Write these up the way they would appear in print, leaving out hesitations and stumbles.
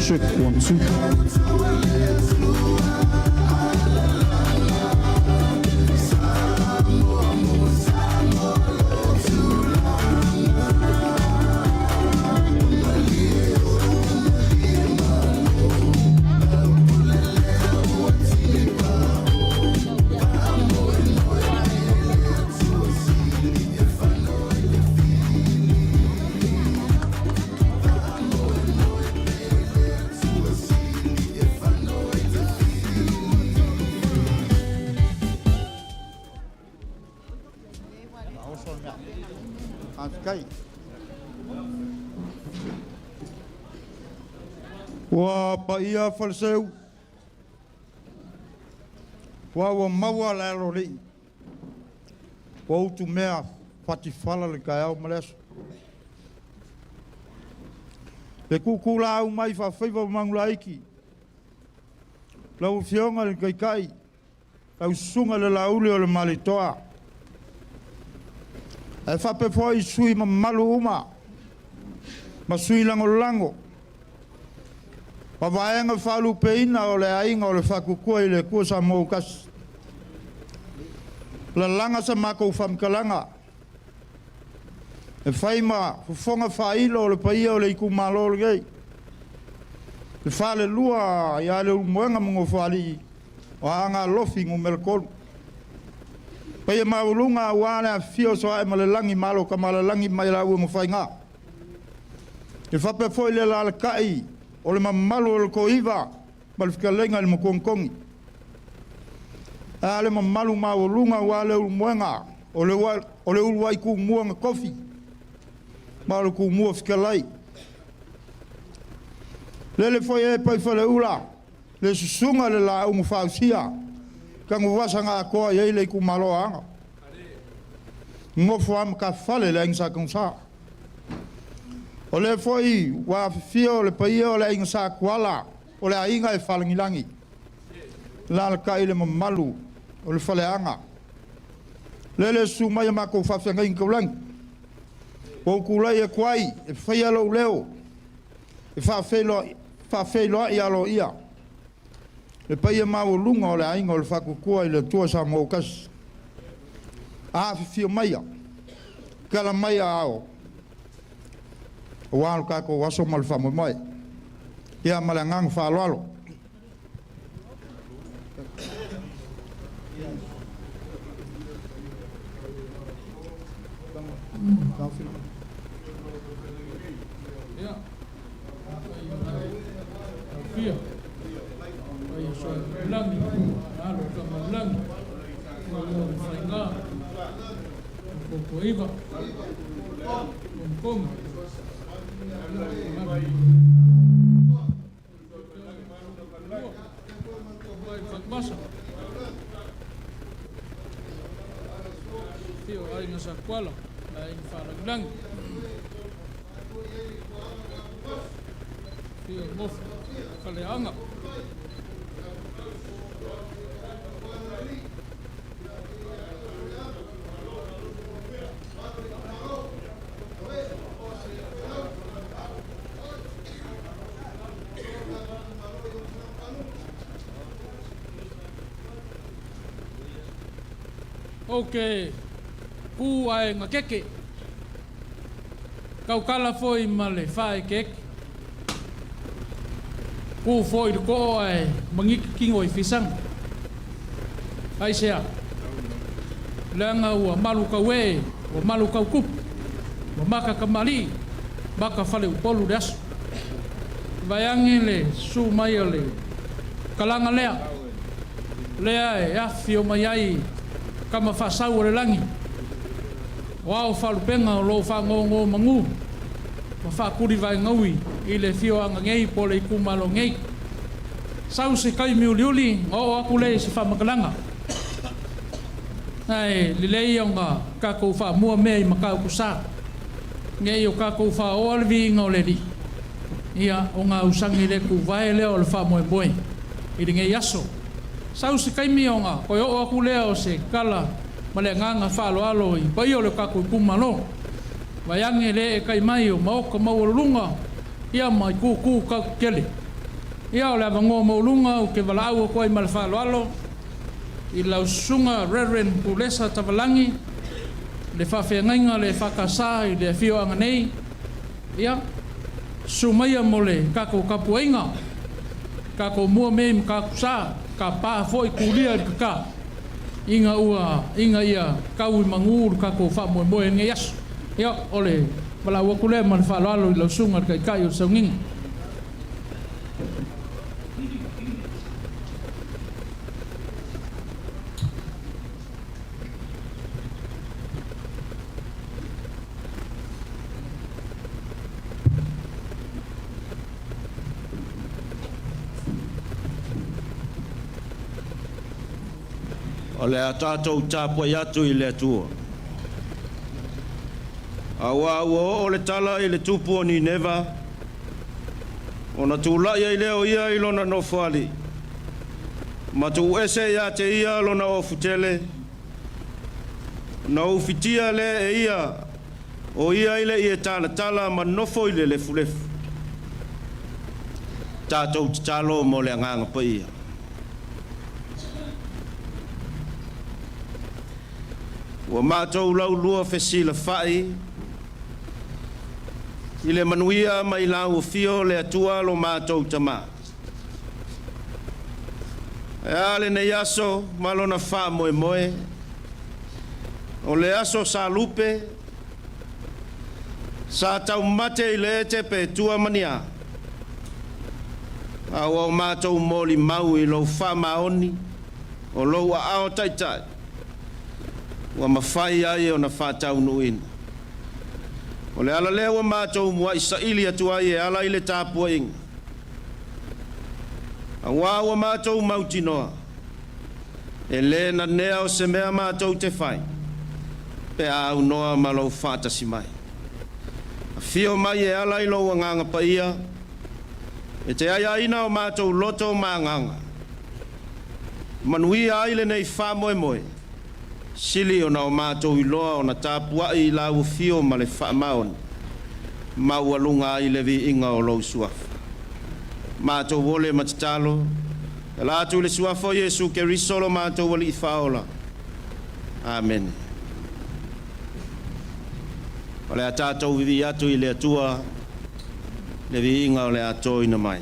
Check one two. Ua paia Faleseu, ua ua maua le aloalii, ua utumea fatifala le taeao ma le aso. Le tuutuulaau mai faafaiva o manulaiti, lau Afioga i le Taitai, lau Susuga i le Laauli o le Malietoa, ae faapea foi sui usufono mamalu uma ma sui lagolago ma vaega faalupeina o le Aiga o le Faatuatua i le Atua Samoa ua Tasi. Lalaga sa matou faamatalaga e fai ma fofoga faailo o le paia o le itumalo lenei, le falelua ia Leulumoega ma Nofoalii o Aana Alofi Nu.3. Paia maualuga aua le afifio o Sooaemalelagi ma alo o Tamaalelagi ma i laua na faiga. E faapea foi le alaalatai o le mamalu o le Toiva ma le fetalaiga i le Matuanatogi. Ae a le mamalu maualuga aua Leulumoega o le uluai Tumua na tofi ma o le Tumua fetalai. Lele foi e Paifaleula le susuga i le Laau na Fausia, tanuvasa na atoa i ai le itumalo o Aana. Nofo a matafale le Aiga Sa Tanuvasa. O lea foi ua afifio le paia o le Aiga Sa Tuala, o le aiga e Falagilagi, alaalatai le mamalu o le Faleaana. Lele susu mai a matou faafeagaiga taulagi, ua ou tulai atu ai e faia lou leo e faafeiloai aloaia le paia maualuga o le Aiga o le Faatuatua i le Atua Samoa ua Tasi. Afifio maia, tala mai aao, aua lo tatou aso ma le faamoemoe. Ia ma le agaga faaaloalo. Afio Aiga Sa Tuala ma Aiga Faalagilagi, afio Nofo Faleaana. Ou te ku ae gakeke, tautala foi ma le faaekeeke. Ku foi i le too ae magiki tino i fisaga. Aisea? Leaga ua malu tauee, ua malu tautupu, ua maka tamalii, maka faleupolu le aso. Vaeane le susu mai o le kalaga lea, lea e afifio mai ai tama faasau o le lagi, o ao faalupega o lo o faagogomanu ma faakulivaegaui i le afioaga nei po o le itumalo nei. Sau se taimi uliuli ona oo atu lea i se faamatalaga. Ae lelei ona tatou faamua mea i Matautu Sa, ne i o tatou faaoa le viiga o le Alii. Ia, o gausagi le tuvae lea o le faamoemoe i lenei aso. Sau se taimi ona toe oo atu lea o se tala ma le agaga faaaloalo i paia o le tatou itumalo, vaeane le eetai mai o maota maualuluga ia ma itu tu tautele. Ia o le avanoa maualuga ou te valaau atu ai ma le faaaloalo i lau Susuga Reverend Kulesa Tavalagi, le faafeagaiga a le EFKS i le afioaga nei, ia, susu maia mo le tatou tapuaiga, tatou mua mea i Matautusa, tapa foi tulia i le tata ina ua ina ia tau i manu le tatou faamoemoe i lenei aso. Ia, o le valaau atu lea ma le faaaloalo i lau Susuga i le Taitai o le Sauniga. O le a tatou tapuai atu i le Atua, aua ua oo le tala i le tupu o Nineva ona tulai ai lea o ia i lona nofoalii ma tuuese ia te ia lona ofutele, ona ufitia lea e ia o ia i le ie talatala ma nofo i le lefulefu. Tatou tatalo mo le Agaga Paia. Ua matou laulua fesilafai i le manuia mai lau afio le Atua lo matou Tama. Ae a lenei aso ma lona faamoemoe? O le aso sa lupe, sa taumate i le ete pe tua ma ni a, a ua o matou molimau i lou faamaoni o lou aao taitai ua mafai ai ona faataunuuina. O le ala lea ua matou muai saili atu ai e ala i le tapuaiga, aua ua matou mautinoa, e le nanea o se mea matou te fai pe a aunoa ma lou faatasi mai. Afio mai e ala i lou Agaga Paia e te aiaina o matou loto ma agaga, manuia ai lenei faamoemoe, sili ona o matou iloa ona tapuai i lau afio ma le faamaoni, maualuga ai le viiga o lou Suafa. Matou ole ma tatalo, e ala atu i le Suafa o Iesu Keriso lo matou Alii Faaola. Amene. O le a tatou vivii atu i le Atua le viiga o le a toina mai.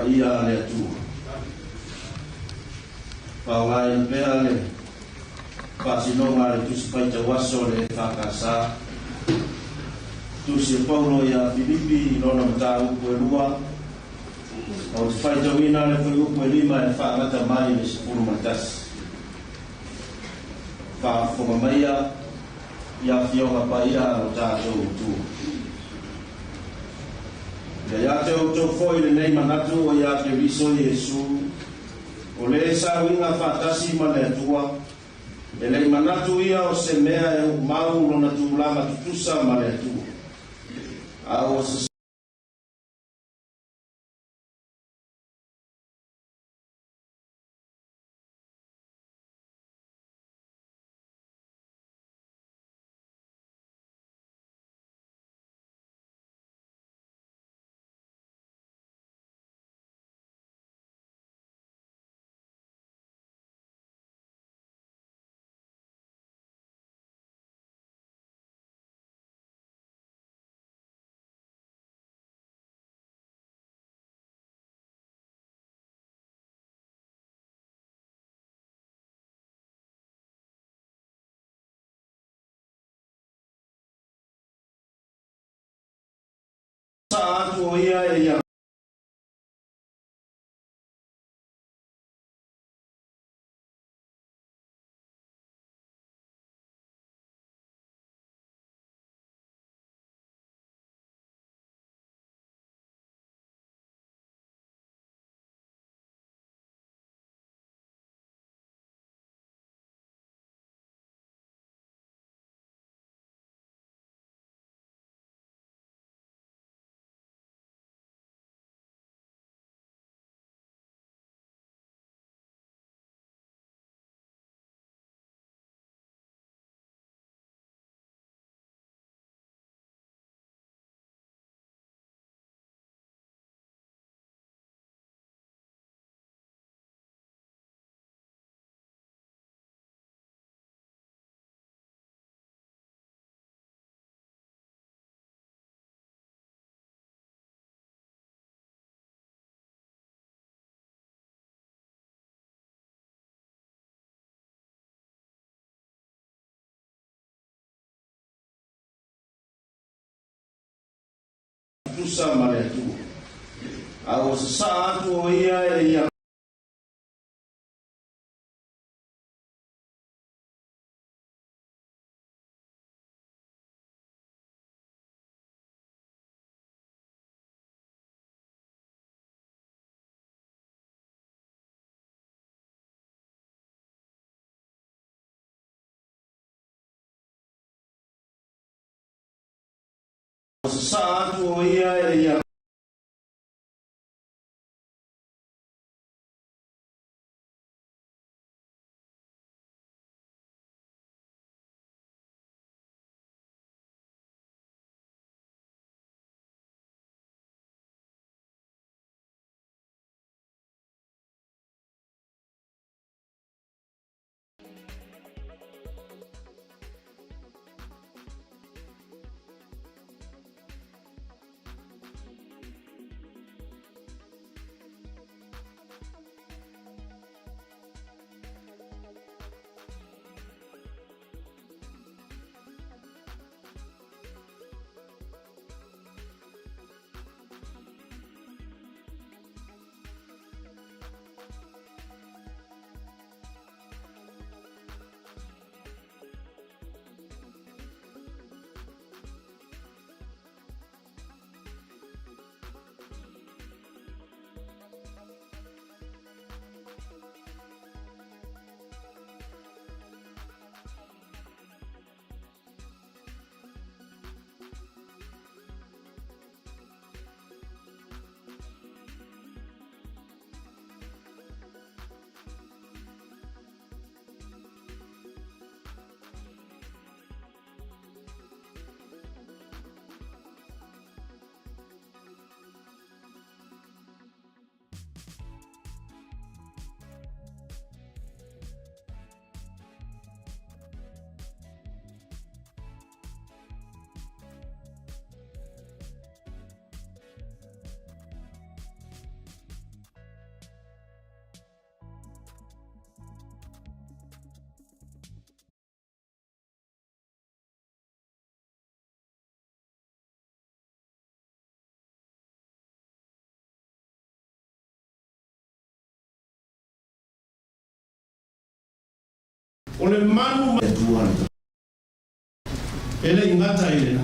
Paia a le Atua. Faaaogaina pea le faasinoga a le Tusi Faitau Aso a le EFKS, Tusi a Paulo ia Filipi i lona mataupu e lua, ou te faitauina le fuaiupu e 5 e faagata mai i le 11. Faafofoga maia i Afioga Paia a lo tatou Atua. Ia ia te outou foi lenei manatu o ia Keriso Iesu, o le sa uiga faatasi ma le Atua, e le i manatu ia o se mea e uumau lona tulaga tutusa ma le Atua, a ua sasaa atu o ia e ia tutusa ma le Atua, a ua sasaa atu o ia e ia sasaa atu o ia e ia O le manu ma le Atua le E le i gata i lena,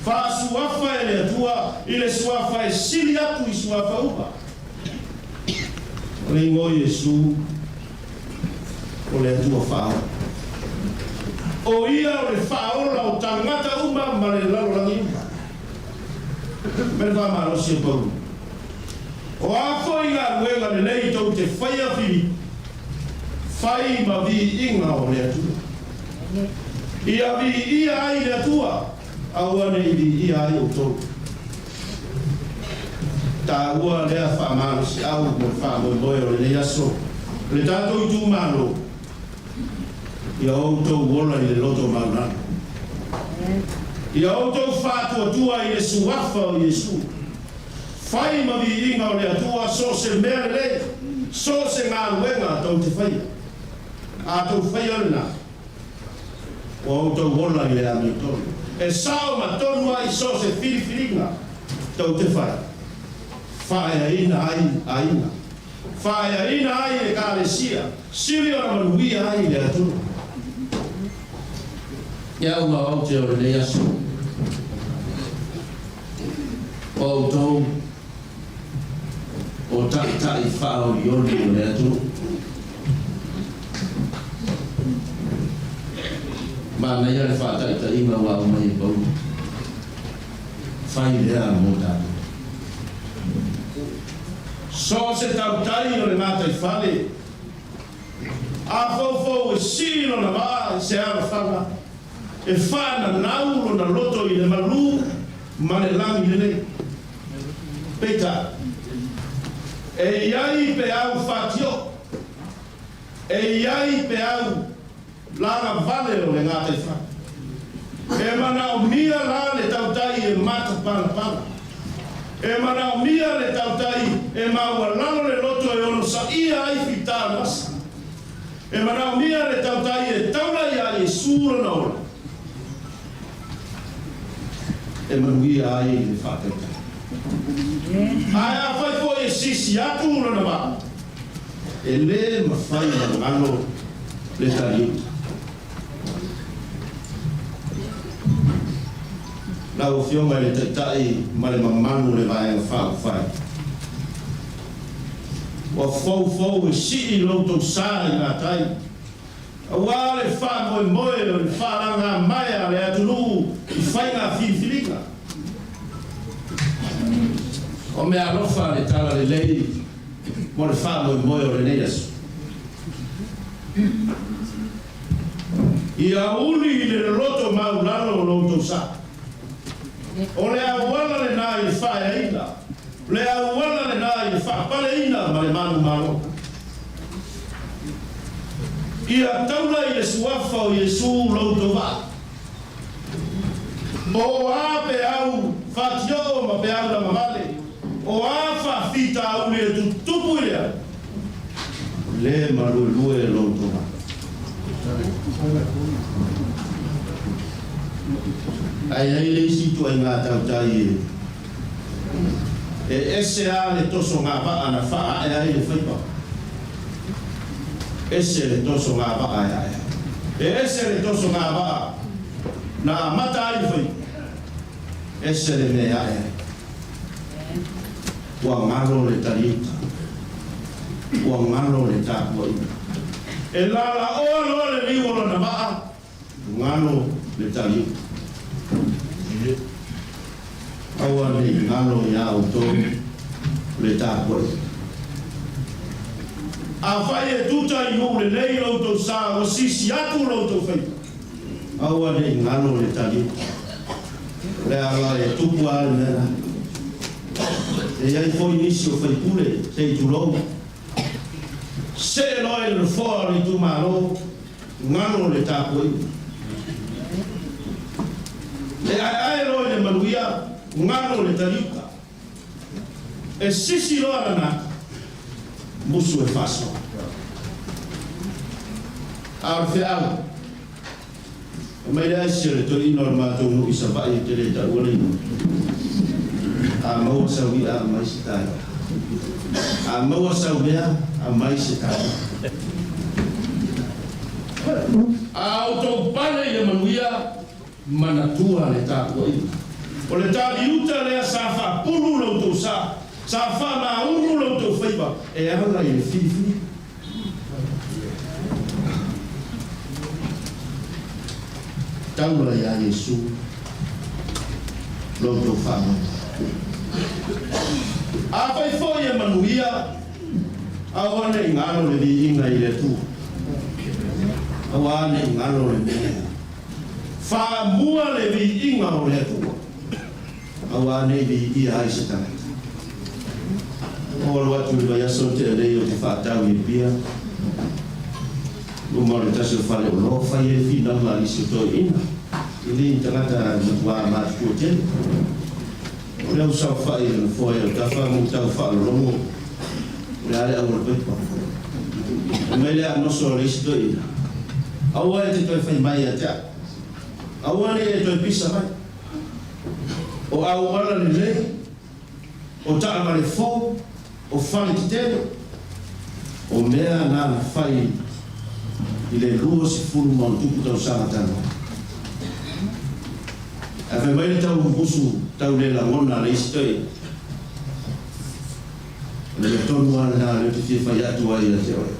faasuafa e le Atua i le suafa e sili atu i suafa uma. O le igoa o Iesu, o le Atua Faaola. O Ia o le Faaola o tagata uma ma le lalolagi uma. Me le faamalosi e Paulo. O a foi galuega lelei tou te faia Filipi, fai ma viiga o le Atua. Ia viia ai le Atua, aua ne i viia ai outou. Taua lea faamalosiau mo le faamoemoe o lenei aso. O le tatou itumalo, ia outou ola i le loto maualalo. Ia outou faatuatua i le suafa o Iesu. Fai ma viiga o le Atua so o se mea lelei, so o se galuega tou te faia. A tou faia lena, ua outou ola i le amiotonu. E sao ma tonu ai so o se filifiliga tou te fai, faaeaina ai aiga, faaeaina ai ekalesia, sili ona manuia ai le atunuu. Ia au ma aute o lenei aso, o outou o taitai faaolioli o le atunuu. Manaia le faataitaiga ua aumai e Paulo. Fai lea mo tatou. So o se tautai o le gataifale, a foufou e sii lona vaa i se alofaga, e faananau lona loto i le malū ma le lagi lelei. Peitai, e i ai peau fatioo, e i ai peau lagavale o le gataifale. E manaomia la le tautai e matapalapala. E manaomia le tautai e maualalo le loto e onosaia ai fita o le vasa. E manaomia le tautai e taula iā Iesu lona ola e manuia ai le faatautai. Ae afai foi e sisi atu lona vaa, e lē mafai ona galo le taliuta. Lau Afioga i le Taitai ma le mamalu o le Vaega Faaupufai, ua foufou e sii lo outou sa i gatai, auā le faamoemoe o le faalagamaea a le atunuu i faiga filifiliga. O meaalofa le talalelei mo le faamoemoe o lenei aso. Ia uli i le loloto maulalo o lo outou sa. O le auala lenā i le faaeaina, o le auala lenā i le faapaleina ma le manumalo. Ia taula i le suafa o Iesu lo outou vaa. O a peau fatioo ma peau lagavale, o a faafitauli e tutupu i le au, lē maluelue lo outou vaa. Ae i ai le isi ituaiga tautai e ese lava le toso gava'a na faaae ai le faiva, ese le toso gava'a e ae ai. E ese le toso gava'a na amata ai le faiva, ese le mea e ae ai. Ua galo le taliuta, ua galo le tapuaiga. E lalaoa loa le liu o lona vaa, galo le taliuta. Aua ne i galo iā outou le tapuaiga. Afai e tuta i nuu lelei lo outou sa, ua sisi atu lo outou faiva, aua ne i galo le taliuta. Leaga e tupu lava le mea lena. E i ai foi nisi o faipule, se i tulou, see loa i le nofoa o le itumalo, galo le tapuaiga. E aeae loa i le manuia, galo le taliuta. E sisi loa lana ata, musu e faasoa. A o le feau, Fai mai le aisi o le toeaina o le matou nuu i Savaii ou te le taua le igoa. A maua sau i'a aumai se ta i'a. A maua sau mea aumai se ta mea. A outou pale i le manuia, manatua le tapuaiga. O le taliuta lea sa faapulu lo outou sa, sa faamaunu lo outou faiva e ala i le filifiliga. Taula ia Iesu lo outou faamoemoe. Afai foi e manuia, aua ne i galo le viiga i le Atua. Aua ne i galo le mea lea. Faamua le viiga o le Atua, aua ne i viia ai se tagata. O alu atu i le vaiaso na tea nei ou te faatau i Apia, luma o le tasi o faleoloa fai ai le finauga a nisi o toeaiina, e le ni tagata matuā matutua tele. O lea ua saofai i le nofoa i autafa ma ua tau faalologo o le a le auala paipa. Fai mai le aanoso a le isi toeaina, Aua e te toe fai mai ia te au. Aua ne i e toe pisa mai. O auala lelei, o taavale fou, o fale tetele, o mea na na fai i le 20+ tausaga talu ai. Ae fai mai le tau musu tau le lagona a le isi toeaina, O le mea tonu lava lena lea ou te fia fai atu ai ia te oe.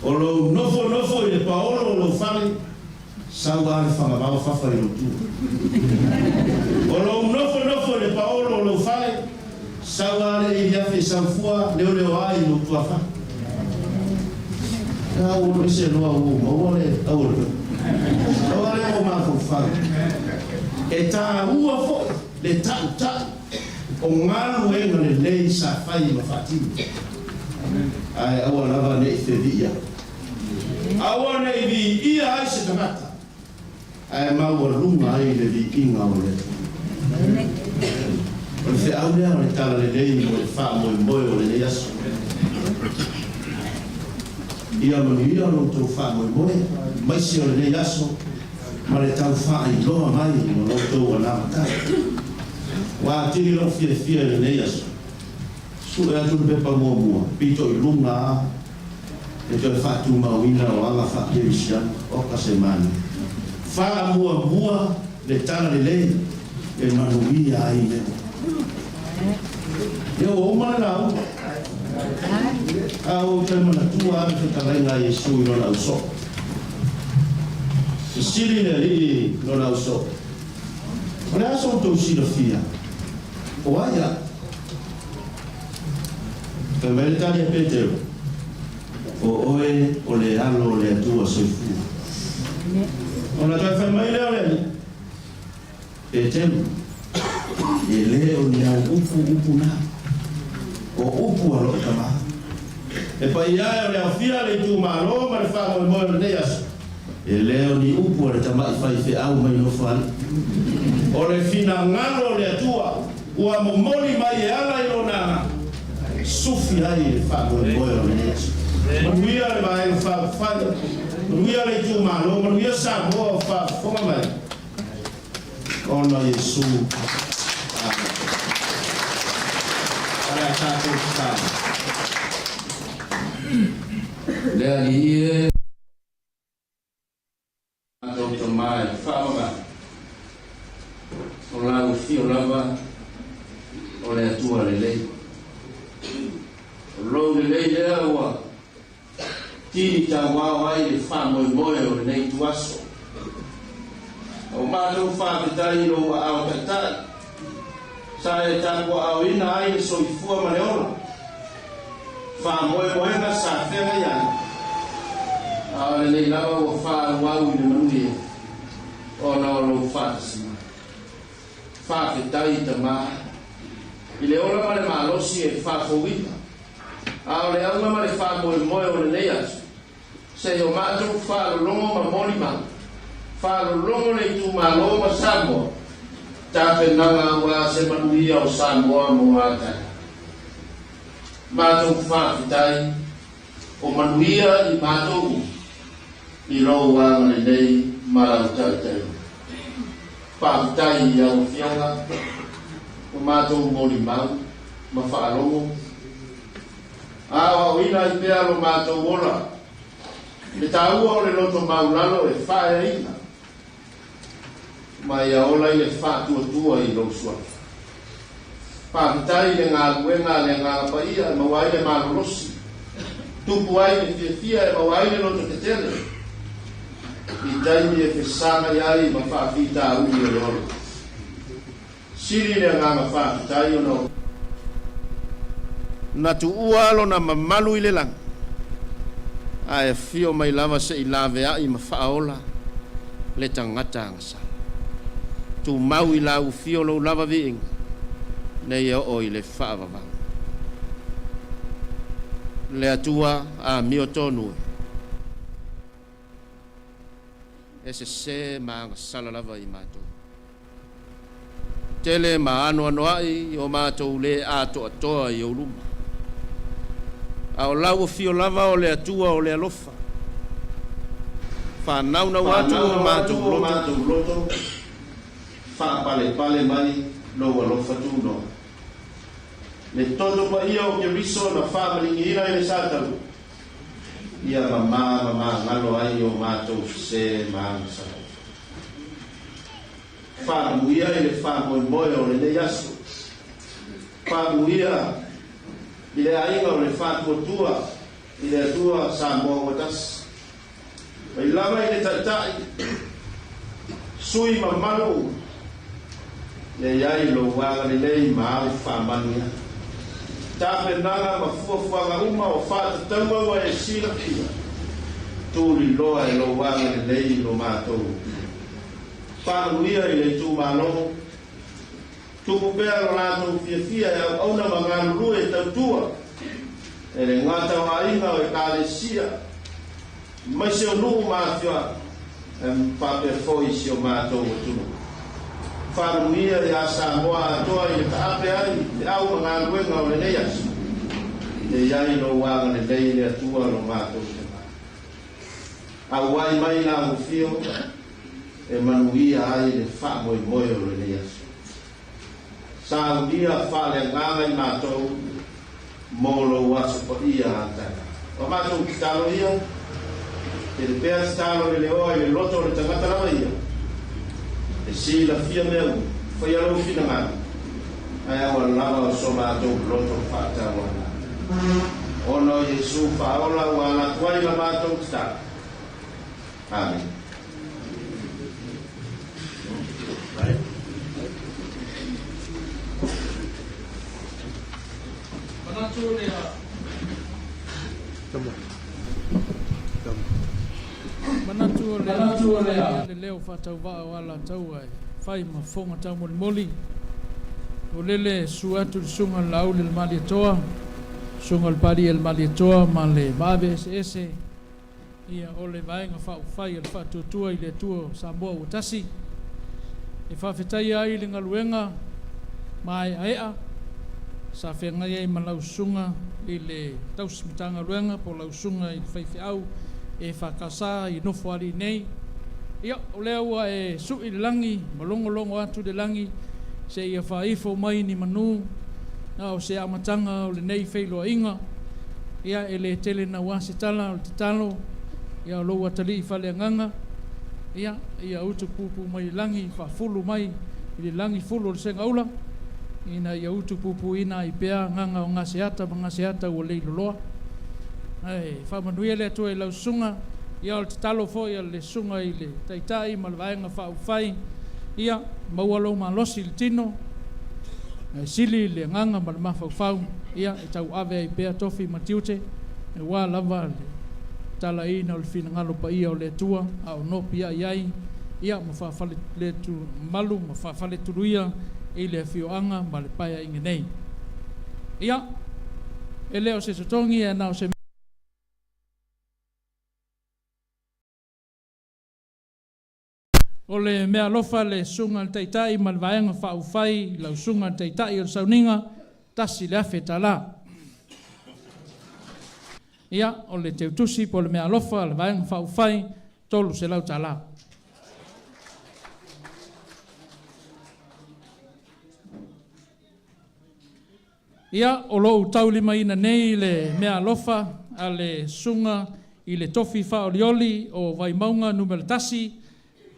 O lou nofonofo i le paolo o lou fale, sau lava le fagavao fafa i lou tua. O lou nofonofo i le paolo o lou fale, sau lava le iliafi e saufua leoleoa i lou tuafale. A ua ese loa ua ou maua le auala pea. Aua lea ua mafaufau. E taua foi le ta'uta'i o galuega lelei sa fai ma faatino. Ae aua lava ne i feviia. Aua ne i viia ai se tagata, ae maualuga ai le viiga o le Atua. O le feau lea o le talalelei mo le faamoemoe o lenei aso. Ia manuia lo outou faamoemoe maise o lenei aso ma le tau faailoa mai o lo outou anavatau. Ua atili lou fiafia i lenei aso. Sue atu le pepa muamua, pito i luga a le toe faatumauina o aga faa-Kerisiano, oka se manaia. Faamuamua le talalelei e manuia ai mea uma. Ia ua uma le lauga. A ua ou toe manatua lava le fetalaiga a Iesu i lona ausoo. Fesili le Alii i lona ausoo, O le a so outou silafia? O ai au? Fai mai le tali a Petero, O oe o le Alo o le Atua soifua. Ona toe fai mai lea o le Alii, Petero, e le o ni au upu upu na, o upu a lou Tama. E paia e o le aofia le itumalo ma le faamoemoe o lenei aso, E le o ni upu a le tama'i faifeau mai Nofoalii. O le finagalo o le Atua ua momoli mai e ala i Lona Agaga, e sufi ai le faamoemoe o lenei aso. Manuia le Vaega Faaupufai, manuia le itumalo, manuia Samoa o faafofoga mai ona Iesu. Amene. O le a tatou tatalo. Le Alii e. Matou Tama e faavavau, o lau afio lava o le Atua lelei. O lou lelei lea ua tini tauao ai le faamoemoe o lenei ituaso. O matou faafetai i lou aao taitai, sa e tapuaaoina ai le soifua ma le ola. Faamoemoega sa feagai ai, a o lenei lava ua faaauau i le manuia ona o lou faatasi mai. Faafetai Tama i le ola ma le malosi e faafouina, a o le auga ma le faamoemoe o lenei aso, se i o matou faalologo ma molimau, faalologo le itumalo ma Samoa, tapenaga aua se manuia o Samoa mo a taeao. Matou faafetai o manuia i matou uma i lou agalelei ma lau taitaiga. Faafetai i au afioga o matou molimau ma faalogo, a aoaoina ai pea lo matou ola Le taua o le loto maulalo e faaeaina ma ia ola i le faatuatua i lou Suafa. Faafetai i le galuega a le Agaga Paia e maua ai le malolosi, tupu ai le fiafia e maua ai le loto tetele i taimi e fesagai ai ma faafitauli o le ola. Sili le agaga faafetai ona o. Na tuua lona mamalu i le lagi, ae afio mai lava se i laveai ma faaola le tagata agasala. Tumau i lau afio lou lava viiga, nei e oo i le faavavau. Le Atua amio tonu e. E sesē ma agasala lava i matou. Tele ma anoanoai o matou lē atoatoa i ou luma. A o lau afio lava o le Atua o le alofa. Faanaunau atu o Faanaunau atu matou o loto. matou loto, faapalepale mai lou alofa tunoa. Le toto paia o Keriso na faamaligiina i le Satani. Ia mamā ma magalo ai o matou sesē ma agasala. Faamanuia i le faamoemoe o lenei aso. Faamanuia i le aiga o le Faatuatua i le Atua Samoa ua Tasi. Mai lava i le Taitai, sui mamalu uma, ia i ai lou agalelei ma au faamanuiaga. Tapenaga ma fuafuaga uma o faatatauga ua e silafia, tuliloa e lou agalelei lo matou Faamanuia i le itumalo. Tupu pea lo latou fiafia e auauna ma galulue e tautua, e le gata o aiga o Ekalesia, aemaise o nuu ma afioaga, ae faapea foi si o matou atunuu. Faamanuia ia Samoa atoa i le taape ai feau ma galuega o lenei aso. Ia i ai lou agalelei le Atua lo matou Tama. Auai mai lau afio e manuia ai le faamoemoe o lenei aso. Saunia faaleagaga i matou mo lou aso paia a taeao. O matou tatalo ia, tele pea tatalo le leoa i le loto o le tagata lava ia, e silafia mea uma, faia lou finagalo, ae aua lava o so matou loto faatauana. Ona o Iesu faaola ua ala atu ai la matou tatalo. Amene. Manatu o le a le leo faatauvaa o Alataua e fai ma fofoga taumolimoli. O lele susu atu le susuga i le Laauli o le Malietoa, susuga i le Paria o le Malietoa ma le maave eseese Ia, o le Vaega Faaupufai a le Faatuatua i le Atua o Samoa ua Tasi, e faafetaia ai le galuega maeaea sa feagai ai ma lau susuga i le Tausi Matagaluega po o lau susuga i le Faifeau EFKS i Nofoalii nei. Ia, o lea ua e sui le lagi ma logologo atu le lagi seia faaifo mai ni manu, a o se amataga o lenei feiloaiga. Ia, e le tele naua se tala, o le tatalo, ia o lou atalii faaleagaga, ia, ia utu puupuu mai le lagi, faafulu mai i le lagi fulu o le segaula, ina ia utu puupuuina ai pea agaga o Gaseata ma Gaseata ua leiloloa. Ae faamanuia le Atua i lau susuga, ia o le tatalo foi a le susuga i le Taitai ma le Vaega Faaupufai, ia, maua lou malosi i le tino, Ae sili le agaga ma le mafaufau, ia, e tauave ai pea tofi ma tiute, aua lava le talaina o le finagalo paia o le Atua, a o nopiai ai, ia, ma faafalelemalu ma faafaletuluia i le afioaga ma le paeaiga nei. Ia, e le o se totogi ae na o se. O le meaalofa le Susuga i le Taitai ma le Vaega Faaupufai i lau Susuga i le Taitai o le Sauniga, $1,000. Ia, o le teutusi po o le meaalofa a le Vaega Faaupufai, $300. Ia, o lo o taulimaina nei le meaalofa a le Susuga i le tofi faaolioli o Vaimauga 1,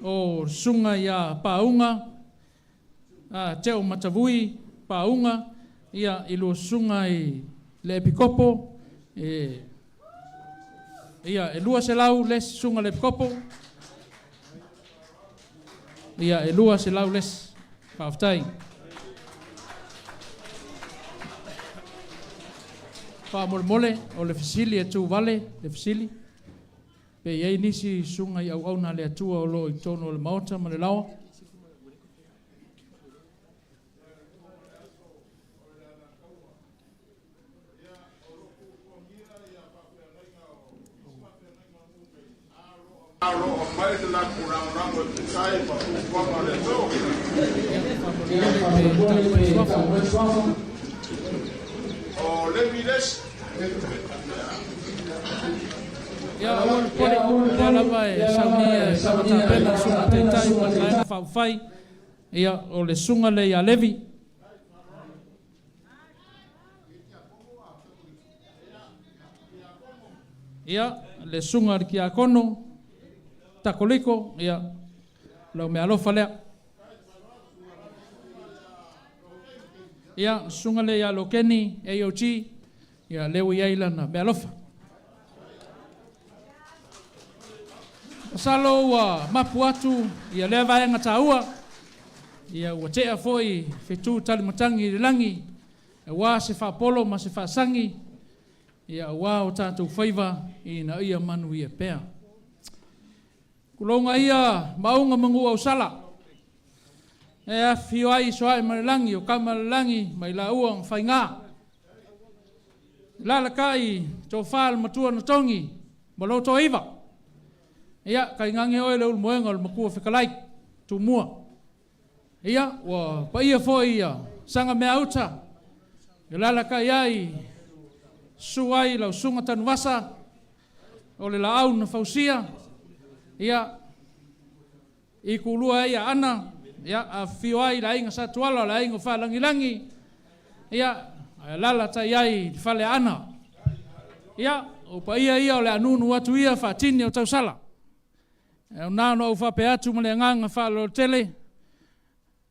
o le Susuga ia Pauga Teo Matavui Pauga, ia, i lua susuga i le Epikopo, e, ia, e 200 le isi susuga i le Epikopo, ia, e 200 le isi. Faafetai. Faamolemole, o le fesili e tu vale le fesili, pe i ai nisi susuga i auauna a le Atua o lo o i totonu o le Maota ma le laoa. Ia, aua le popole, o lea lava e saunia e Samatapena le Susuga Taitai ma le Vaega Faaupufai. Ia, o le susuga lea ia Levi. Ia, le susuga i le Kiakono, Takoliko, ia, lau meaalofa lea. Ia, le susuga lea ia Lokeni, AOG, ia, lea ua i ai lana meaalofa. Masalo ua mapu atu ia lea vaega taua, ia ua tea foi fetu talimatagi i le lagi, aua se faapolo ma se faasagi, ia aua o tatou faiva ina ia manuia pea. Tulouna ia mauga ma Nuuausala, e afifio ai Soaemalelagi o Tamalelagi ma i laua na faiga. Lalakai tofa le matua na togi ma lou toaiva. Ia, tainane oe le ulumoega o le matua fetalai, Tumua. Ia, ua paia foi ia Sagameauta, e lalakai ai, susu ai lau susuga Tanuvasa, o le laau na fausia, ia, i kulua ai Aana, ia, afifio ai le aiga Satuala, o le aiga o Faalagilagi, ia, ae alaalatai ai i le fale Aana. Ia, o paia ia o le a nunu atu ia faatini o tausala. E na ona ou faapea atu ma le agaga faaaloalo tele,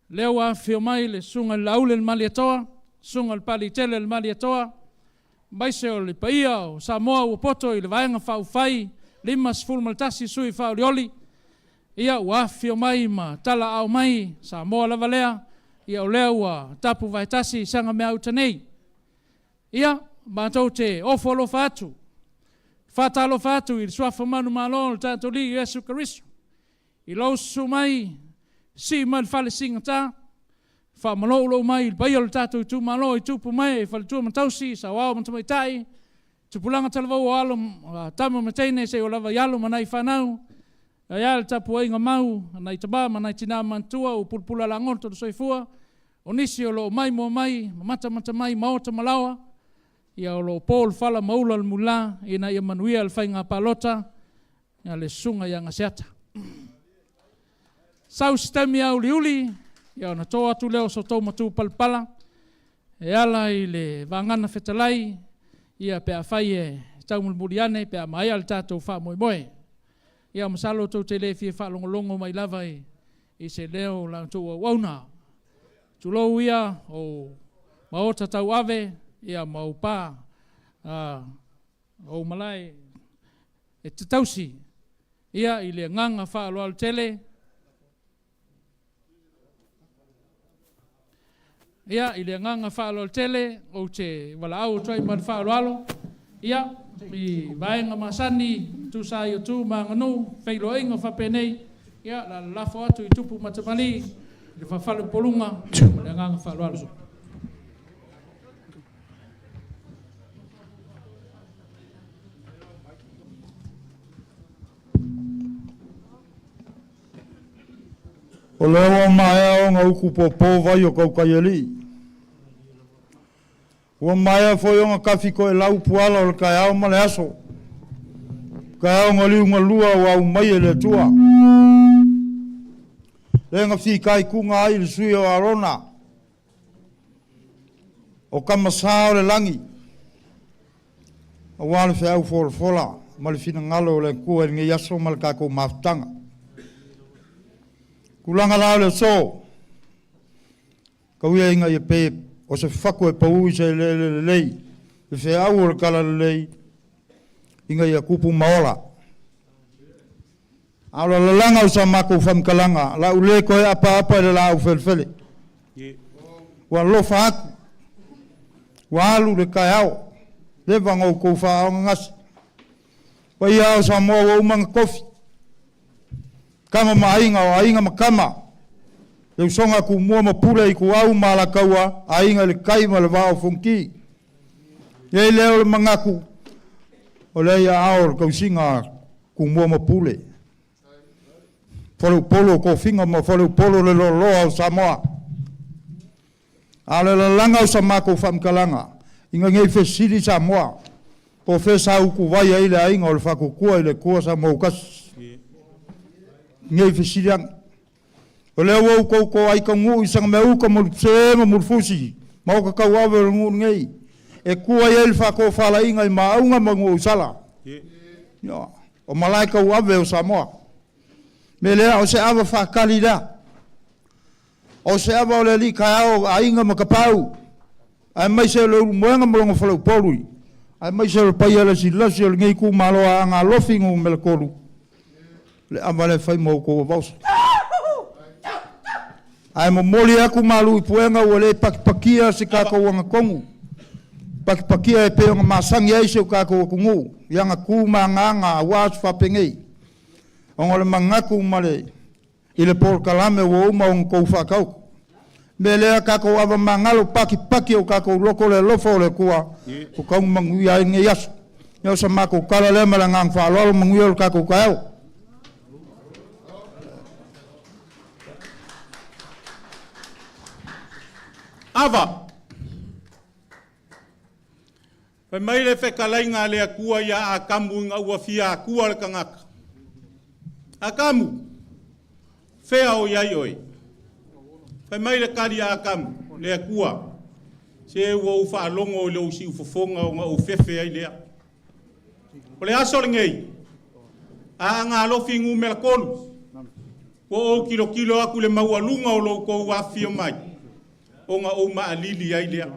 lea ua afifio mai le Susuga i le Laauli o le Malietoa, Susuga i le Papaliitele o le Malietoa, aemaise o le paia o Samoa ua poto i le Vaega Faaupufai, 51 sui faaolioli, ia ua afifio mai ma talaaao mai, Samoa lava lea, ia o lea ua tapu vaetasi i Sagameauta nei. Ia, matou te ofo alofa atu, faatalofa atu i le suafa manumalo o le tatou Alii Iesu Keriso, i lou susu mai, sii mai le fale sigata, faamaloulou mai i le paia o le tatou itumalo i tupu mae, faletua ma tausi, saoao ma tamaitai, tupulaga talavou o alo, tama ma teine seia oo lava i alo ma nai fanau, ae a le tapuaiga mau a nai tama ma nai tina matutua ua pulapula lagoto le soifua, O nisi o lo o maimoa mai ma matamata mai i maota ma laoa, ia o lo o po le fala ma ula le mulila ina ia manuia le faiga palota a le Susuga ia Gaseata. Sau se taimi auliuli, ia ona to atu lea o so tou matupalapala e ala i le vagana fetalai, ia pe afai e taumulimuli ane pe a maea le tatou faamoemoe. Ia masalo tou te le fia faalogologo mai lava i se leo o la outou auauna. Tulou ia o maota tauave ia ma ou pa ou malae e te tausi ia i le agaga faaaloalo tele ia i le agaga faaaloalo tele ou te valaau atu ai ma le faaaloalo ia i vaega masani tusa ai o tu ma aganuu feiloaiga faapenei ia la lalafo atu i tupu ma tamalii i le faafalepoluga ma le agaga faaaloalo. O lea ua maea ona utu popo vai o Tautaialii. Ua maea foi ona tafi toelau puala o le taeao ma le aso. Taeao na liu na lua ua aumai e le Atua. Lea na fitaituga ai le sui o Arona, o tama sa o le lagi, aua le feau folafola. ma le finagalo o le Atua i lenei aso ma le tatou mafutaga. Tulaga la o le aso, tau ia ina ia pei o se fatu e pau i se eleele lelei, le feau o le talalelei ina ia tupu ma ola. A o le lalaga o sa matou faamatalaga, o le a ou le toe apaapa i le laau felefele. Ua alofa atu, ua alu le taeao, leva ona outou faaaaogagase. Paia e o Samoa ua uma ona tofi, Tama ma Aiga, o Aiga ma Tama, le usoga a Tumua ma Pule, Ituau ma Alataua, Aiga i le Tai ma le Vaa o Fonoti. E i ai lea o le manatu, o lea i aao o le tausiga a Tumua ma Pule, Faleupolu o Tofiga ma Faleupolu o le Loaloa o Samoa. A o le lalaga o sa matou faamatalaga, ina ne i fesili Samoa, po o fea sa utuvai ai le aiga o le Faatuatua i le Atua Samoa ua Tasi. Ne i fesili ane. O lea ua outou toai taunuu i Sagameauta ma Ulupese ma Mulufusi, maota tauave o le nuu lenei, e tua i ai le faatofalaiga i Maauga ma Nuuausala. O malae tauave o Samoa. O le mea lea, o se ava faatali lea. O se ava o le alii taeao o Aiga ma Tapaau, aemaise o Leulumoega ma lona faleupolu, aemaise o le paia lasilasi o lenei itumalo Aana Alofi Nu.3, le ava lea e fai ma outou avaoso. Ae momoli atu malu i puega ua le patipatia se tatou agatonu, patipatia e pei ona masani ai si o tatou atunuu i ana tu ma ana aga aua aso faapenei, ona o le manatu ma le i le polokalame ua uma ona outou faataoto. O le mea lea, tatou ava magalo, patipati o tatou loto le alofa o le Atua, ua tau manuia ai lenei aso. Ia o sa matou tala lea ma le agaga faaaloalo, manuia lo tatou taeao. Ava. Fai mai le fetalaiga a le Atua ia Atamu ina ua fia atua le tagata. Atamu, fea o i ai oe? Fai mai le tali a Atamu, le Atua, se ua ou faalogo i lou siufofoga ona ou fefe ai lea. O le aso lenei, Aana Alofi numera 3, ua ou tilotilo atu i le maualuga o lo outou afifio mai, ona ou maalili ai lea.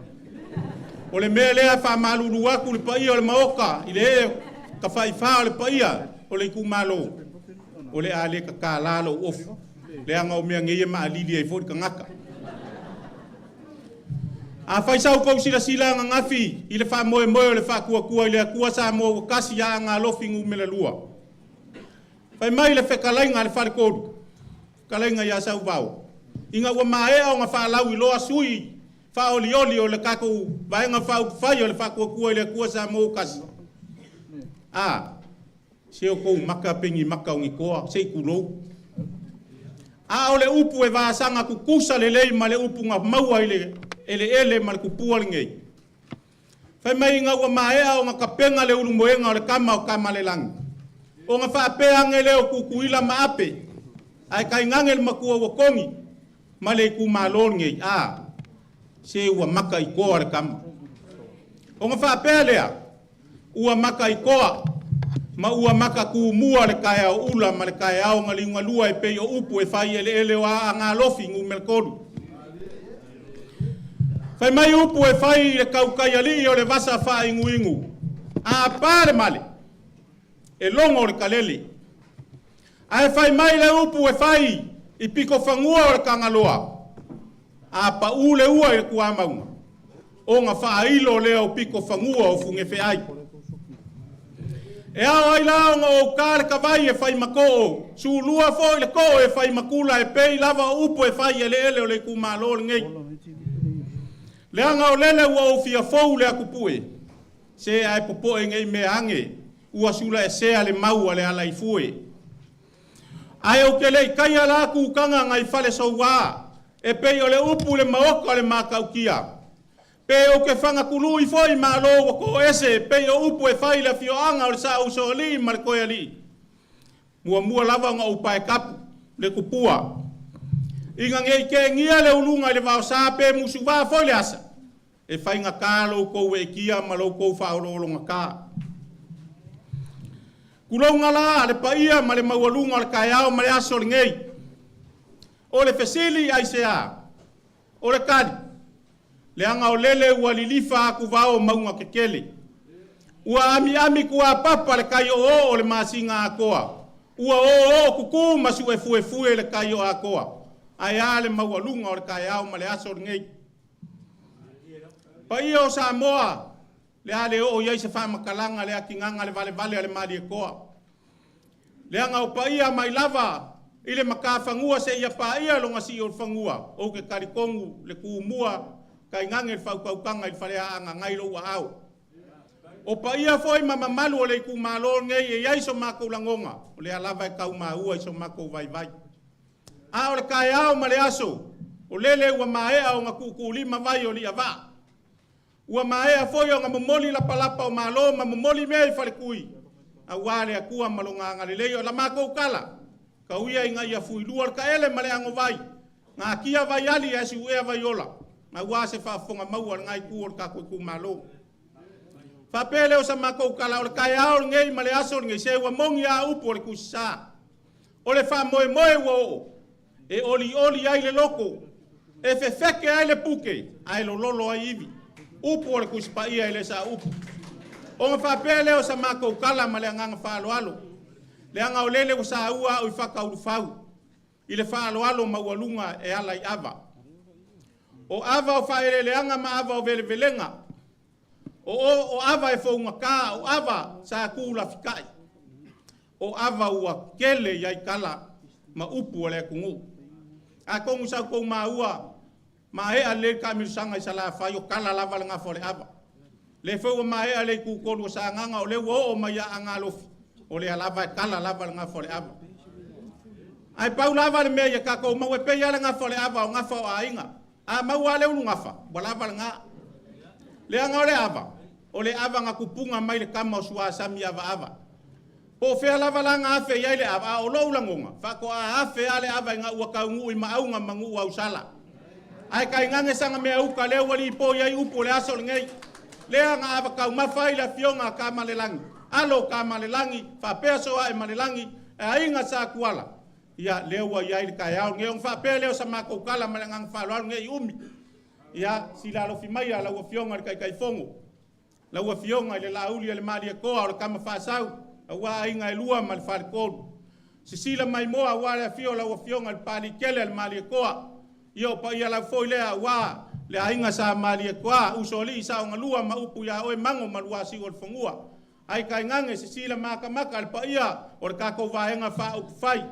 O le mea lea e faamalulu atu i le paia o le Maota, i le ee tafaifa o le paia o le itumalo, o le a le tatala lou ofu, leaga o mea nei e maalili ai foi le tagata. Afai sa outou silasila ananafi i le faamoemoe o le Faatuatua i le Atua Samoa ua Tasi Aana Alofi numera 2, fai mai le fetalaiga a le Faletolu, fetalaiga ia Sauvao, ina ua maea ona faalauiloa sui faaolioli o le tatou Vaega Faaupufai o le Faatuatua i le Atua Samoa ua Tasi, a, se o kou maka pei ni maka o ni toa, se i tulou. A o le upu e vasaga tutusa lelei ma le upu na maua i le eleele ma le tupua lenei. Fai mai ina ua maea ona tapena le ulumoega o le tama o Tamalelagi, ona faapea ane lea o Tutuila ma Ape, ae tainane le matua ua togi ma le itumalo lenei, a, se ua maka i toa le tama. Ona faapea lea, ua maka i toa ma ua maka tumua le taeao ula ma le taeao na liugalua e pei o upu e fai eleele o Aana Alofi numera 3. Fai mai upu e fai i le tautaialii o le vasa faainuinu, a pa le male, e logo le kalele. Ae fai mai le upu e fai i pitofanua o le Tagaloa, a pau le ua i le tuamauga, ona faailo lea o pitofanua o Fugefeai. E ao ai la ona ou ta le tavai e fai ma too, sulua foi le too e fai ma tula e pei lava o upu e fai i eleele o le itumalo lenei. Leaga o lele ua ou fia fou le atupue, se ae popoe nei mea ane, ua sulaesea le mau a le alaifue. Ae ou te le i taia la kukana nai fale soua, e pei o le upu i le maota o le Matautia. Pe ou te fagatului foi malo ua toese e pei o upu e fai i le afioaga o le Saausoalii ma le Toealii. Muamua lava ona ou paekapu le tupua. Ina ne i teegia le uluga i le vaosa pe musuvā foi le asa, e faigata lo outou eetia ma lo outou faaoloologata. Tulou la le paia ma le maualuga o le taeao ma le aso lenei. O le fesili aisea? O le tali, leaga o lele ua lilifa atuvao o mauga tetele. Ua amiami tuapapa le tai oo o le masina atoa. Ua oo tutu ma suefuefue le tai o atoa. Ae a le maualuga o le taeao ma le aso lenei. Paia o Samoa, le a le oo i ai se faamatalaga le atigaga le valevale a le Malietoa. Leaga o paia mai lava i le matafanua seia paia lona sii o le fanua, ou te talitonu le tumua tainane le faautautaga i le faleaaga nai lou aao. O paia foi ma mamalu o le itumalo lenei e i ai so matou lagona, o lea lava e tau maua i so matou vaivai. A o le taeao ma le aso, o lele ua maea ona tuutuulima vai o Liavaa. Ua maea foi ona momoli lapalapa o malo ma momoli mea i faletui, aua le Atua ma lona agalelei. O la matou tala, tau ia ina ia fuilua le taele ma le agovai, natia vaiali ae siuea vaiola, aua se faafofoga maua a lena itu o le tatou itumalo. Faapea lea o sa matou tala, o le taeao lenei ma le aso lenei, se ua moni a upu o le Tusisa. O le faamoemoe ua oo, e olioli ai le loto, e fefeke ai le puke, ae lololo ai ivi. Upu o le Tusi Paia e le sa upu. Ona faapea lea o sa matou tala ma le agaga faaaloalo, leaga o lele ua saua au i fataulufau, i le faaaloalo maualuga e ala i ava. O ava o faaeleeleaga ma ava o velevelega, o ava e fougata, o ava sa tu lafitai, o ava ua tele i ai tala ma upu a le atunuu. Atonu sa outou maua, maea lelei le taamilosaga i Salafai, o tala lava le gafa o le ava. Le foi ua maea le itutolu o Sagaga, o lea ua oo mai ia Aagalofi, o lea lava e tala lava le gafa o le ava. Ae pau lava le mea ia tatou maua, e pei lava le gafa o le ava, o gafa o aiga. A maua le ulu gafa, ua lava lena. Leaga o le ava, o le ava na tupuga mai le tama o Suasami avaava. Po o fea lava la na afe i ai le ava, a o lou lagona, faatoa afe lava le ava ina ua taunuu i Maauga ma Nuuausala. Ae tainane saga mea uta lea ua lipoi ai upu o le aso lenei. Lea na ava taumafa ai le afioga a Kamalelagi, alo o Kamalelagi, faapea Soaemalelagi, e aiga sa Tuala, ia lea ua i ai le taeao lenei. Ona faapea lea o sa matou tala ma le agaga faaaloalo nei umi. Ia sila alofi mai a lau afioga i le Taitaifono, lau afioga i le Laauli a le Malietoa o le Tama Faasau, aua aiga e lua ma le faletolu. Sisila mai moa aua le afio o lau afioga i le Papaliitele a le Malietoa. Ia o paia lau foi lea aua le aiga sa Malietoa, usoalii saogalua ma upu ia oe Mago ma Luasiu o le fanua. Ai tainane sisila matamata le paia o le tatou vaega faaupufai,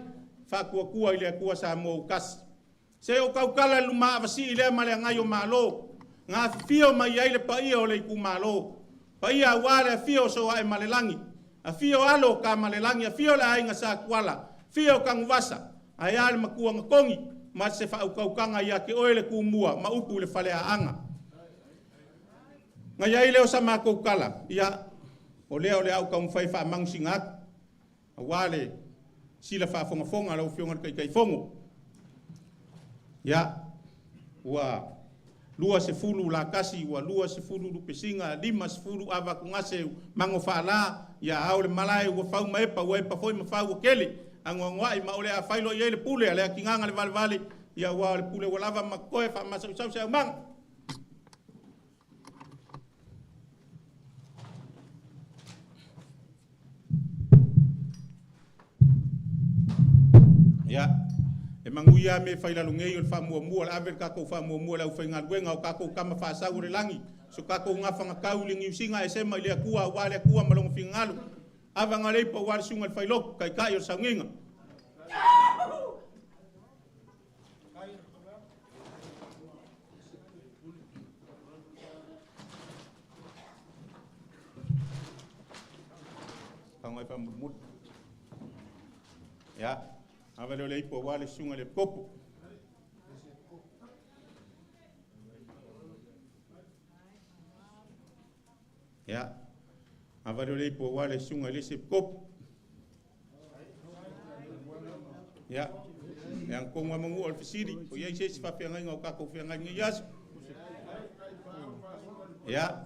faatuatua i le Atua Samoa ua tasi. Se o tautala i luma avasii lea ma le agai o Malo, na afifio mai ai le paia o le itumalo. Paia aua le afio o Soaemalelagi, afio alo o Kamalelagi, afio le aiga sa Tuala, afio o Tanuvasa, ae a le matua na togi, ma se faautautaga ia te oe le tumua ma upu i le faleaaga. Na i ai lea o sa matou tala, ia, o lea o le a ou taumafai e faamagosiga atu, aua le sila faafogafoga a lau Afioga i le Taitaifono. Ia, ua 20 latasi, ua 20 lupesiga, 50 avatugase mago faala, ia ao le malae ua fau ma epa, ua epa foi ma fau ua kele, anoanoai ma o le a failo i ai le pule a le atigaga le valevale, ia ua o le pule ua lava ma totoe faamasausau se aumaga. Ia, e manuia a me fai lalo nei o le faamuamua, le ave le tatou faamuamua i le aufaigaluega o tatou tama faasau o le lagi, so tatou gafagatau i le niusiga e sema i le Atua aua le Atua ma lona finagalo. Ava na leipa aua le susuga i le Failotu, taitai o le sauniga. Tago ai faamulimuli. Ia, ava lea o le ipu aua le susuga i le Epikopo. Ia, ava lea o le ipu aua le susuga i le isi Epikopo. Ia, e agatonu lava manua o le fesili, o i ai se isi faafeagaiga o tatou feagai i lenei aso. Ia,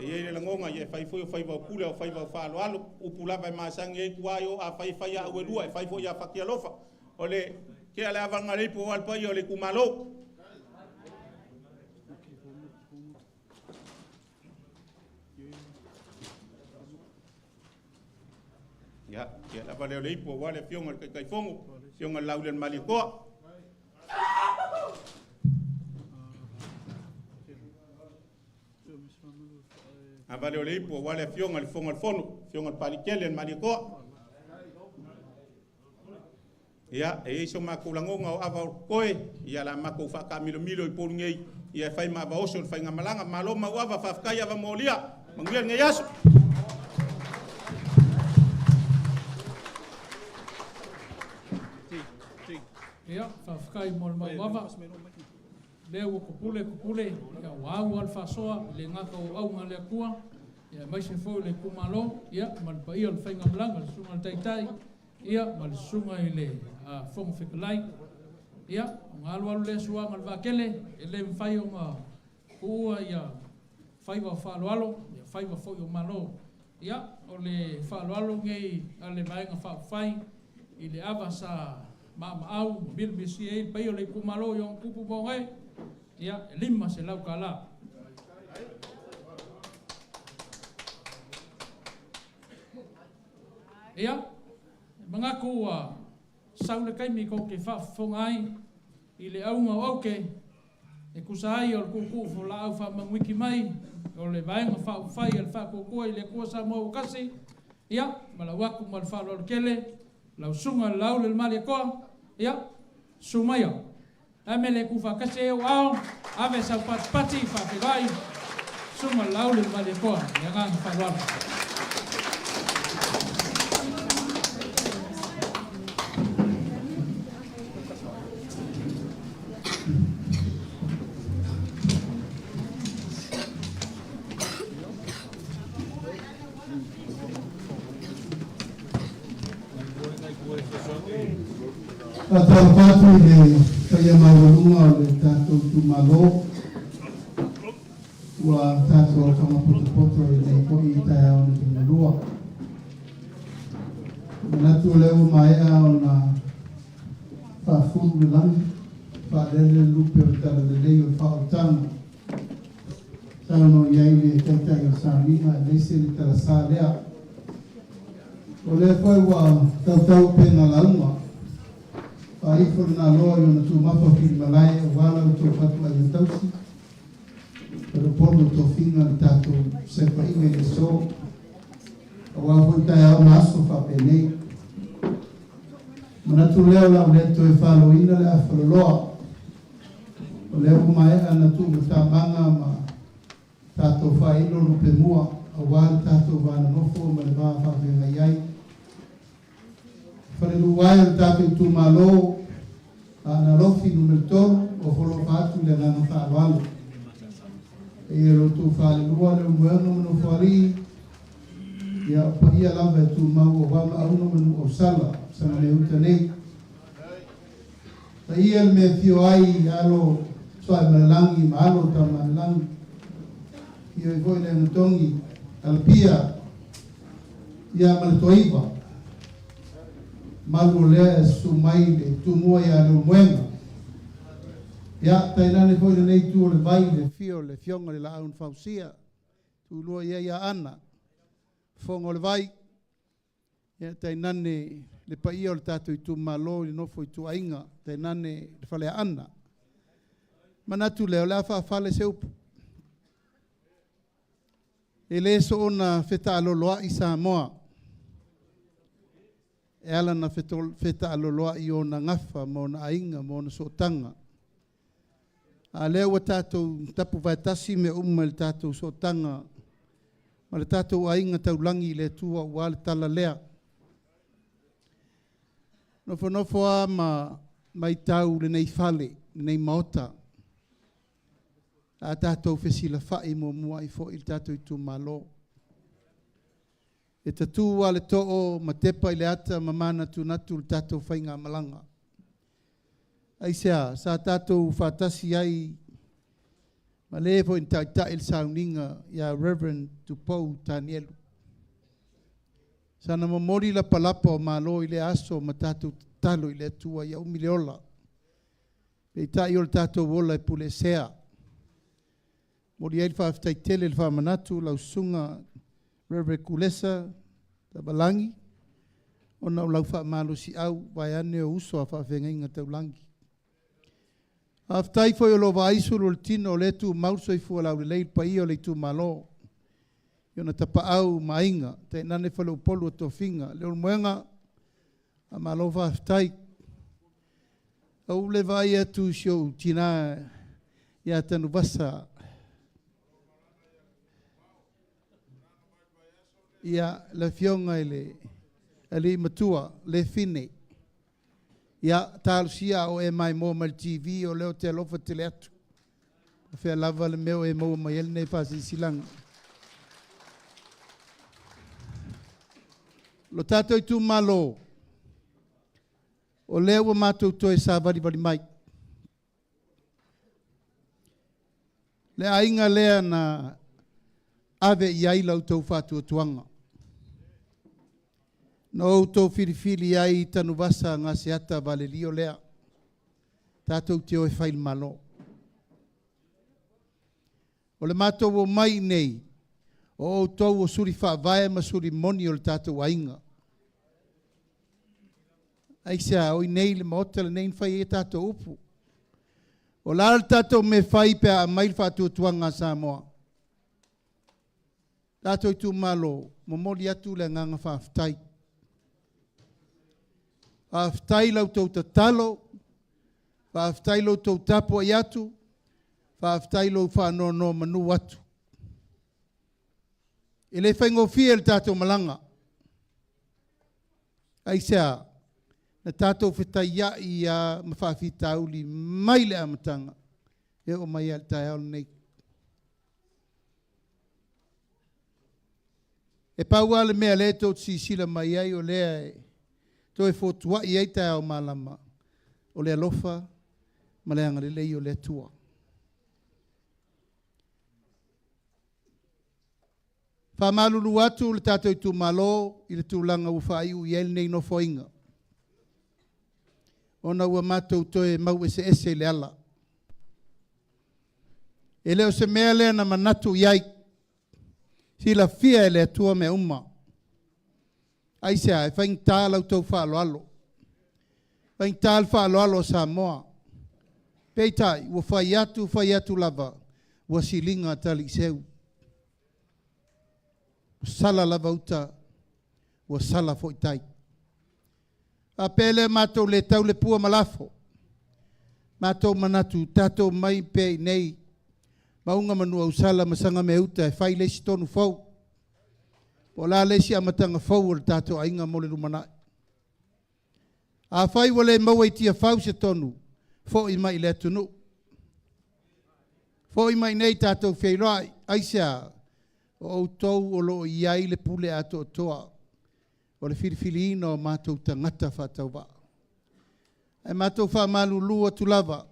E i ai le lagona, ia e fai foi o faiva o pule, o faiva o faaaloalo, upu lava e masani ai tua i o, afai e fai ia au e lua, e fai foi ia Fatialofa. O le tea le avaga le ipu o le paia o le itumalo. Ia, tea lava lea o le ipu aua le afioga i le Taitaifono, afioga i le Lauli o le Malietoa. Ava lea o le ipu aua le afioga i le Fofoga o le Fono, afioga i le Palikele o le Malietoa. Ia, e i ai so matou lagona o ava o totoe, ia la matou faataamilomilo i Upolu nei, ia e fai ma ava oso i le faigamalaga. Malo mauava, faafetai ava molia, manuia lenei aso. Ia, faafetai mo le mau ava. Lea ua topule topule, ia ua au lava le faasoa, e le gata o auauna a le Atua, ia aemaise foi o le itumalo, ia ma le paia o le faigamalaga, le susuga i le Taitai, ia ma le susuga i le Fofoga Fetalai. Ia, ona alu alu lea suaga o le vaatele, e le mafai ona tuua ia faiva o faaaloalo, ia faiva foi o Malo. Ia, o le faaaloalo lenei a le Vaega Faaupufai i le ava sa maamaau ma milamilisia ai le paia o le itumalo i ona tupu ma ona ee, ia, e $500. Ia, e manatu ua sau le taimi tou te faafofoga ai i le auga o aute e tusa ai o le tuutuu folaau faamanuiki mai o le Vaega Faaupufai a le Faatuatua i le Atua Samoa ua Tasi, ia, ma lau atu ma le faaaloalo tele, lau Susuga i le Laauli o le Malietoa, ia, susu maia. Ame le tuufaatasi ai ou ao, ave sau patipati, faafeiloai, Susuga i le Laauli o le Malietoa. Le agaga faaaloalo. Faatalofa atu i le paia maualuga o le tatou itumalo ua tatou alofaga potopoto i lenei foi taeao na liugalua. E manatu o lea ua maea ona faafulu le lagi, faalele le lupe o le talalelei o le faaolataga. Saunoa i ai le Taitai o le Sauniga aemaise le talasa lea. O lea foi ua tautau upega lauga, faaifo le naloa i ona tumafa filimalae aua la outou fatuaiga tausi, faleupolu o tofiga le tatou saofaiga i le aso, aua foi taeao ma aso faapenei. Manatu lea o le a ou le toe faloina le afaloloa. O lea ua maea na tuumatamaga ma tatou faailo lupe mua aua le tatou va nonofo ma le va faafeagai ai. Falelua ai o le tatou itumalo Aana Alofi numera 3 o folofa atu i le agaga faaaloalo. Eia lo outou falelua Leulumoega ma Nofoalii, ia o paia lava e tumau aua Maauga ma Nuuausala, Sagaleuta nei. Paia le mea e fio ai alo Suaimalelagi ma alo Taumalelagi. Fio ai foi le Agatogi, Alapia, ia ma le Toaiva. Malu o lea e susu mai le Tumua ia Leulumoega. Ia, tainane foi lenei itu o le vai, le fio o le Afioga i le Laau na Fausia, tulua i ai ia Ana, Fofoga o le Vai. Ia tainane le paia o le tatou itumalo i le nofo ituaiga, tainane le Faleaana. Manatu lea, o le a faafale se upu. E le soona fetaaloloai Samoa, e ala na fetaaloloai i ona gafa ma ona aiga ma ona sootaga. A lea ua tatou tapuvaetasi mea uma i le tatou sootaga ma le tatou aiga taulagi i le Atua aua le tala lea. Nofonofo lava ma matau lenei fale, lenei maota, a tatou fesilafai muamua ai foi i le tatou itumalo. E tatū lava le too ma tepa i le ata ma manatunatu le tatou faigamalaga. Aisea? Sa tatou faatasi ai Ma le foi na taitai le sauniga ia Reverend Tupou Tanielu. Sana momoli lapalapa o malo i lea aso ma tatou tatalo i le Atua ia umi le ola. Peitai o le tatou ola e puleesea. Momoli ai le faafetai tele i le faamanatu lau susuga Reverend Kulesa Tavalagi, ona o lau faamalosiau vaeane o uso a faafeagaiga taulagi. Faafetai foi o lo o vaai sulu o le tino o lea e tumau le soifua laulelei i le paia o le itumalo i ona tapaau ma aiga, tainane faleupolu o tofiga. Leulumoega, faamalo faafetai. Ou le vaai atu i si ou tina ia Tanuvasa, ia le afioga i le alii matua Lefine. Ia, talosia a o e maimoa mai le TV, o lea ou te alofa tele atu. O fea lava le mea o e maua mai ai lenei faasilasilaga. Lo tatou itumalo, o lea ua matou toe savalivali mai. Le aiga lea na ave i ai la outou faatuatuaga. Na outou filifili ai Tanuvasa Gaseata Valelio lea, tatou te o e fai le Malo. O le matou omai i nei, o outou o suli faavae ma suli moni o le tatou aiga. Aisea, o i nei le maota lenei na fai ai a tatou upu. O le a le tatou mea e fai pe a aumai le faatuatuaga a Samoa? Tatou itumalo, momoli atu le agaga faafetai. Faafetai la outou tatalo, faafetai lo outou tapuai atu, faafetai lou faanonomanu atu. E le faigofie le tatou malaga. Aisea? Na tatou fetaiai lava ma faafitauli mai le amataga e oo mai lava i le taeao lenei. E pau lava le mea o lea tou te silasila mai ai o lea e toe fotuai ai taeao malama, o le alofa ma le agalelei o le Atua. Faamalulu atu le tatou itumalo i le tulaga ua faaiu i ai lenei nofoaiga, ona ua matou toe mau eseese i le ala. E le o se mea lea na manatu i ai, silafia e le Atua mea uma. Aisea? E faigata la outou faaaloalo, faigata le faaaloalo a Samoa. Peitai, ua fai atu fai atu lava, ua siliga taliiseu. Ua sala lava uta, ua sala foi tai. Faapea lea, matou le tau le pua ma lafo. Matou manatu, tatou omai pea i inei, Mauga ma Nuuausala ma Sagamea-uta e fai le isi tonu fou. Po o le a le isi amataga fou o le tatou aiga mo le lumanai. Afai ua le maua i Tiafau se tonu, foi mai i le atunuu. Foi mai i inei tatou feiloai. Aisea? O outou o lo o i ai le pule atoatoa o le filifiliina o matou tagata faatauvaa. Ae matou faamalulu atu lava,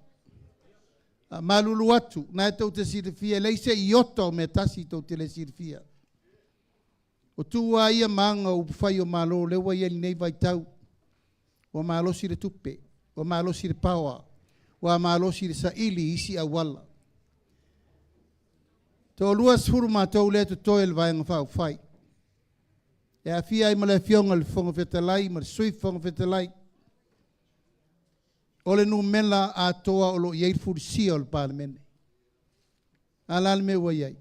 faamalulu atu, na e tou te silafia, e leai se iota o mea tasi tou te le silafia. O tu lava ia ma aga o upufai o Malo lea ua i ai i lenei vaitau, ua malosi le tupe, ua malosi le power, ua malosi le saili i isi auala. Toa 20 matou lea e totoe i le Vaega Faaupufai, e aafia ai ma le Afioga i le Fofoga Fetalai ma le Sui Fofoga Fetalai. O le numera atoa o lo o i ai le fulisia o le Palemene. A la le mea ua i ai?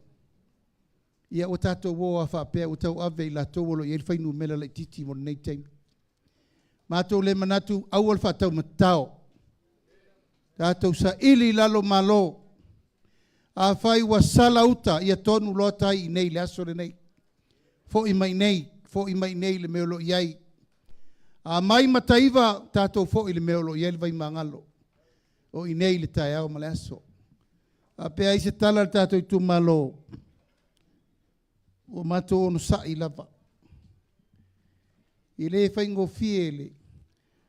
Ia ua tatou o lava faapea ua tauave i latou o lo o i ai le fuainumera laitiiti mo lenei taimi. Matou le manatu, aua le faataumatao. Tatou saili i lalo malo. Afai ua sala uta, ia tonu loa tai i inei i le aso lenei. Foi mai i inei, foi mai i inei le mea o lo o i ai. A mai Mataiva, tatou foi i le mea o lo o i ai le Vaimagalo. O i inei le taeao ma le aso. Faapea ai se tala a le tatou itumalo, ua matou onosai lava. E le faigofie le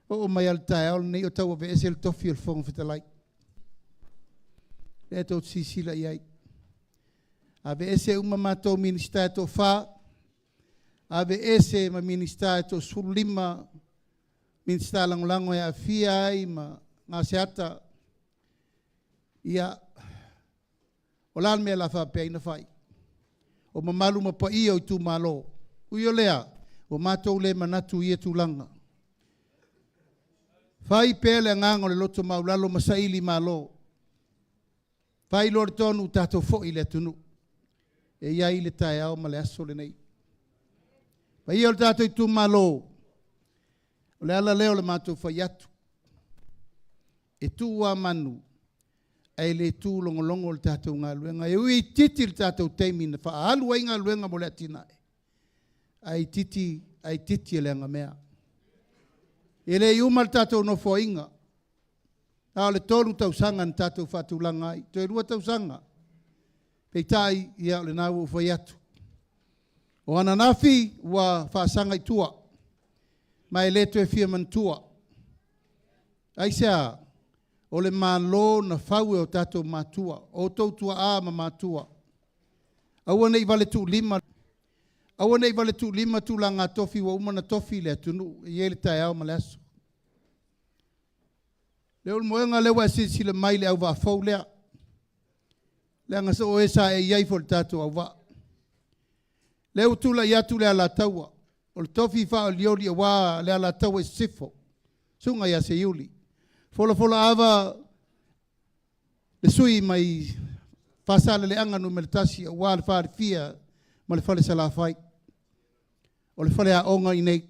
oo mai lava i le taeao lenei o tauaveese le tofi o le Fofoga Fetalai. Lea tou te silasila i ai. Aveese uma matou Minisita e toafa, aveese ma Minisita e toa-15, Minisita Lagolago e aafia ai ma Gaseata. Ia, o le a le mea o le a faapea ai ona fai? O mamalu ma paia o itumalo. Ui o lea, ua matou le manatu i ia tulaga. Fai pea le agaga o le loto maualalo ma saili malo. Fai loa le tonu, tatou foi i le atunuu. E i ai le taeao ma le aso lenei. Paia o le tatou itumalo, o le ala lea o le matou fai atu. E tu lava manu, ae le tu logologo le tatou galuega. E ui itiiti le tatou taimi na faaalu ai galuega mo le atinae, ae itiiti, ae itiiti e le agamea. E le i uma le tatou nofoaiga, a o le 3 tausaga na tatou faatulaga ai, toe 2 tausaga. Peitai, ia o lena ua ou fai atu. O ananafi ua faasaga i tua, ma e le toe fia manatua. Aisea? O le Malo na fau e o tatou matua, o outou tuaa ma matua. Aua ne i vale tuulima, aua ne i vale tuulima tulaga tofi ua uma ona tofi le atunuu e i ai le taeao ma le aso. Leulumoega lea ua e silasila mai i le auvaa fou lea, leaga so o e sa e i ai foi i le tatou auvaa. Lea ua tulai atu le Alataua, o le tofi faaolioli aua le Alataua i Sisifo, susuga ia Seiuli. Folafola ava le sui mai Faasaleleaga Nu.1 aua le Falefia ma le Fale Salafai. O le faleaoga i inei.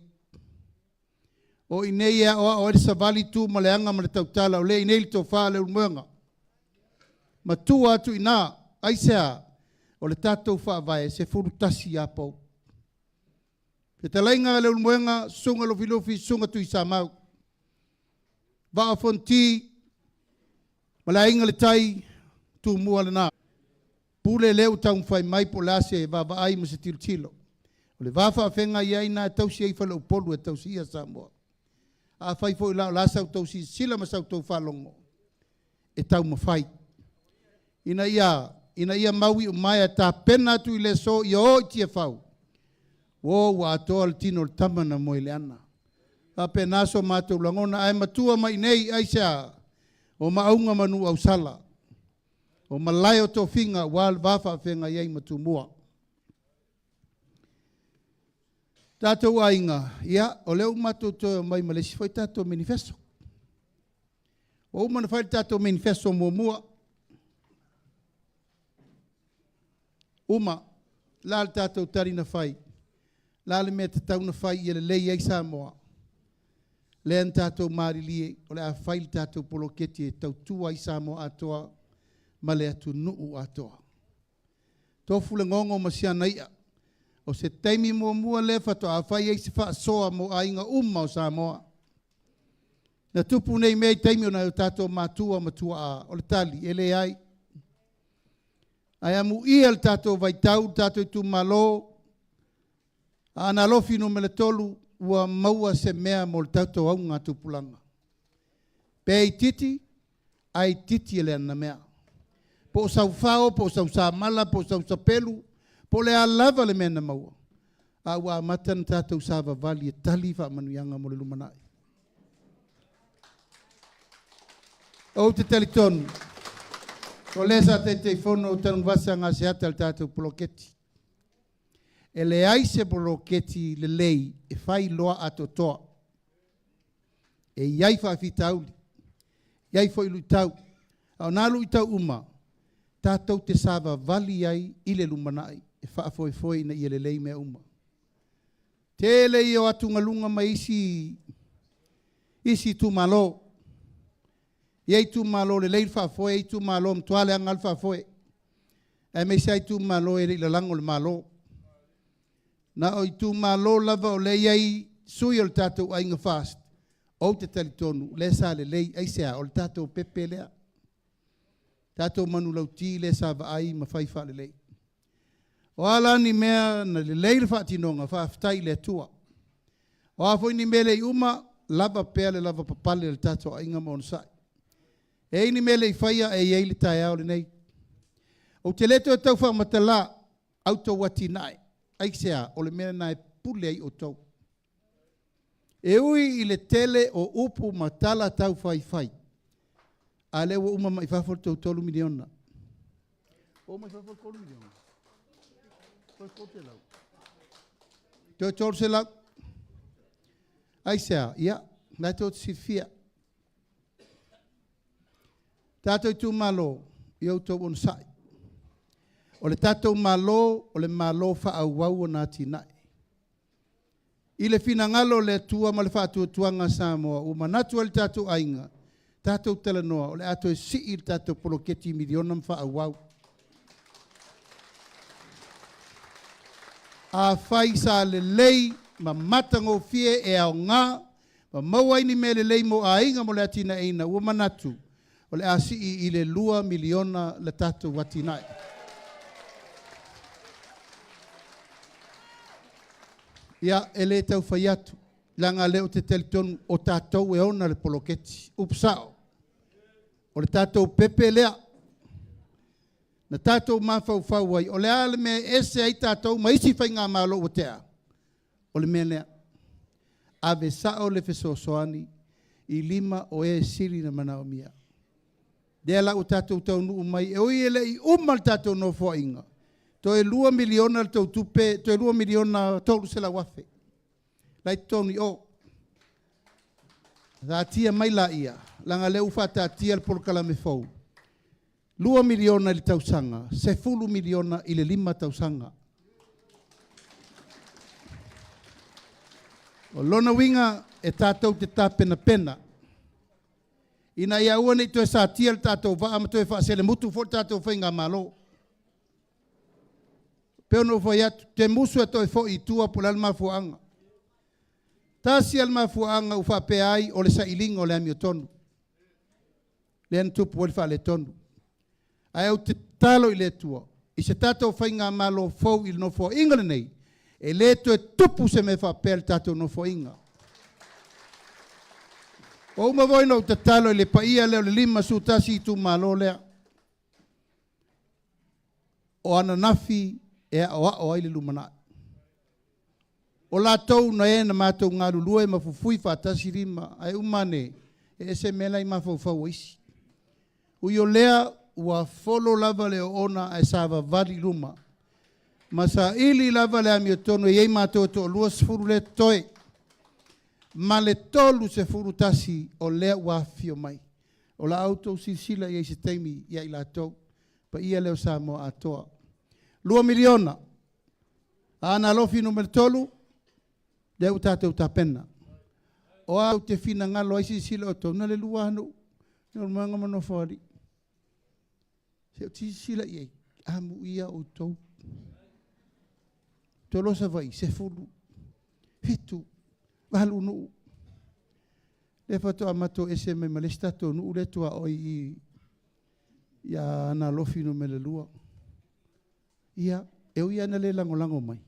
O i inei e aoao ai le savali, tu ma le aga ma le tautala, o lea e i inei le tofa a Leulumoega. Matua atu i ina, aisea? O le tatou faavae e 11 ia pou. Fetalaiga a Leulumoega, Susuga Lufilufi, Susuga Tuisamau, Vaa o Fonoti ma le Aiga i le Tai, Tumua lena. Pule lea ua taumafai mai po o le a se vaavaai ma se tilotilo. O le va faafeagai ai lena e tausi ai faleupolu e tausia Samoa. Afai foi la o le a sa outou silasila ma sa outou faalogo, e taumafai ina ia ina ia mauiumaea tapena atu i le aso ia o i Tiafau, o ua atoa le tino o le tama na moe i le ana. Faapena so matou lagona, ae matua mai i nei, aisea? O Maauga ma Nuuausala, o malae o tofiga aua le va faafeagai ai ma Tumua. Tatou aiga, ia, o lea ua matou toe omai ma le isi foi tatou menifeso. Ua uma ona fai le tatou menifeso muamua. Uma. Le a le tatou tali na fai? Le a le mea e tatau ona fai ia lelei ai Samoa? Lea na tatou malilie o le a fai le tatou poloketi e tautua ai Samoa atoa ma le atunuu atoa. Tofu le gogo ma si ana i'a. O se taimi muamua lea faatoa fai ai se faasoa mo aiga uma o Samoa. Na tupu nei mea i taimi o nai o tatou matua ma tuaa, o le tali, e leai. Ae amuia le tatou vaitau, le tatou itumalo, Aana Alofi Nu.3, ua maua se mea mo le tatou augatupulaga. Pe itiiti, ae itiiti e le anamea. Po o sau fao, po o sau samala, po o sau sapelu, po o le a lava le mea na maua, a ua amata ona tatou savavali e tali faamanuiaga mo le lumanai. Ou te talitonu, o lea sa Taitaifono o Tanuvasa Gaseata i le tatou poloketi. E leai se poloketi lelei e fai loa atoatoa. E i ai faafitauli, e i ai foi luitau. A o na luitau uma, tatou te savavali ai i le lumanai e faafoefoe ina ia lelei mea uma. Tele ia o atugaluga mai isi isi itumalo. E i ai itumalo lelei le faafoe, e i ai itumalo matua leaga lava le faafoe. Aemaise lava itumalo e le i lalago le Malo. Na o itumalo lava o lea e i ai sui o le tatou aiga FAST, ou te talitonu o lea sa lelei. Aisea? O le tatou pepe lea, tatou manulauti lea sa vaai ma fai faalelei. O a la ni mea na lelei le faatinoga, faafetai i le Atua. O a foi ni mea e le i uma, lava pea le lavapapale o le tatou aiga ma onosai. E i ai ni mea e le i faia, e i ai le taeao lenei. Ou te le toe tau faamatala a outou atinae, aisea? O le mea lena e pule ai outou. E ui i le tele o upu ma tala taufaifai, a lea ua uma mai fafo le tou $3 miliona. Ua uma i fafo le $3 miliona? Toe 300. Toe 300. Aisea? Ia, na e tou te silafia. Tatou itumalo, ia outou onosai. O le tatou Malo, o le Malo faaauau ona atinae. I le finagalo o le Atua ma le faatuatuaga a Samoa, ua manatu ai le tatou aiga, tatou talanoa, o le a toe sii le tatou poloketi miliona ma faaauau. Afai sa lelei ma matagofie e aoga ma maua ai ni mea lelei mo aiga mo le atinaeina, ua manatu o le a sii i le $2 miliona le tatou atinae. Ia, e le tau fai atu, leaga o lea ou te talitonu o tatou e ona le poloketi. Upu sao, o le tatou pepe lea na tatou mafaufau ai, o le a le mea e ese ai tatou ma isi faigamalo ua tea? O le mea lea, ave sao le fesoasoani i lima o e sili ona manaomia. Lea la ua tatou taunuu mai, e ui e le i uma le tatou nofoaiga, toe $2 miliona le tou tupe, toe $2 miliona 300,000 la e i totonu i o. Taatia mai laia, leaga o lea ua faataatia le polokalame fou, $2 miliona i le tausaga, $10 miliona i le 5 tausaga. O lona uiga e tatou te tapenapena ina ia aua ne i toe satia le tatou vaa ma toe faaselemutu foi le tatou faigamalo. Pei ona ou fai atu, te musu e toe foi i tua po o le a le mafuaaga. Tasi lava le mafuaaga ua faapea ai o le sailiga o le amiotonu, lea na tupu ai le faaletonu. Ae ou te tatalo i le Atua i se tatou faigamalo fou i le Nofoaiga lenei, e le toe tupu se mea faapea i le tatou Nofoaiga. Ua uma foi ona ou tatalo i le paia lea o le 51 itumalo lea. O ananafi e aoao ai le lumanai. O latou na e na matou galulue ma fufui faatasi lima, ae uma ane, e ese mea la e i mafaufau o isi. Ui o lea, ua folo lava le oona ae savavali i luma, ma saili lava le amiotonu e i ai matou e toalua sefulu lea e totoe, ma le 31 o lea ua afifio mai. O la outou silasila i ai i se taimi ia i latou, paia lea o Samoa atoa. $2 miliona, Aana Alofi Nu.3, lea ua tatou tapena. O a ou te finagalo ai silasila outou, na o le 2 lava nuu, Leulumoega ma Nofoalii. Se i silasila i ai, amuia outou. Tolo Savaii, 10, 7, 8 nuu. Lea faatoa matou ese mai ma le isi tatou nuu lea tuaoi i i Aana Alofi Nu.2. Ia, e ui lava ina le lagolago mai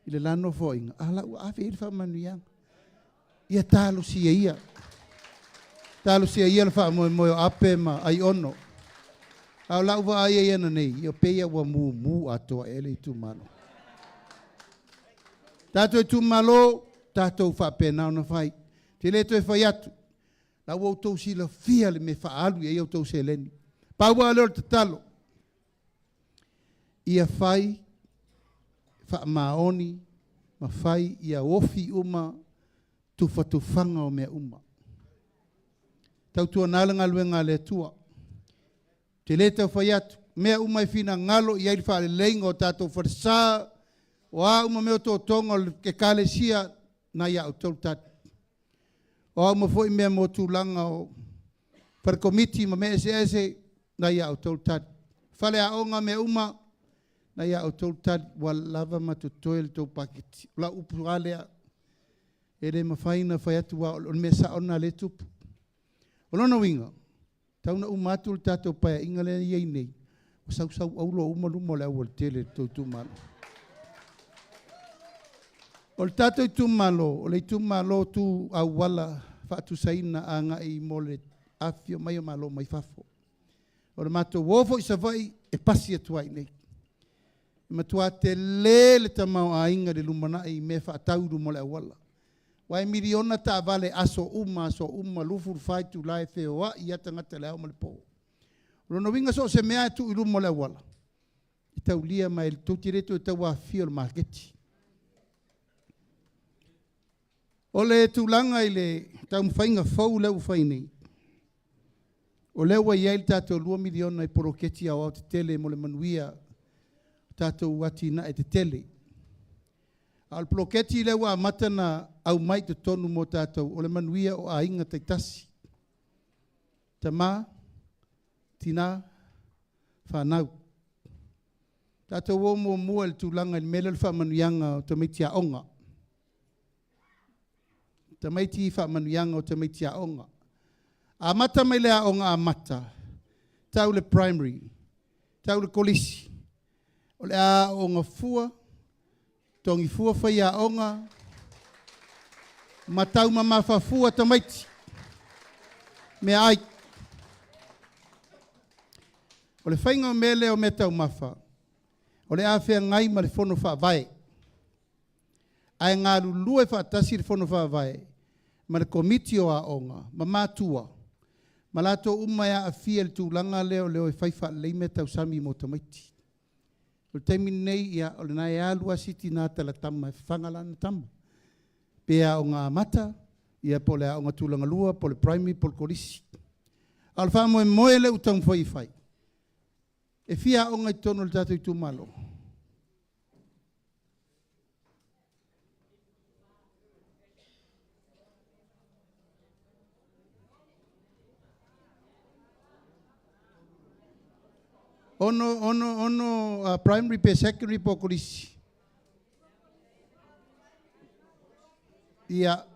i le la nofoaiga, a o la ua ave i ai le faamanuiaga. Ia talosia ia. Talosia ia le faamoemoe o Ape ma Aiono. A o lau vaai i ai ananei, ia pei lava ua mumu atoa ea le itumalo. Tatou itumalo, tatou faapena ona fai. Ou te le toe fai atu, la ua outou silafia le mea e faaalu i ai a outou seleni. Pau lava lea o le tatalo, ia fai faamaoni ma fai ia ofi uma tufatufaga o mea uma. Tautuana le galuega a le Atua. Ou te le tau fai atu, mea uma e finagalo i ai le faaleleiga o tatou falesa, o a uma mea o tootoga o le Ekalesia, na ia outou le tali. O a uma foi mea mo tulaga o fale komiti ma mea eseese, na ia outou le tali. Faleaoga mea uma, na ia outou le tali. Ua lava ma totoe le tou paketi. O lau upu lava lea, e le mafai ona fai atu, aua o le mea sao lena o lea e tupu. O lona uiga, tau ina uma atu le tatou paeaiga lea e i ai nei, ua sausau auro uma luma o le aualatele i le tou itumalo. O le tatou itumalo, o le itumalo tu auala faatusaina agai mo le afifio mai o Malo mai fafo. O le matou o foi i Savaii, e pasi atu ai nei. E matua telē le tamaoaiga i le lumanai i mea faatau i luma o le auala. Aua e miliona taavale aso uma aso uma, 24 itula e feoai lava tagata i le ao ma le po. O lona uiga so o se mea lava e tuu i luma o le auala, e taulia ma e tou te le toe tau afifio i le maketi. O le tulaga i le taumafaiga fou lea ua fai nei, o lea ua i ai le tatou $2 miliona i poloketi aoao tetele mo le manuia o tatou atinae tetele. A o le poloketi lea ua amata ona aumai i totonu mo tatou, o le manuia o aiga taitasi, tama, tina, fanau. Tatou o muamua i le tulaga i le mea lea o le faamanuiaga o tamaiti aoga. Tamaiti faamanuiaga o tamaiti aoga. Amata mai le aoga amata, tau le primary, tau le kolisi, o le a aooga fua, totogi fua faiaoga, ma taumamafa fua tamaiti. Meaai. O le faiga o mea lea o meataumafa, o le a feagai ma le Fono Faavae, ae galulue faatasi le Fono Faavae ma le Komiti o Aoga ma matua ma latou uma e aafia i le tulaga lea o le o e fai faalelei meatausami mo tamaiti. O le taimi lenei, ia, o lena e alu lava si tina talatama e fafaga lana tama, pe aoga amata, ia po o le aoga tulagalua, po o le primary po o le kolisi. A o le faamoemoe lea ua taumafai e fai, e fia aoga i totonu o le tatou itumalo? Ono, ono, ono primary pe secondary po o kolisi? Ia,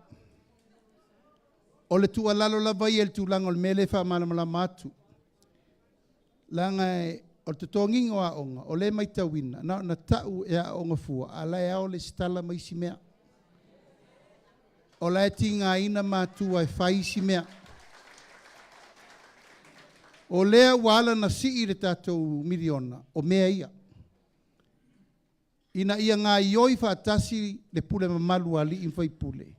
o le tuualalo lava ia i le tulaga o le mea lea e faamalamalama atu, leaga o le totogiina o aoga, o lea e matauina, na ona tau e aooga fua, a o la e ao le lesitala ma isi mea. O la e tigaina matua e fai isi mea. O lea ua ala ona sii le tatou miliona, o mea ia. Ina ia gaoioi faatasi le pule mamalu a alii ma faipule,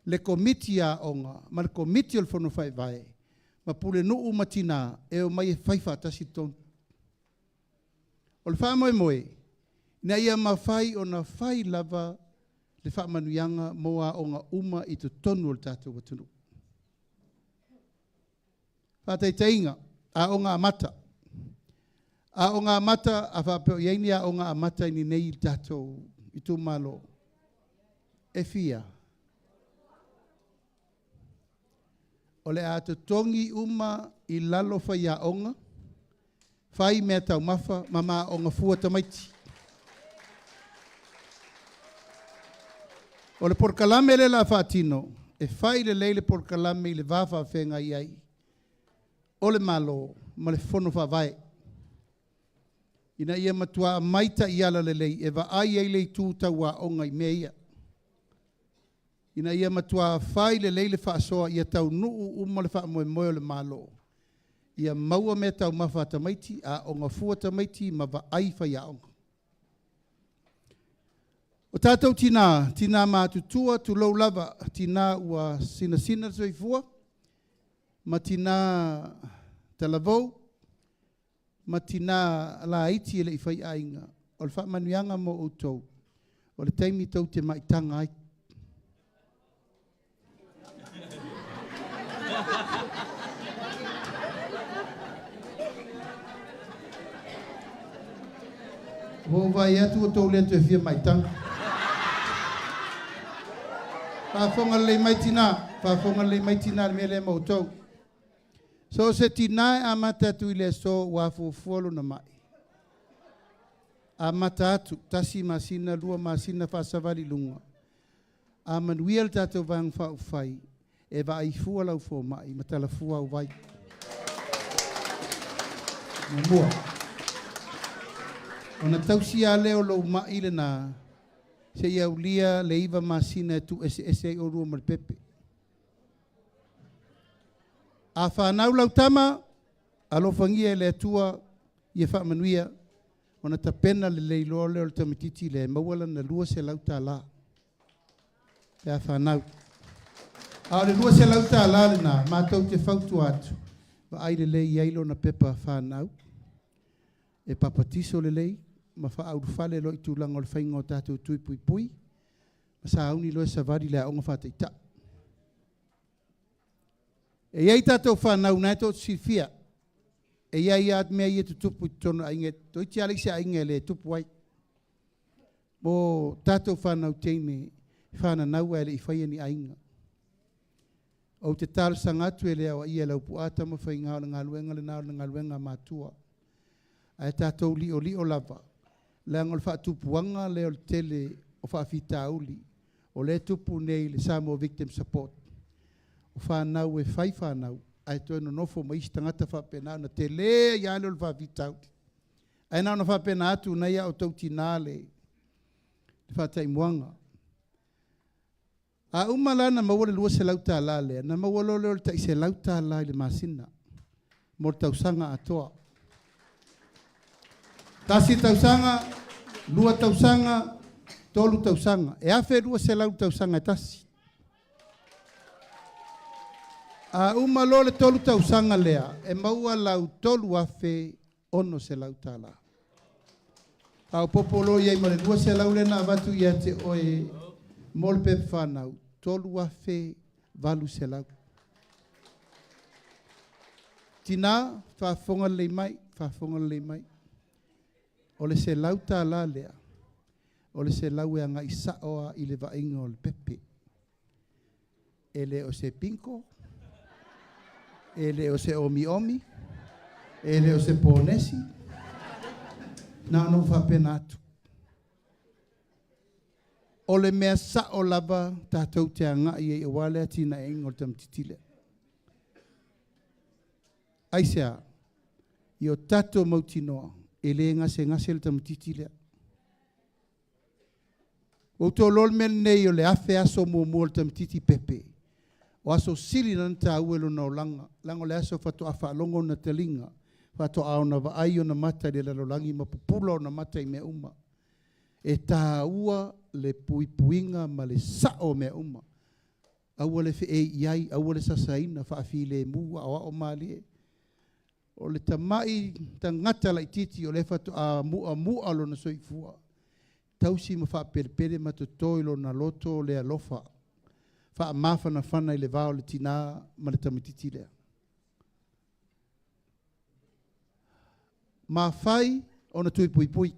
le Komiti Aoga ma le Komiti o le Fono Faavae, ma pulenuu ma tina e omai e fai faatasi le tonu. O le faamoemoe, ina ia mafai ona fai lava le faamanuiaga mo aoga uma i totonu o le tatou atunuu. Faataitaiga, aoga amata. Aoga amata, a faapea o i ai ni aoga amata i inei i le tatou itumalo, e fia? O le a totogi uma i lalo faiaoga, fai meataumafa ma maaoga fua tamaiti. O le polokalame lea o le a faatino, e fai lelei le polokalame i le va faafeagai ai o le Malo ma le Fono Faavae, ina ia matua aumai taiala lelei e vaai ai le itu tau aoga i mea ia, ina ia matua fai lelei le faasoa ia taunuu uma le faamoemoe o le Malo, ia maua meataumafa a tamaiti, aooga fua tamaiti ma vaai faiaoga. O tatou tina, tina matutua, tulou lava, tina ua sinasina le soifua, ma tina talavou, ma tina laiti e le i faiaiga, o le faamanuiaga mo outou, o le taimi tou te maitaga ai. Ua ou vaai atu ua tou le toe fia maitaga. Faafofoga lelei mai tina, faafofoga lelei mai tina i le mea lea ma outou. So o se tina e amata atu i le aso ua afuafua lona mai, amata atu, 1 masina, 2 masina faasavali i luga, a manuia le tatou Vaega Faaupufai, e vaai fua lau fomai ma talafua au vai. Muamua, ona tausi lava lea o lou mai lena seia aulia le 9 masina e tuueseese ai oulua ma le pepe. A fanau lau tama, alofagia e le Atua. Ia faamanuia, ona tapena lelei loa lea o le tamaitiiti lea e maua lana $200 pe a fanau. A o le $200 lena, matou te fautua atu, vaai lelei i ai lona pepa fanau, e papatiso lelei ma faaulufale loa i tulaga o le faiga o tatou tui puipui, ma sauni loa e savali i le aoga faataitai. E i ai tatou fanau o lena tou te silafia, e i ai lava mea ia e tutupu i totonu o aiga, toeitiiti lava leai se aiga e le tupu ai. Mo tatou fanau teine e fananau ae le i faia ni aiga. Ou te talosaga atu e le aoaia e Laupuaa Tamafaiga o le galuega lena o le galuega a matua. Ae tatou li'oli'o lava, leaga o le faatupuaga lea o le tele o faafitauli o lea e tupu nei i le Samoa Victim Support. O fanau e fai fanau ae toe nonofo ma isi tagata faapena ona tele ai lava lea o le faafitauli. Ae na ona faapena atu, o lena e ia outou tinã le faataimuaga. A uma la ona maua le $200 lea, ona maua loa lea o le tai $100 i le masina mo le tausaga atoa. Tasi le tausaga, 2 tausaga, 3 tausaga. E $1,200 i le tausaga e tasi. A uma loa le 3 tausaga lea, e maua lau $3,600. Faaopoopo loa i ai ma le $200 lea na avatu ia te oe mo le pepa fanau, $3,800. Tina, faafofoga lelei mai, faafofoga lelei mai. O le $100 lea, o le $100 e agai sao lava i le vaaiga o le pepe. E le o se bingo, e le o se omiomi, e le o se ponesi, na ona ou faapena atu. O le mea sao lava tatou te agai i ai aua le atinaeina o le tamaitiiti lea. Aisea? Ia o tatou mautinoa e le gasegase le tamaitiiti lea. Ua outou iloa le mea lenei o le 1,000 aso muamua o le tamaitiiti pepe, o aso sili na ona taua i lona olaga, leaga o le aso faatoa faalogo ona taliga, faatoa ona vaai ona mata i le lalolagi ma pupula ona mata i mea uma. E taua le puipuiga ma le sao o mea uma. Aua le feei i ai, aua le sasaina, faafilemu, aoao malie. O le tamai tagata laitiiti o lea faatoa mu'amu'a lona soifua, tausi ma faapelepele ma toto i lona loto le alofa, faamafanafana i le va o le tinā ma le tamaitiiti lea. Mafai ona tui puipui.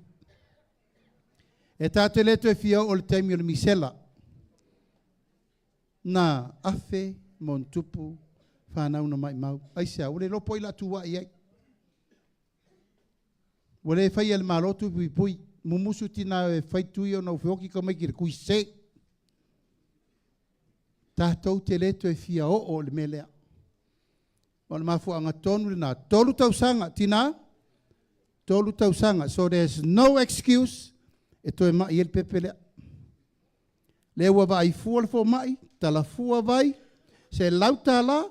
E tatou te le toe fia oo i le taimi o le misela na 1,000+ fanau na maimau. Aisea? Ua le iloa po o ai o le a tu ae i ai. Ua le faia e le Malo tui puipui. Mumusu tinã e fai tui ona ua feoti tamaiti i le tui sese. Tatou te le toe fia oo i le mea lea. O le mafuaaga tonu lena, 3 tausaga, tinã, 3 tausaga. So there's no excuse e toe mai ai le pepe lea. Lea ua vaai fua le fomai, talafua vai, $100,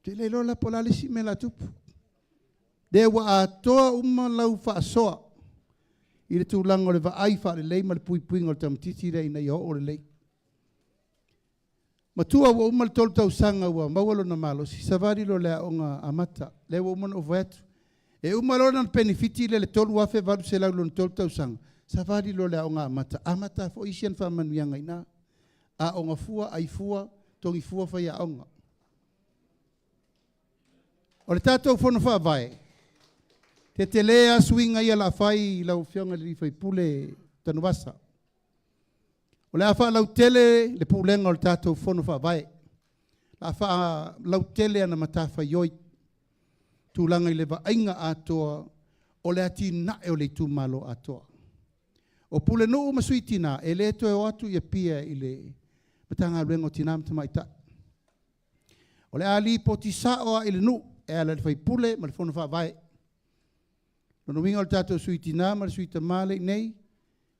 te le iloa la po o le a le isi mea o le a tupu. Lea ua atoa uma lau faasoa i le tulaga o le vaai faalelei ma le puipuiga o le tamaitiiti lea ina ia oo lelei. Matua ua uma le 3 tausaga ua maua lona malosi, savali loa i le aoga amata. Lea ua uma ona ou fai atu. E uma loa ona penefiti lea i le $3,800 i lona 3 tausaga, savali loa i le aoga amata, amata foi isi ana faamanuiaga i ina. Aoga fua, ai fua, togi fua faiaoga. O le tatou Fono Faavae, tetele lava suiga ia o le a fai i lau Afioga i le sui usufono Tanuvasa. O le a faalautele le pulega o le tatou Fono Faavae. O le a faalautele ana matafaioi, tulaga i le vaaiga atoa o le atinae o le itumalo atoa. O Pulenuu ma Sui Tina, e le toe o atu i Apia i le Matagaluega o Tina ma Tamaitai. O le a lipoti sao lava i le nuu e ala i le faipule ma le fono faavae. O lona uiga o le tatou Sui Tina ma le Sui Tama lea e i inei,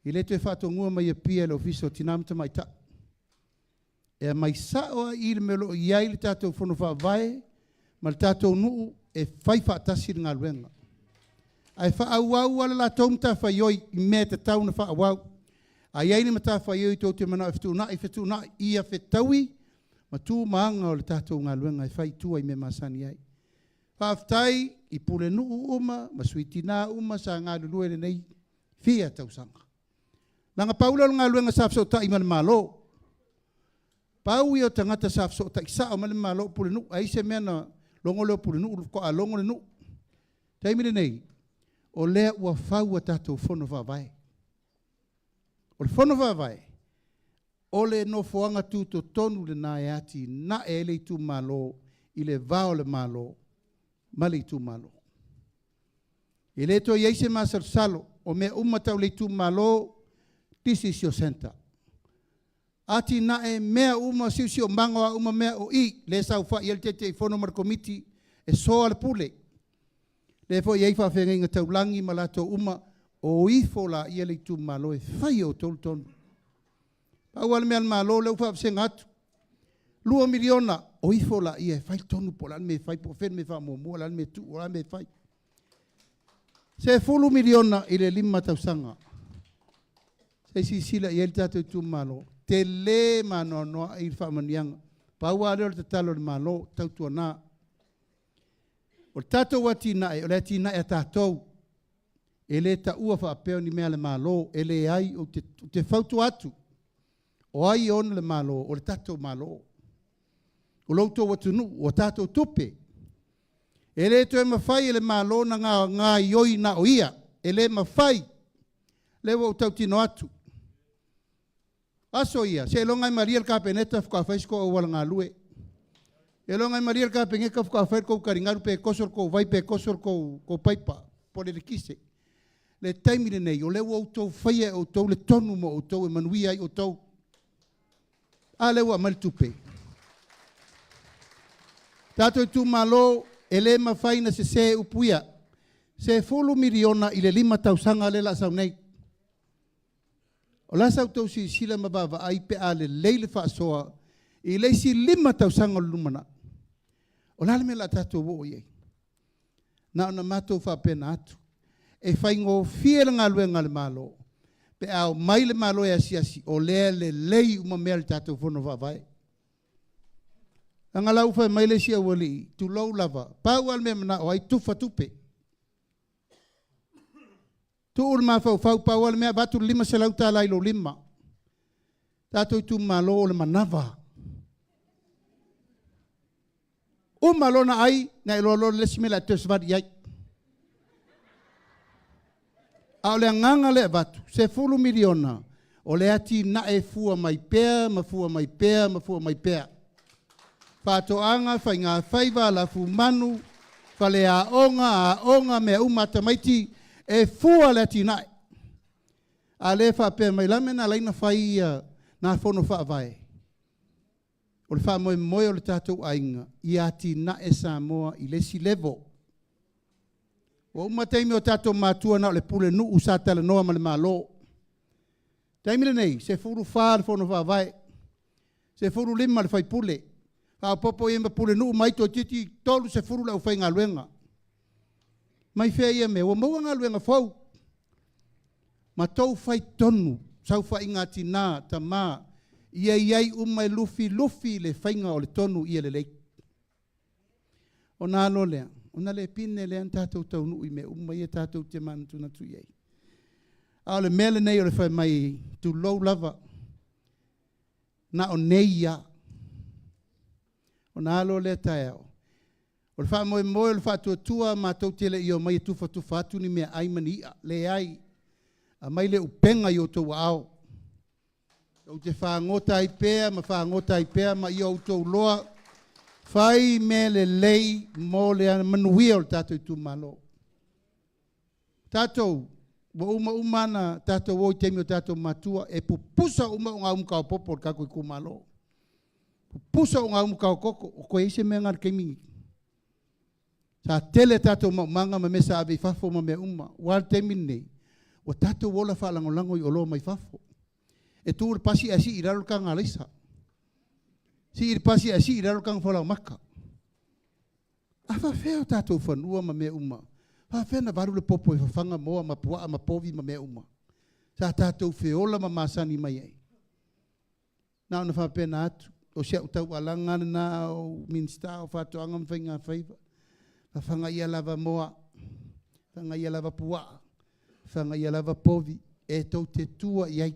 e le toe faatonua mai Apia e le Ofisa o Tina ma Tamaitai. E aumai sao lava i i le mea o lo o i ai le tatou fono faavae ma le tatou nuu e fai faatasi le galuega. Ae faaauau lava le latou matafaioi i mea e tatau ona faaauau. A i ai ni matafaioi tou te manao e fetuunai, fetuunai, ia fetaui ma tu ma aga o le tatou galuega e fai i tua i mea masani ai. Faafetai i pulenuu uma ma sui tina uma sa galulue i lenei fia tausaga. Leaga pau lea o le galuega sa fesootai ma le Malo. Pau ia o tagata sa fesootai sao mai le Malo o pulenuu. A i ai se mea na logo lea o pulenuu faatoa logo le nuu. O le taimi lenei, o lea ua fau a tatou fono faavae. O le fono faavae, o le nofoaga tutotonu lena e atinae ai le itumalo i le va o le Malo ma le itumalo. E le toe i ai se masalosalo, o mea uma tau le itumalo, this is your centre. Atinae mea uma, siosiomaga o a uma mea, o i lea e saofai ai le Taitaifono ma le Komiti e soa le pule. Lea foi e i ai faafeagaiga taulagi ma latou uma, o ifo laia le itumalo e fai e outou le tonu. Pau lava le mea a le Malo lea ua faavasega atu, $2 miliona, o ifo laia e fai le tonu po o le a le mea e fai, po o fea le mea e faamuamua, o le a le mea e tuu, o le a le mea e fai. $10 miliona i le 5 tausaga. Se i silasila i ai le tatou itumalo, tele ma anoanoai le faamanuiaga. Pau lava lea o le tatalo a le Malo, tautuana. O le tatou atinae, o le atinae a tatou. E le taua faapea o ni mea a le Malo, e leai, ou te fautua atu, o ai e ona le Malo? O le tatou Malo. O lo outou atunuu, o a tatou tupe. E le toe mafai e le Malo ona gaoioi na o ia. E le mafai. Lea ua ou tautino atu. O aso ia, seiloga e malie le Kapeneta faatoa fai se tou auala galue. Seiloga e malie le Kapeneta faatoa fai le tou taligalu pe toso le tou vai pe toso le tou paipa po o le eletise. Le taimi lenei, o lea ua outou faia e outou le tonu mo outou e manuia ai outou. A lea ua aumai le tupe. Tatou itumalo, e le mafai ona sese upu ia. $10 miliona i le 5 tausaga lea o le a sau nei. O le a sa outou silasila ma vaavaai pe a lelei le faasoa i le isi 5 tausaga o le lumanai? O le a le mea o le a tatou oo i ai? Na ona matou faapena atu, e faigofie le galuega a le Malo pe a omai le Malo e asiasi, o lea e lelei uma mea i le tatou Fono Faavae. Leaga la ua fai mai le isi aualii, tulou lava, pau lava le mea e manao ai, tufa tupe. Tuu le mafaufau, pau lava le mea, avatu le $500 i lou lima. Tatou itumalo o le manava. Uma lona ai, na iloa loa le isi mea o le a toe savali i ai. A o le agaga lea e avatu, $10 miliona, o le atinae e fua mai pea ma fua mai pea ma fua mai pea. Faatoaga, faigafaiva, lafumanu, faleaoga, aoga, mea uma a tamaiti, e fua le atinae. A le faapea mai, o le a le mea na ala ai ona fai nai fono faavae? O le faamoemoe o le tatou aiga, ia atinae Samoa i le isi level. Ua uma taimi o tatou matua na o le pulenuu sa talanoa ma le Malo. O le taimi lenei, 14 le fono faavae, 15 le faipule, faaopoopo i ai ma pulenuu ma ai toeitiiti 30 le aufaigaluega. Mai fea ia mea? Ua maua galuega fou. Ma tou fai tonu, saofaiga a tina, tama, ia i ai uma e lufilufi le faiga o le tonu ia lelei. Ona alo lea, ona le pine lea ona tatou taunuu i mea uma ia tatou te manatunatu i ai. A o le mea lenei o le fai mai, tulou lava, na o nei lava. Ona alo lea taeao. O le faamoemoe o le faatuatua matou te le i omai e tufatufa atu ni meaai ma ni i'a. Leai, aumai le upega i outou aao. Ou te fagota ai pea ma fagota ai pea ma ia outou loa fai mea lelei mo le manuia o le tatou itumalo. Tatou, ua uma uma ona tatou o i taimi o tatou matua, e pupusa uma ogaumu taopopo o le tatou itumalo. Pupusa ogaumu taototo, o toe i ai se mea lena i le taimi lenei. Sa tele a tatou maumaga ma mea sa ave i fafo ma mea uma. Ua a le taimi lenei? Ua tatou ola faalagolago i oloa mai fafo. E tu le pasi ae sii i lalo le taga alaisa. Sii le pasi ae sii i lalo le taga falaoamata. A faapefea o tatou fanua ma mea uma? Faafefea ona valu le popo e fafaga moa ma puaa ma povi ma mea uma sa tatou feola ma masani mai ai? Na ona faapena atu, o si au taualaga lena a o Minisita o Faatoaga ma Faiga Faiva, fafaga ia lava moa, fafaga ia lava puaa, fafaga ia lava povi e tou te tua i ai.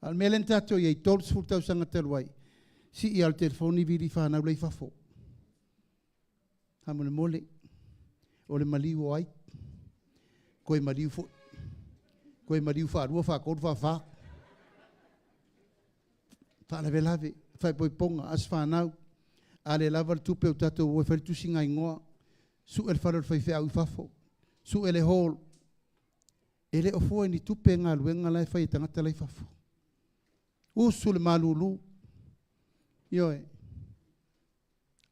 A o le mea lea na tatou i ai 30 tausaga talu ai, sii lava o le telefoni vili fanau la e i fafo. Faamolemole, o le maliu o ai? Toe maliu foi. Toe maliu faalua, faatolu, faafa. Faalavelave, faaipoipoga, aso fanau, a le lava le tupe ua tatou o e fai le tusiga igoa, sue le fale o le faifeau i fafo, sue le hall. E le o fua i ni tupe galuega la e fai e tagata la e i fafo. Usu le malulu, ioe,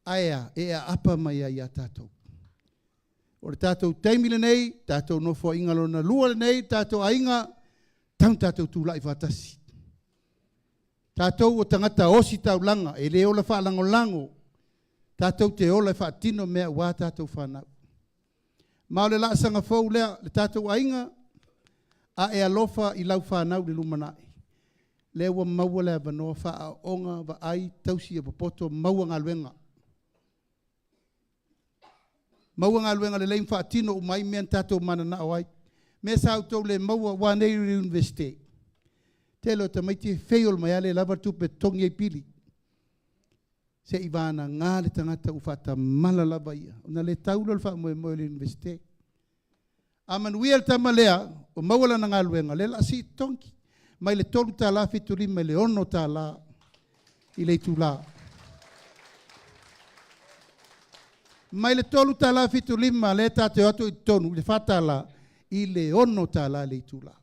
ae a? E aapa mai ai ia tatou. O le tatou taimi lenei, tatou nofoaiga lona lua lenei, tatou aiga, tau ina tatou tulai faatasi. Tatou o tagata ositaulaga, e le ola faalagolago, tatou te ola e faatino mea aua tatou fanau. Ma o le laasaga fou lea, le tatou aiga, a e alofa i lau fanau i le lumanai, lea ua maua le avanoa faaaooga, vaai, tausi ia popoto, maua galuega. Maua galuega lelei ma faatino uma ai mea na tatou mananao ai. Mea sa outou le maua ua a nei le Iunivesite? Tele o tamaiti e fail mai lava le lava le tupe e totogi ai pili. Seiavagana le tagata ua faatamala lava ia, ona le tau lea o le faamoemoe i le Iunivesite. A manuia le tama lea ua maua lana galuega, lea o le a sii totogi mai le $3.75 i le $6 i le itula. Mai le $3.75 lea tatou te o atu i totonu i le $4 i le $6 i le itula.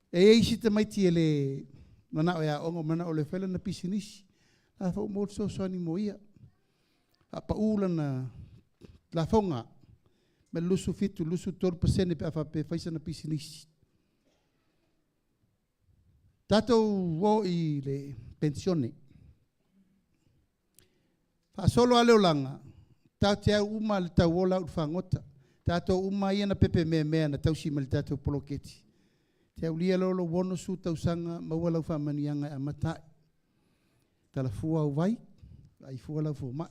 E i ai isi tamaiti e le manao e aoga, ua manao loa e fai lana pisinisi. O la foi ua maua le fesoasoani mo ia. Faapau lana lafoga mai le 27 i le 23% pe a faapea e fai sana pisinisi. Tatou o i le penisione. Faasolo lava le olaga, tatou te au uma lava i le tauola au i le fagota. Tatou uma ia na pepemea na tausi mai i le tatou poloketi, e te aulia loa lou 60 tausaga maua lau faamanuiaga e amata ai. Tala fua au vai, vaai fua lau fomai.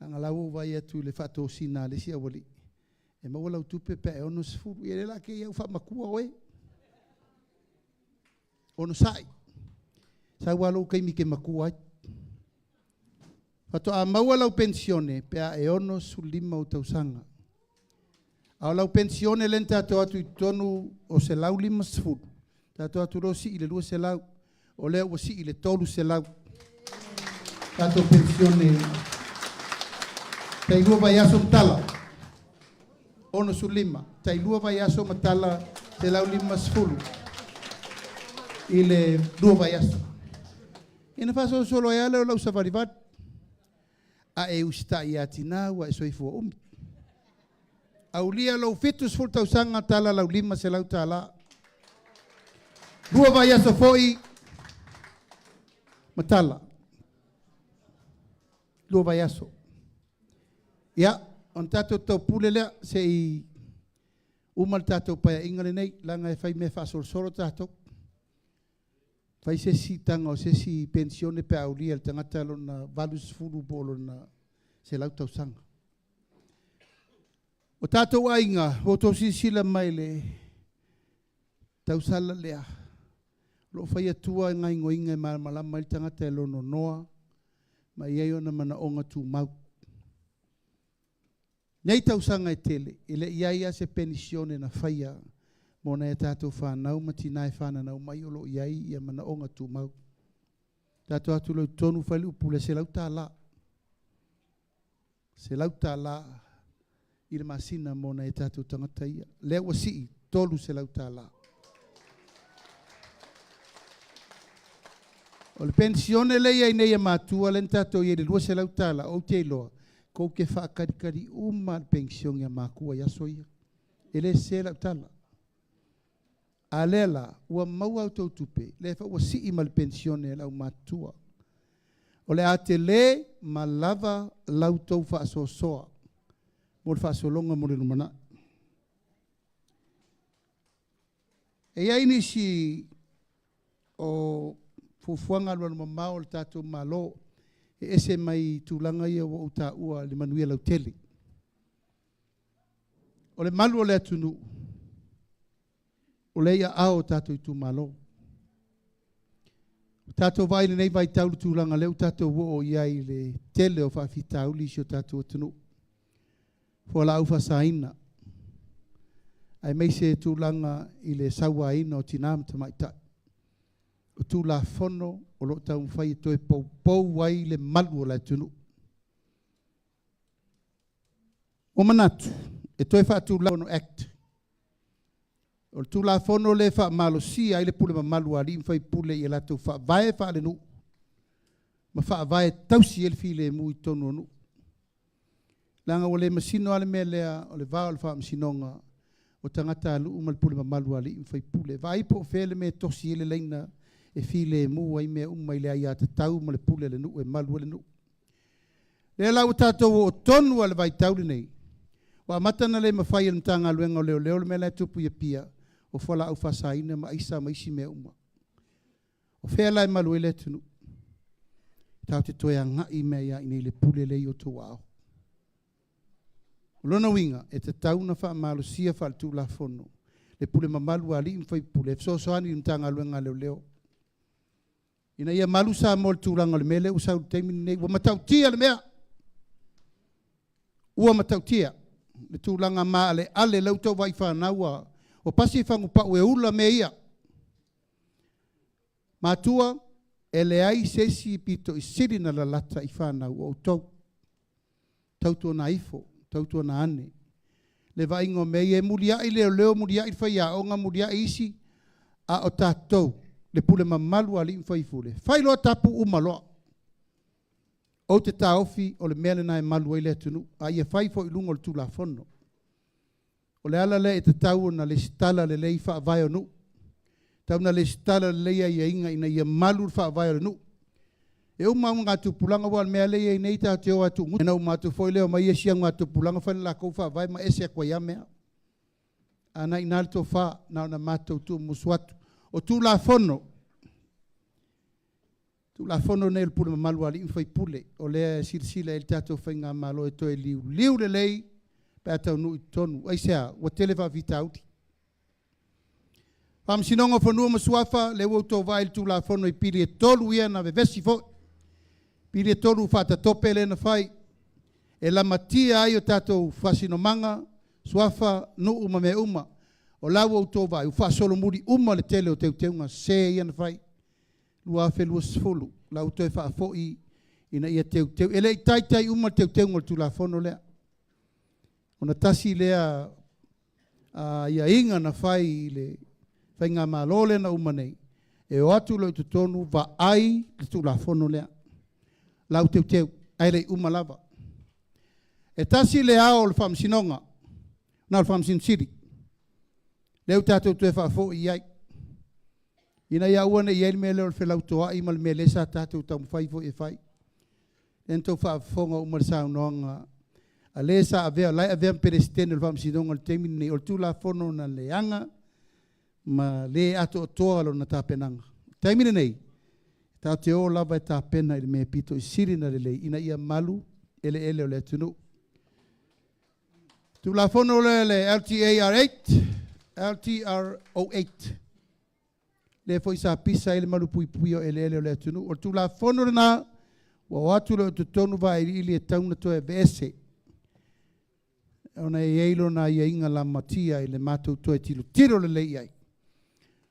Leaga o la ua ou vaai atu i le faatosina a le isi aualii, e maua lau tupe pe a e 60. Ia o lea o le a te i lava ua faamatua oe. Onosai, sau lava lou taimi e te matua ai. Faatoa maua lau penisione pe a e 65 ou tausaga. A o lau penisione lea na tatou o atu i totonu o $150, tatou o atu loa sii i le $200, o lea ua sii i le $300 tatou penisione tai lua vaiaso ma tala 65, tai lua vaiaso ma tala $150 i le lua vaiaso. Ia ona faasolosolo ai lava lea o lau savalivali, a e usitai ia tina ua e soifua umi. Aulia lou 70 tausaga tala lau $500. Lua vaiaso foi ma tala. Lua vaiaso. Ia, ona tatou taupule lea se i uma le tatou Paeaiga lenei, leaga e fai mea faasolosolo tatou. Fai se isi siitaga o se isi penisione pe a aulia e le tagata lona 80 po o lona 100 tausaga. O tatou aiga, ua outou silasila mai i le tausala lea, o lo o fai atua gaoioiga e malamalama ai le tagata e lononoa ma e i ai ona manaoga tumau. Nei tausaga e tele, e le i i ai lava se penisione na faia mo nai a tatou fanau ma tina e fananau mai o lo o i ai manaoga tumau. Tatou o atu loa i totonu fai le upu lea, $100. $100 i le masina mo nai o tatou tagata ia. Lea ua sii $300. O le penisione lea e i ai nei a matua lea na tatou i ai i le $200, ou te iloa tou te faatalitali uma lava i le penisione a matua i aso ia. E le sese lau tala. A lea la, ua maua a outou tupe, lea foi ua sii ma le penisione a le aumatutua. O le a telē ma lava la outou faasoasoa mo le faasologa mo le lumanai. E i ai nisi o fuafuaga alualumamao a le tatou Malo e ese mai tulaga ia ua ou taua i le manuia lautele. O le malu o le atunuu, o lea e i aao o tatou itumalo. Ua tatou vaai i lenei vaitau i le tulaga lea ua tatou oo i ai i le tele o faafitauli i si o tatou atunuu, fualaau faasaina, aemaise tulaga i le sauaina o tina ma tamaitai. O Tulafono o lo o taumafai e toe poupou ai le malu o le atunuu. Ua manatu e toe faatulafono Act. O le Tulafono lea e faamalosia ai le pule mamalu a alii ma faipule i a latou faavae faalenuu ma faavae tausi ai le filemu i totonu o nuu. Leaga ua le masino lava le mea lea o le va o le faamasinoga o tagatanuu ma le pule mamalu a alii ma faipule. Vaai po o fea le mea e tosi ai le laina e filemu ai mea uma i le aiatatau ma le pule a le nuu e malu ai le nuu. Lea la ua tatou oo tonu lava i le vaitau lenei, ua amata ona le mafai e le Matagaluega o Leoleo le mea la e tupu i Apia, o fualaau faasaina ma aisa ma isi mea uma. O fea la e malu ai le atunuu? Tatou te toe agai mai lava i inei i le pule lea e i o outou aao. O lona uiga, e tatau ona faamalosia faaletulafono le pule mamalu a alii ma faipule e fesoasoani i le Matagaluega a Leoleo ina ia malu Samoa i le tulaga o le mea lea ua sau i le taimi lenei. Ua matautia le mea, ua matautia le tulaga maaleale lea ua outou vaai i fanau ua pasi fagupau e ula mea ia. Matua, e leai se isi pito i sili ona lalata i fanau o outou. Tautuana ifo, tautuana ane le vaaiga o mea ia e muliai leoleo, muliai le faiaoga, muliai isi, a o tatou, le pule mamalu a alii ma faipule, fai loa tapu, uma loa. Ou te taofi o le mea lena e malu ai le atunuu, a ia fai foi i luga o le Tulafono. O le ala lea e tatau ona resitala lelei faavae o nuu, tatau ona resitala lelei aiaiga ina ia malu le faavae o le nuu. E uma augatupulaga, aua o le mea lea e i ai nei tatou te o lava e tuumusu, ona uma atu foi lea omai isi augatupulaga fai le latou faavae ma ese atu ai lava mea. A o lena e i ina le tofa, na ona matou tuumusu atu. O Tulafono, Tulafono nei o le pule mamalu a alii ma faipule, o lea e silasila i ai le tatou faigamalo e toe liuliu lelei pe a taunuu i totonu. Aisea? Ua tele faafitauli. Faamasinoga o Fanua ma Suafa, lea ua outou vaai i le Tulafono i pili e tolu ia na vevesi foi, pili e tolu faatatopE lea na fai, e lamatia ai o tatou faasinomaga, suafa, nuu ma mea uma. O la ua outou vaai, ua faasolomuli uma le tele o teuteuga sese ia na fai 2020, la ua toe faafoi ina ia teuteu. E le i taitai uma le teuteuga o le Tulafono lea, ona tasi lea aiaiga na fai i le faigamalo lea na uma nei, e o atu loa i totonu vaai le Tulafono lea, la ua teuteu, ae le i uma lava. E tasi le ao o le Faamasinoga, na o le Faamasino Sili, lea ua tatou toe faafoi i ai, ina ia aua ne i i ai le mea lea o le felautoai ma le mea lea sa tatou taumafai foi e fai. Lea na outou faafofoga uma i le saunoaga a le sa avea, o la e avea ma Peresetene o le Faamasinoga i le taimi lenei, o le Tulafono na leaga ma le atoatoa lona tapenaga. O le taimi lenei, tatou te o lava e tapena i le mea e pito i sili ona lelei ina ia malu eleele o le atunuu. Tulafono lea le LTAR 8, LTR08, lea foi sa pisa ai le malupuipuia o eleele o le atunuu. O le Tulafono lena, ua o atu loa i totonu vailiili e tatau ona toe aveese, ona e i ai lona aiaiga lamatia i le matou toe tilotilo lelei i ai.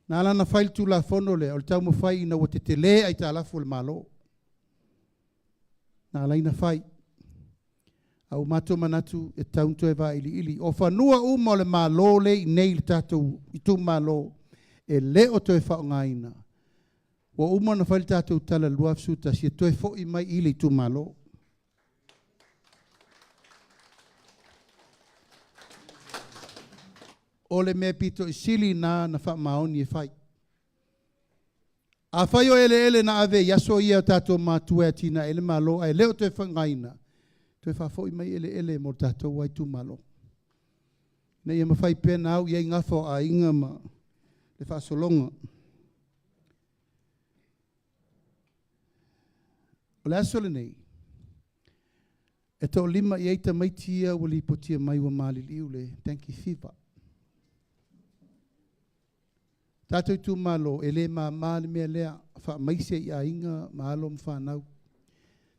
Na ala ona fai le Tulafono lea, o le taumafai ina ua tetele aitalafu a le Malo. Na ala ai ona fai. A ua matou manatu e tatau ona toe vailiili. O fanua uma o le Malo lea e i inei i le tatou itumalo e le o toe faaaogaina, ua uma ona fai le tatou tala i le 2011 e toe foi mai i le itumalo. O le mea pito i sili lena na faamaoni e fai. Afai o eleele na ave i aso ia o tatou matua e atinae ai le Malo ae le o toe faaaogaina, toe faafoi mai eleele mo le tatou lava itumalo, ina ia mafai pea ona au i ai gafa o aiga ma le faasologa. O le aso lenei, e toalima i ai tamaiti ia ua lipotia mai ua maliliu le dengue fever. Tatou itumalo, e le mama le mea lea, faamaise i aiga ma alo ma fanau.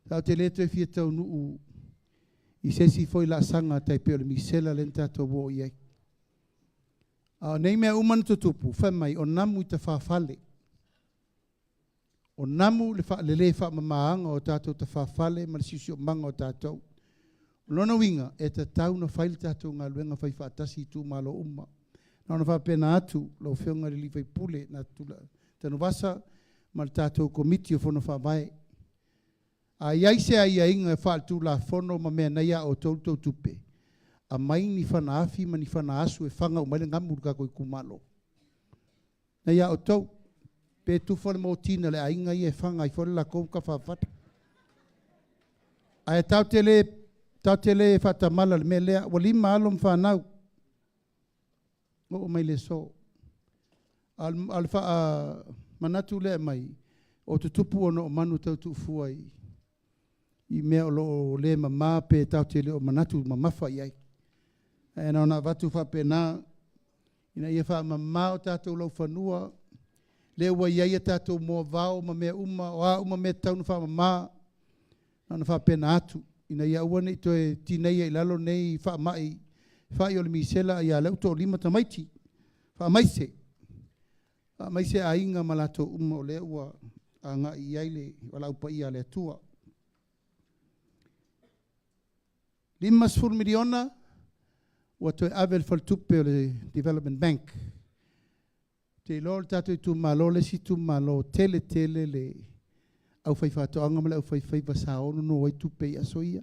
Tatou te le toe fia taunuu i se isi foi laasaga tai pei o le misela lea na tatou oo i ai. A o nei mea uma na tutupu, fai mai o namu i tafafale. O namu le le faamamaina o tatou tafafale ma le siosiomaga o tatou. O lona uiga, e tatau ona fai le tatou galuega faifaatasi i itumalo uma. Na ona faapena atu lau Afioga i le sui usufono Tanuvasa ma le tatou Komiti o Fono Faavae. A i ai se aiaiga faaletulafono ma mea na ia a outou le tou tupe, aumai ni fana afi ma ni fana asu e faga uma ai le gamu i le tatou itumalo. Na ia outou, pe tufa le motina a le aiga ia e faga ai foi le latou tafafale. Ae tatou te le, tatou te le faatamala i le mea lea. Ua lima alo ma fanau oo mai le aso. A o le faamanatu lea e aumai, o tutupu ona o manu tau tuufua i mea o lo o le mama pe tatou te le o manatu mamafa i ai. Ae na ona avatu faapena ina ia faamama o tatou laufanua, lea ua i ai a tatou moavao ma mea uma, o a uma mea e tatau ona faamama, na ona faapena atu, ina ia aua ne i toe tineia i lalo nei faamai, fai o le misela, ia lea ua toalima tamaiti. Faamaise, faamaise aiga ma latou uma o lea ua agai i ai le valaau paia a le Atua. $50 miliona ua toe ave i le faletupe o le Development Bank. Ou te iloa o le tatou itumalo le isi itumalo tele tele le aufaifaatoaga ma le aufaifaiva sa ono ai tupe i aso ia.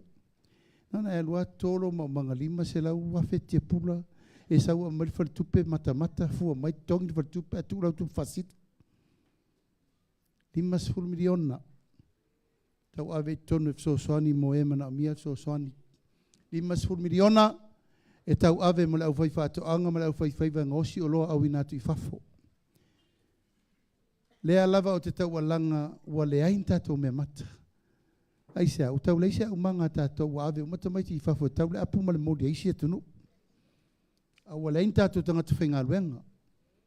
Na ona e alu lava toto lou maumaga 500,000 tiapula, e sau aumai le faletupe matamata, fua mai totogi le faletupe ae tuu lau tupe faasili. $50 miliona tauave i totonu e fesoasoani mo e manaomia le fesoasoani. $50 miliona e tauave mo le aufaifaatoaga ma le aufaifaiva e gaosi oloa auina atu i fafo. Lea lava ou te taualaga ua leai ni tatou meamata. Aisea? Ua tau leai se aumaga a tatou ua ave uma tamaiti i fafo e tau le apu ma le moli a isi atunuu. A ua leai ni tatou tagata faigaluega.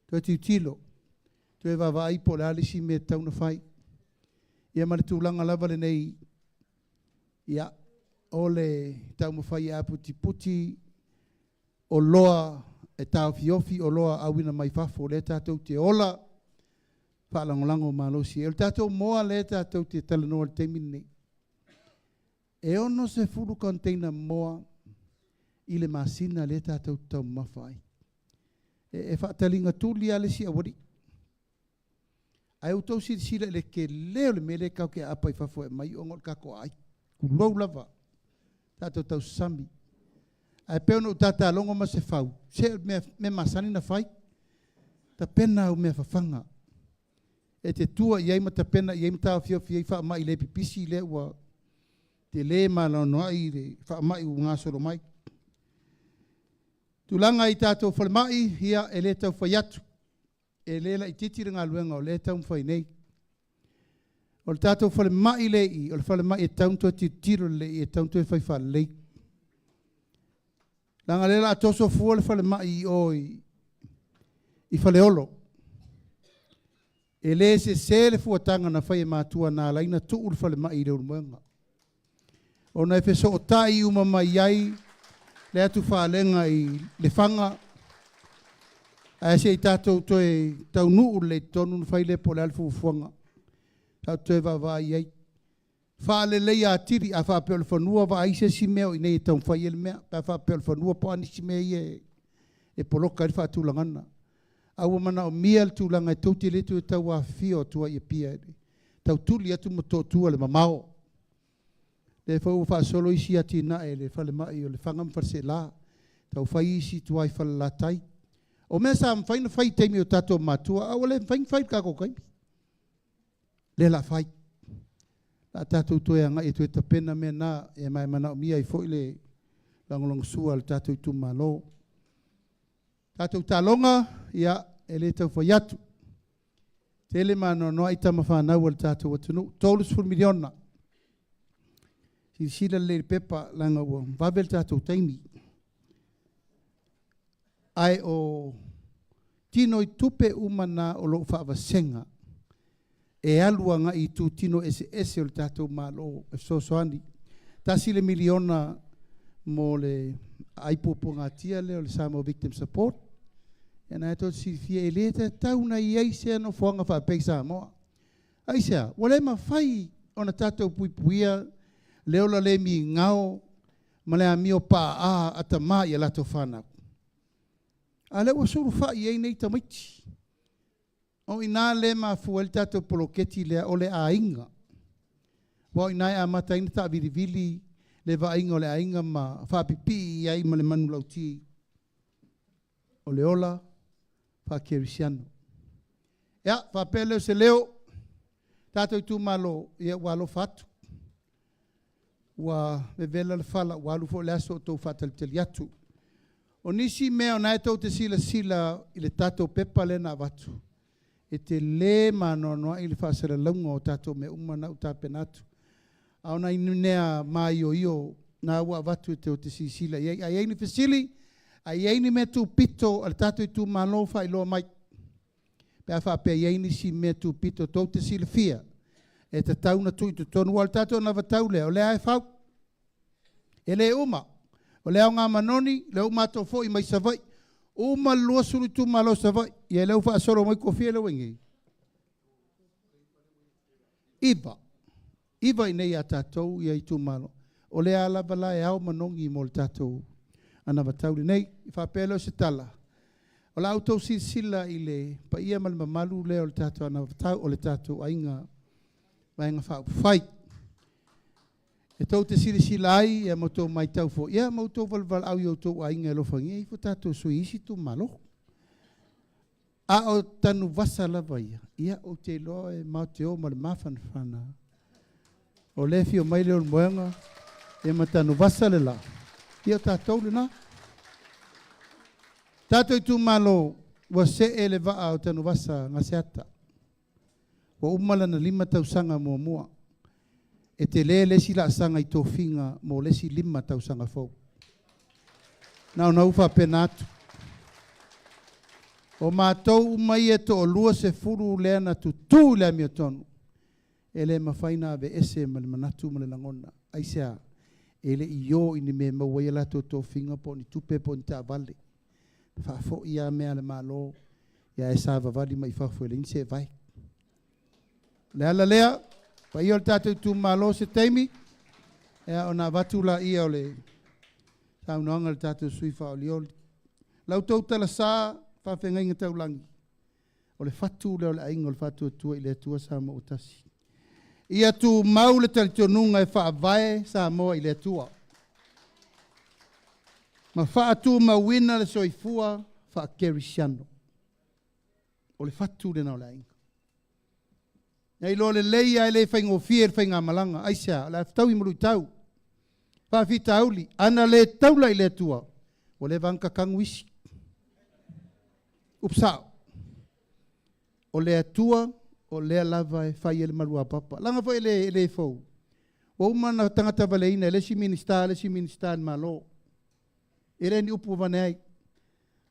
Toe tilotilo, toe vaavaai po o le a le isi mea e tatau ona fai. Ia ma le tulaga lava lenei, ia, o le taumafai e aputiputi oloa e taofiofi oloa auina mai fafo, lea tatou te ola faalagolago malosi ai. O le tatou moa lea tatou te talanoa i le taimi lenei, e 60 container moa i le masina lea tatou te taumamafa ai. E faataliga tuli lava le isi aualii. Ae outou silasila i le tele o le mea lea tatou te aapa i fafo e aumai ona o le tatou aai. Tulou lava, tatou tausasami. Ae pei ona ou tatalogo Masefau, se o le mea masani ona fai, tapena au mea fafaga e te tua i ai ma tapena i ai ma taofiofi ai faamai le pipisi lea ua tele ma anoanoai le faamai ua gasolo mai. Tulaga i tatou falemai, ia e le tau fai atu, e le laitiiti le galuega o lea e taumafai nei. O le tatou falemai lea e i i, o le falemai e tatau ona toe tilotilo lelei i ai, e tatau ona toe fai faalelei. Leaga o lea o le a toso fua le falemai i o i Faleolo. E le sese le fuataga na fai e matua na ala ai ona tuu le falemai i Leulumoega, ona e fesootai uma mai ai le atufalega i Lefaga, ae se i tatou toe taunuu lelei i totonu ona fai lea po o le a le fuafuaga. Tatou toe vaavaai i ai. Faaleleia atili, a faapea o le fanua, vaai se isi mea o i inei e taumafai ai le mea, pe a faapea o le fanua po o a nisi mea ia e poloka ai le faatulagaga. A ua manaomia le tulaga e tou te le toe tau afifio atu ai i Apia e tau tuli atu Motootua i le mamao. O lea foi ua faasolo isi atinae i le falemai o Lefaga ma Faleaseela, tau fai isi i tua i Falelatai. O mea sa mafai ona fai i taimi o tatou matua, ae ua le mafai ona fai i le tatou taimi. Lea o le a fai. O le a tatou toe agai e toe tapena mea na, ia ma e manaomia ai foi le lagolagosua a le tatou itumalo. Tatou taaloga, ia, e le tau fai atu. Tele ma anoanoai tama fanau a le tatou atunuu, $30 miliona. Silasila lelei i le pepa, leaga ua vave le tatou taimi. Ae o tino i tupe uma na o lo o faavasega e alu agai i itutino eseese o le tatou Malo e fesoasoani. $1 le miliona mo le aai puapuagatia lea o le Samoa Victim Support. Ia na tou te silafia e le tatau ona i ai se nofoaga faapea i Samoa. Aisea? Ua le mafai ona tatou puipuia le ola le migao ma le amio paaa a tama i a latou fanau. A o lea ua sulufai i ai nei tamaiti. O i ina lea e mafua ai le tatou poloketi lea o le aiga. Aua o i ina e amata ai ona taavilivili le vaaiga o le aiga ma faapipii i ai ma le manulauti o le ola faakerisiano. Ia, faapea lea o se leo, tatou itumalo, ia ua alofa atu, ua vevela le fala, ua alu foi le aso o outou faatalitali atu. O nisi mea o lena e tou te silasila i le tatou pepa lea na avatu, e tele ma anoanoai le faasalalauga o tatou mea uma na ua tapena atu. A o nai mea maioio na ua avatu e tou te silasila i ai. A i ai ni fesili, a i ai ni mea tupito a le tatou itumalo, faailoa mai. Pe a faapea e i ai nisi mea tupito tou te silafia e tatau ona tuu i totonu, aua o le tatou anavatau lea, o lea lava e fau. E le uma. O le aoga manogi, lea ua matou foi mai Savaii, uma le 20 itumalo o Savaii, ia lea ua faasolo mai toafia lea ua i inei? Iva. Iva i inei ia tatou ia itumalo. O lea lava la e ao manogi mo le tatou anavatau lenei. E faapea lea o se tala, o la outou silasila i le paia ma le mamalu lea o le tatou anavatau, o le tatou aiga Vaega Faaupufai. E tou te silasila ai ma outou matau foi, ia ma outou valevalaau i outou aiga e alofagia ifo tatou sui i isi itumalo. A o Tanuvasa lava ia, ia ou te iloa e matou te o ma le mafanafana. O lea e afio mai Leulumoega ia ma Tanuvasa le la, ia o tatou lena. Tatou itumalo, ua see le vaa o Tanuvasa Gaseata. Ua uma lana 5 tausaga muamua. E tele le isi laasaga i tofiga mo le isi 5 tausaga fou. Na ona ou faapena atu. O matou uma ia e toalua sefulu lea na tutu i le amiotonu, e le mafai ona aveese ma le manatu ma le lagona. Aisea? E le i o i ni mea e maua ai a latou tofiga po o ni tupe po o ni taavale. Faafoi lava mea a le Malo, ae savavali mai fafo e leai ni seevae. O le ala lea, paia o le tatou itumalo, se taimi ona avatu laia o le saunoaga a le tatou sui faaolioli. La outou talasa faafeagaiga taulagi, o le fatu lea o le aiga o le Faatuatua i le Atua Samoa ua tasi. Ia tumau le talitonuga e faavae Samoa i le Atua ma faatumauina le soifua faakerisiano. O le fatu lena o le aiga. Na iloa lelei lava e le faigofie le faigamalaga. Aisea? O le a fetaui ma luitau. Faafitauli, ana le taula i le Atua, ua leva ona tatagu isi. Upu sao, o le Atua o lea lava e fai ai le maluapapa. Leaga foi e le, e le fou. Ua uma ona tagata valeina e le isi Minisita le isi Minisita a le Malo. E le ni upu avane ai.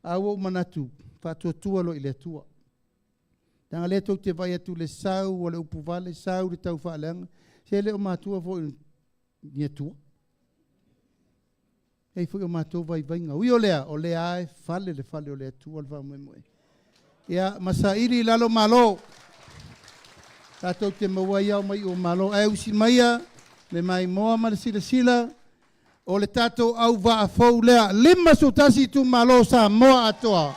A ua ou manatu, faatuatua loa i le Atua. Leaga lea tou te vaai atu i le sau o le upuvale, sau le taufaaleaga, se le o matua foi ni Atua. E i ai foi o matou vaivaiga. Ui o lea, o lea lava e fale le fale o le Atua le faamoemoe. Ia, ma saili i lalo Malo. Tatou te maua ai ao ma iu o Malo. Ae usi maia le maimoa ma le silasila, o le tatou auvaa fou lea, 51 itumalo o Samoa atoa.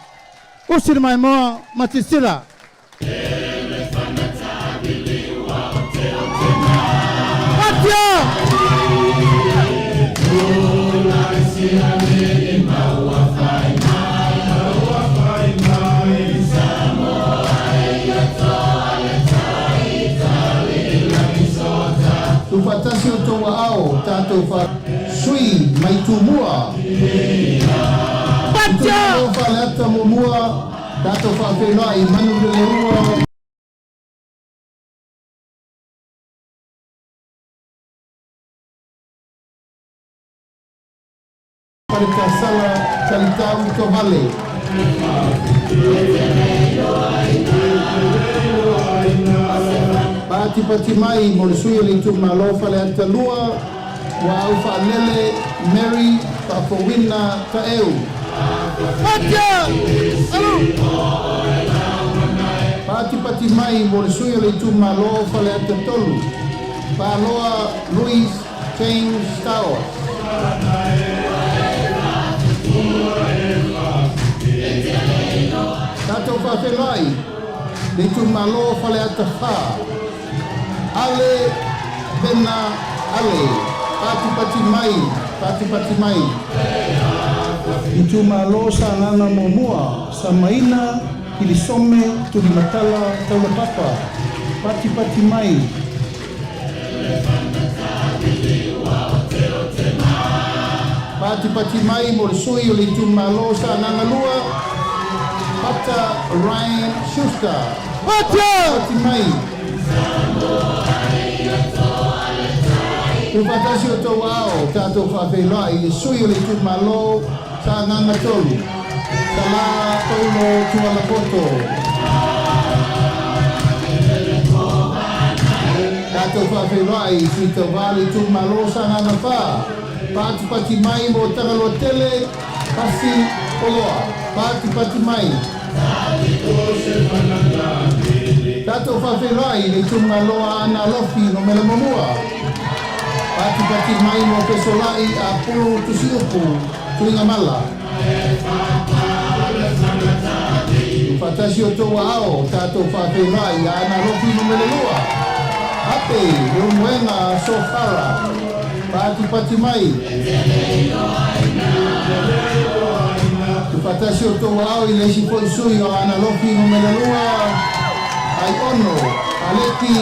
Usi le maimoa ma silasila. Atia! Tuufaatasi outou aao tatou fa sui mai Tumua. Itumalo Faleata Muamua, tatou faafeiloai manu le leua. Faletasala Talitau Tovale. Patipati mai mo le sui o le itumalo Faleata 2, ua au faalele Mary Faafouina Taeu. Patipati mai mo le sui o le itumalo Faleata 3, Paloa Louis James Stowers. Tatou faafeiloai le itumalo Faleata 4, Ale Vena Ale. Patipati mai, patipati mai. Itumalo Sagaga Muamua, Samaina Kilisome Tulimatala Taulapapa. Patipati mai. Patipati mai mo le sui o le itumalo Sagaga 2, Pata Ryan Schuster. Patipati mai. Tuufaatasi outou aao tatou faafeiloai le sui o le itumalo Sagaga 3, Sala Paulo Tualapoto. Tatou faafeiloai sui tauvā le itumalo Sagaga 4, patipati mai mo Tagaloa Tele Pasi Oloa. Patipati mai. Tatou faafeiloai le itumalo Aana Alofi Numera Muamua. Patipati mai mo Fesolai Apulu Tusiupu Tuigamala. Tuufaatasi outou aao tatou faafeiloai Aana Alofi Numera 2, Ape Leulumoega Sofara. Patipati mai. Tuufaatasi outou aao i le isi fo'i sui o Aana Alofi Numera 2, Aiono Aleki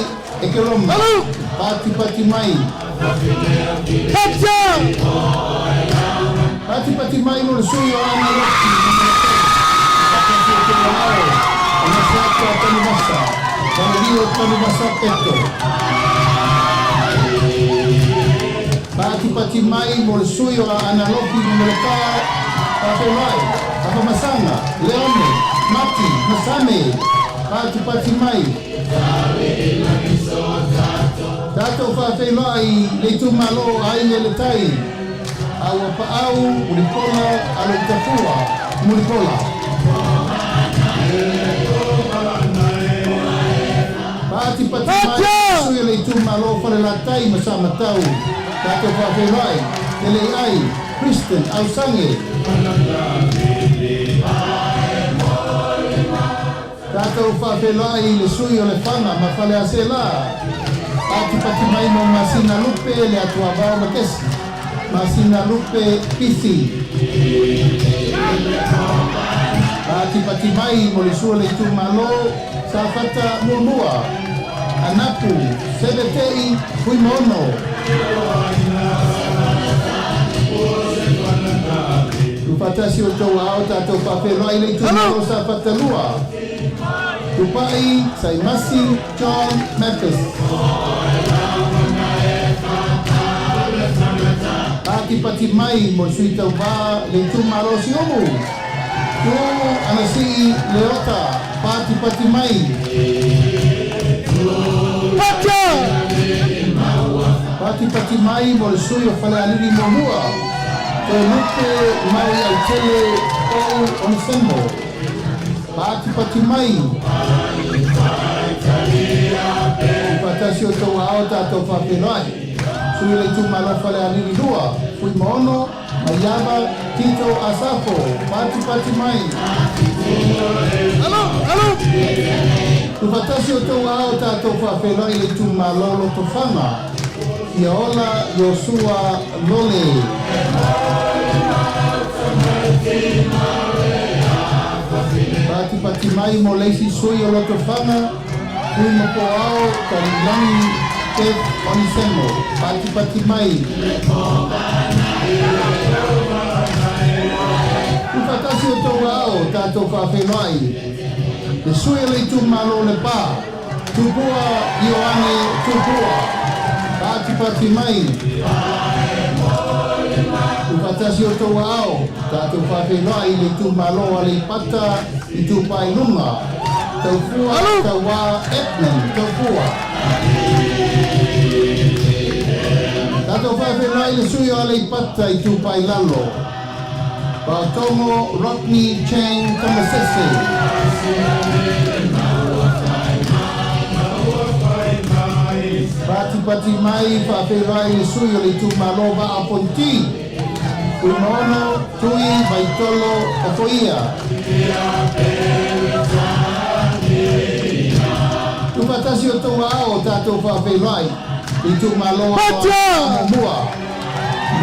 Ekeroma. Patipati mai. Patipati mai mo le sui o Aana Alofi Numera 3. Tuufaatasi outou aao o Gaseata Tanuvasa, Valelio Tanuvasa Peto. Patipati mai mo le sui o Aana Alofi Numera 4, Faafeiloai Afamasaga Leone Mati Masame. Patipati mai. Tatou faafeiloai le itumalo Aiga i le Tai, Auapaau Mulipola Aloitafua Mulipola. Patipati mai sui o le itumalo Falelatai ma Samatau. Tatou faafeiloai Teleiai Kristen Ausange. Tatou faafeiloai le sui o Lefaga ma Faleaseelā. Patipati mai mo Masina Lupe le Atuavao Makesi. Masina Lupe Pisi. Patipati mai mo le sui o le itumalo Safata Muamua, Anapu Sevetei Fuimaono. Tuufaatasi outou aao tatou faafeiloai le itumalo Safata 2, Tupai Saimasi John Memphis. Patipati mai mo le sui tauvā le itumalo Siumu, Tu Anasii Leota. Patipati mai. Patipati mai mo le sui o Falealili Muamua, Toelupe Mai Autele Pou Onesemo. Patipati mai. Tuufaatasi outou aao tatou faafeiloai sui le itumalo Falealili 2, Fuimaono Maiava Tito Asafo. Patipati mai. Tuufaatasi outou aao tatou faafeiloai le itumalo Lotofaga, Fiaola Iosua Lole. Patipati mai mo le isi sui o Lotofaga, Fuimapoao Talilagi Kev Onisemo, patipati mai. Tuufaatasi o outou aao, tatou faafeiloai le sui o le itumalo Lepa, Tupua Ioane Tupua, patipati mai. Tuufaatasi o outou aao, tatou faafeiloai le itumalo Aleipata Itupa i Luga, Taufua Tauā Edmund Taufua. Tatou faafeiloai le sui o Aleipata Itupa i Lalo, Paotogo Rodney Chang Tamasese. Patipati mai faafeiloai le sui o le itumalo Vaa o Fonoti, Fuimaono Tui Vaitolo Ofoia. Tuufaatasi o outou aao, tatou faafeiloai itumalo Muamua,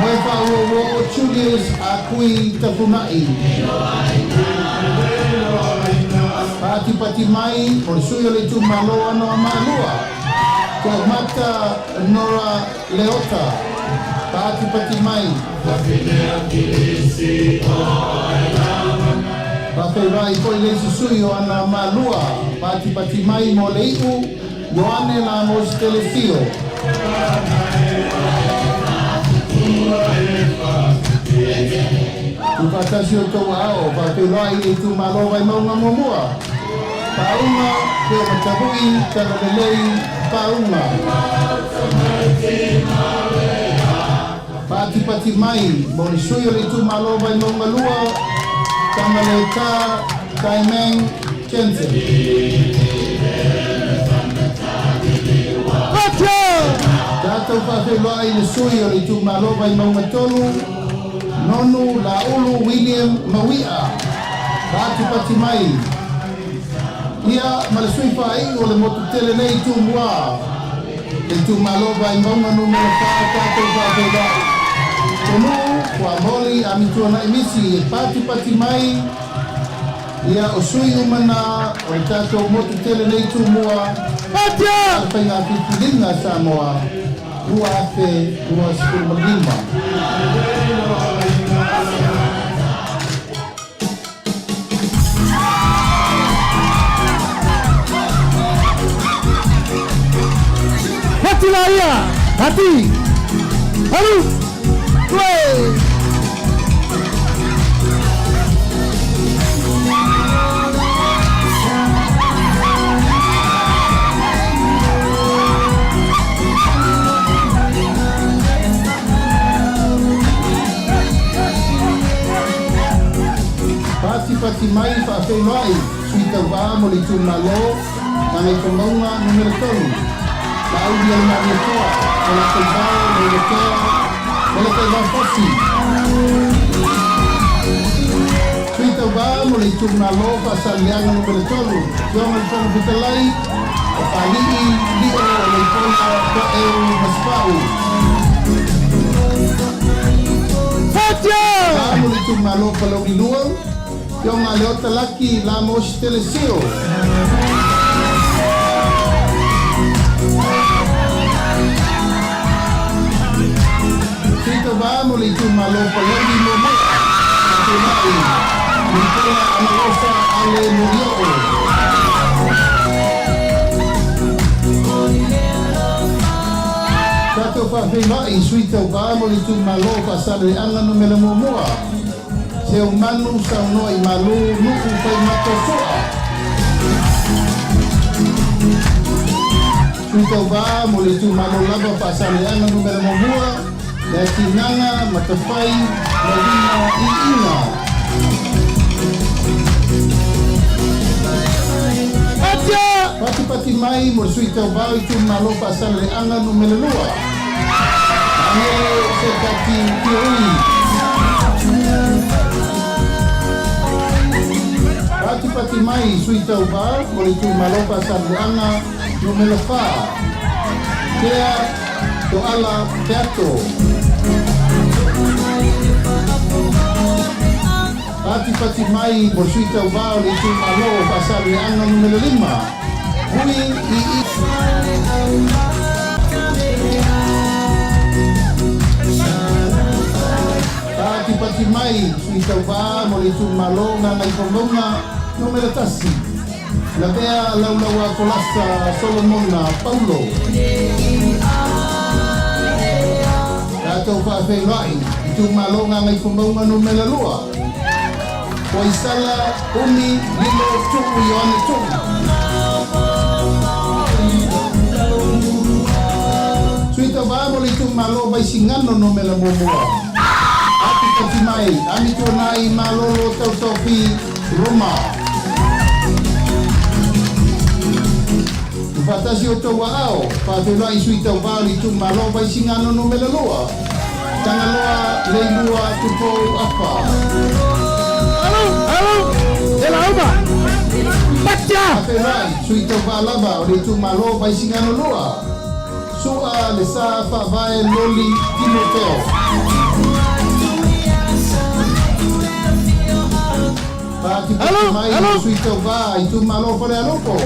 Moefaauouo Julius Akui Tafuna'i. Patipati mai o le sui o le itumalo Anoamaa 2, Toamata Nora Leota, patipati mai. Faafeiloai foi le isi sui o Anoamaa 2, patipati mai mo le iu, Ioane Lamos Telesio. Tuufaatasi o outou aao, faafeiloai le itumalo Vaimauga 1, Pauga Feomatavui Talalelei Pauga. Patipati mai mo le sui o le itumalo Vaimauga 2, Tamaleta Taimeng Jensen. Tatou faafeiloai le sui o le itumalo Vaimauga 3, Nonu Laulu William Maui'a, patipati mai. Ia ma le sui faaiu o le motu tele nei Tumua, le itumalo Vaimauga 4, tatou faafeiloai Tonuu Fuamoli Amituanai Misi e patipati mai. Ia o sui uma na o le tatou motu tele nei Tumua le faiga filifiliga Samoa 2025. Pati laia! Pati! Alu! Tue! Patipati mai faafeiloai sui tauvā mo le itumalo Gagaifomauga 3, Laauli Alemalietoa o Lakaivao Leilekea o Lakaivao Fosi. Sui tauvā mo le itumalo Faasaleleaga 3, Afioga i le Fofoga Fetalai, o Palii Lio o Leipola To'eu Masefau. Fatia! Mo le itumalo Palauli 2, Afioga Leota Laki Lamos Telesio. Sui tauvā mo le itumalo Palauli 1, Tulai Mulipola Anarosa Ale Molioo. Tatou faafeiloai sui tauvā mo le itumalo Faasaleleaga 1, Seumanu Saunoa i Malu Nuu Faimata Soa. Sui tauvā mo le itumalo lava Faasaleleaga 1, Le Atinaga Matafai Mauina Iiga. Fatia! Patipati mai mo le sui tauvā o itumalo Faasaleleaga 2, Angele Sekati Tioi. Patipati mai sui tauvā mo le itumalo Faasaleleaga 4, Tea Toala Peato. Patipati mai mo le sui tauvā o le itumalo Faasaleleaga 5, Hui Ii. Tauvā mo le Itumalo Gagaifomauga Nu.1, Lavea Laulaua Kolasa Solomona Paulo. Tatou faafeiloai Itumalo Gagaifomauga Nu.2, Poisala Umi Lilo Tuu Ioane Tuu. Sui Tauvā mo le Itumalo Vaisigano Nu.1, Ati Pati Mai, Ami Tuanai Malolo Tautofi Roma. Ufatasi o tau ao, faafeiloai Sui Tauvā o le Itumalo Vaisigano Nu.2, Tagaloa Leilua Tupou Afa. Alu, alu, e la uma. Patia! Faafeiloai Sui Tauvā lava o le Itumalo Vaisigano 2, Sua Le Sa Faavae Loli Timoteo. Pati mai Sui Tauvā Itumalo Falealupo,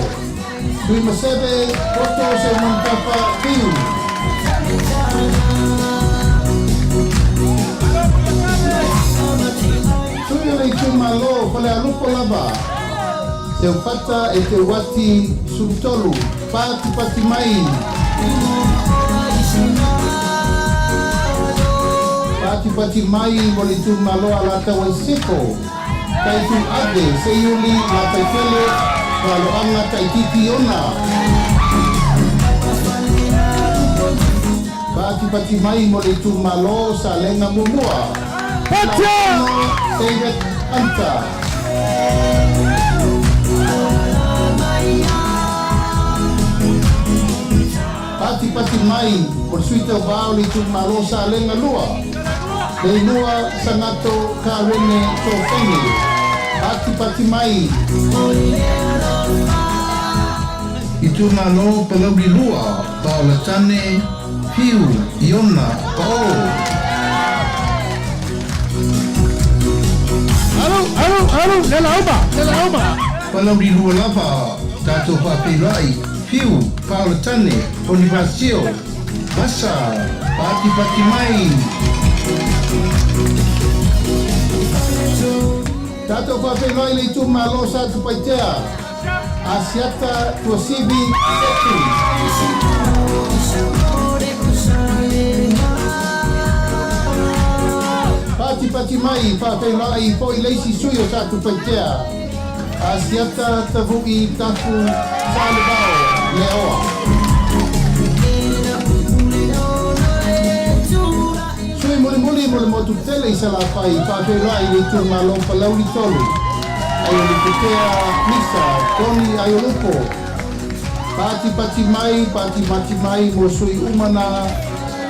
Tui Maseve Poto Seumanutafa Fiu. Sui o le Itumalo Falealupo lava, Seufata e Te Uati Sulutolu, Pati Pati Mai. Pati Pati Mai mo le Itumalo Alataua i Sefo, Taitu Ave Seiuli Mataifele Waloanga Taititi Ona. Pati Pati Mai mo le Itumalo Salega Muamua, Patia! David Hunter. Pati Pati Mai mo le Sui Tauvā o le Itumalo Salega 2, Leilua Sagato Karene Tofenge. Pati Pati Mai. Itumalo Palauli 2, Paolatane Piu Iona Pao. Alu, alu, alu, le la uma, le la uma. Palauli 2 lava, tatou faafeiloai Piu Paolatane Ponifasio Vasa. Pati Pati Mai. Tatou faafeiloai le Itumalo Satupaitea, Asiata Tuasivi Setu. Pati Pati Mai faafeiloai foi le isi sui o Satupaitea, Asiata Tavu'i Tafu Salevao Leoa. Sui mulimuli mo le motu tele i Salafai, faafeiloai le Itumalo Palauli 3, Aiolupotea Misa Tony Aiolupo. Pati Pati Mai, Pati Pati Mai mo sui umana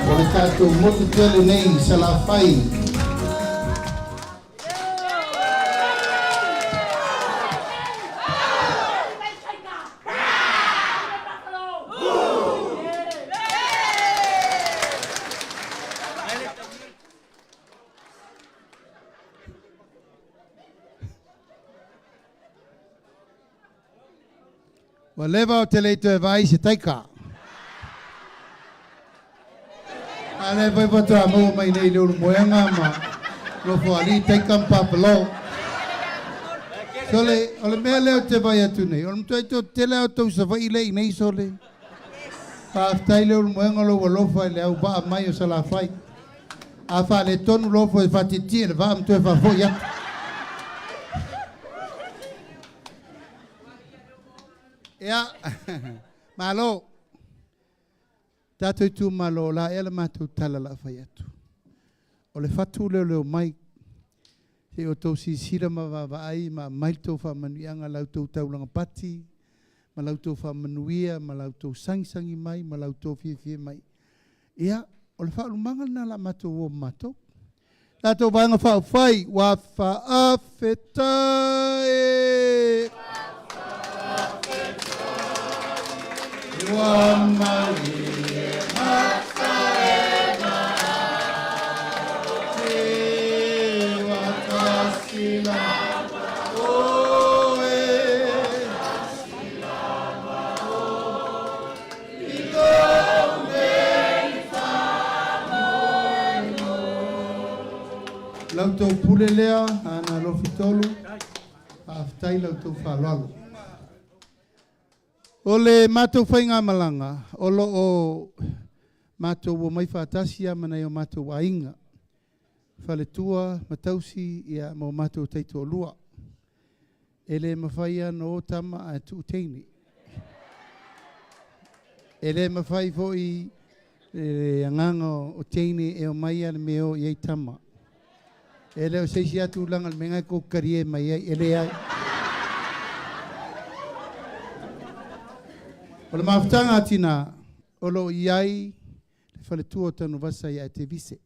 o le tatou motu tele nei i Salafai. Ua leva o te le toe vai se taika. A le vai patoa maua mai nei le ulu moenga ma lofo ali taika mpapalo. Sole, o le mea leo te vai atu nei. O le mtua i tō tele au tau sa vai lei nei sole. Whaaftai le ulu moenga lo alofa i le au vaa mai o Salafai. A wha le tonu lofo e whatiti e le vaa mtua e whafoi atu. Ia, malo. Tātou tu malo la e le mātou tala la whai atu. O le whatu leo leo mai, se o tau sisira ma wawa ai, ma mai tau wha manuianga lau tau taulanga pati, ma lau tau wha manuia, ma lau tau sangisangi mai, ma lau tau fiefie mai. Ia, o le whaalumanga na la mātou o mātou. Tātou vaenga whaafai, wa whaafetai e. Ua malie mataena te watasila oe. la outou pule lea, Aana Alofi 3, faafetai i la outou faaaloalo. O le matou faigamalaga, o lo o matou omai faatasi lava ma nai o matou aiga, faletua ma tausi ia ma o matou taitoalua. E le mafai lava ona o tama ae tuu teine. E le mafai foi le agaga o teine e omai lava i le mea e o i ai tama. E le o se isi lava tulaga o le mea lena e tou te talie mai ai, e leai. O le mafutaga a tina, o lo o i ai le faletua o Tanuvasa ia Etevise.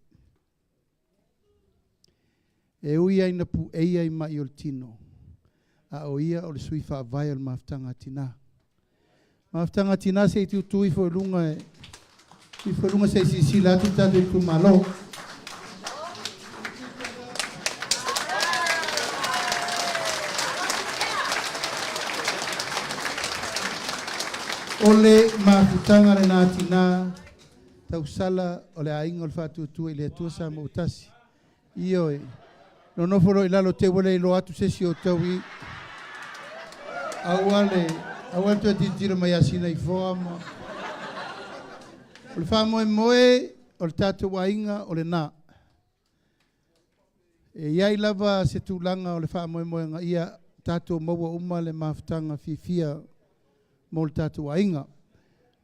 E ui lava ina pueia i mai o le tino, a o ia o le sui faavae o le mafutaga a tina. Mafutaga a tina se i tutu ifo i luga e ifo i luga se i silasila atu le tatou itumalo. O le mafutaga lena a tina, tausala o le aiga o le Faatuatua i le Atua Samoa ua tasi. Ioe. Nonofo loa i lalo te i ua le iloa atu se isi o outou i i. Aua le, aua le toe tilotilo mai ia Sinaifo ma... O le faamoemoe o le tatou aiga o lena. E i ai lava se tulaga o le faamoemoega ia tatou maua uma le mafutaga fiafia mo le tatou aiga.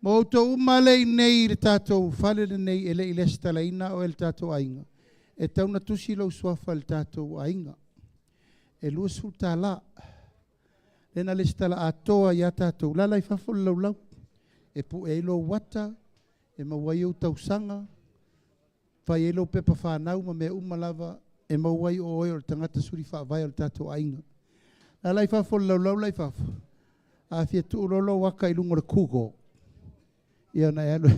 Mo outou uma lea e i inei i le tatou fale lenei e le i resitalaina oe i le tatou aiga, e tatau ona tusi lou suafa i le tatou aiga. E $20. Lea na resitala atoa ai lava tatou. O la la i fafo le laulau e pue ai lou ata, e maua ai ou tausaga, fai ai lou pepa fanau ma mea uma lava e maua ai o oe o le tagata suli faavae o le tatou aiga. La la i fafo le laulau la i fafo, a fia tuu loa lou ata i luga o le Google, ia ona e alu,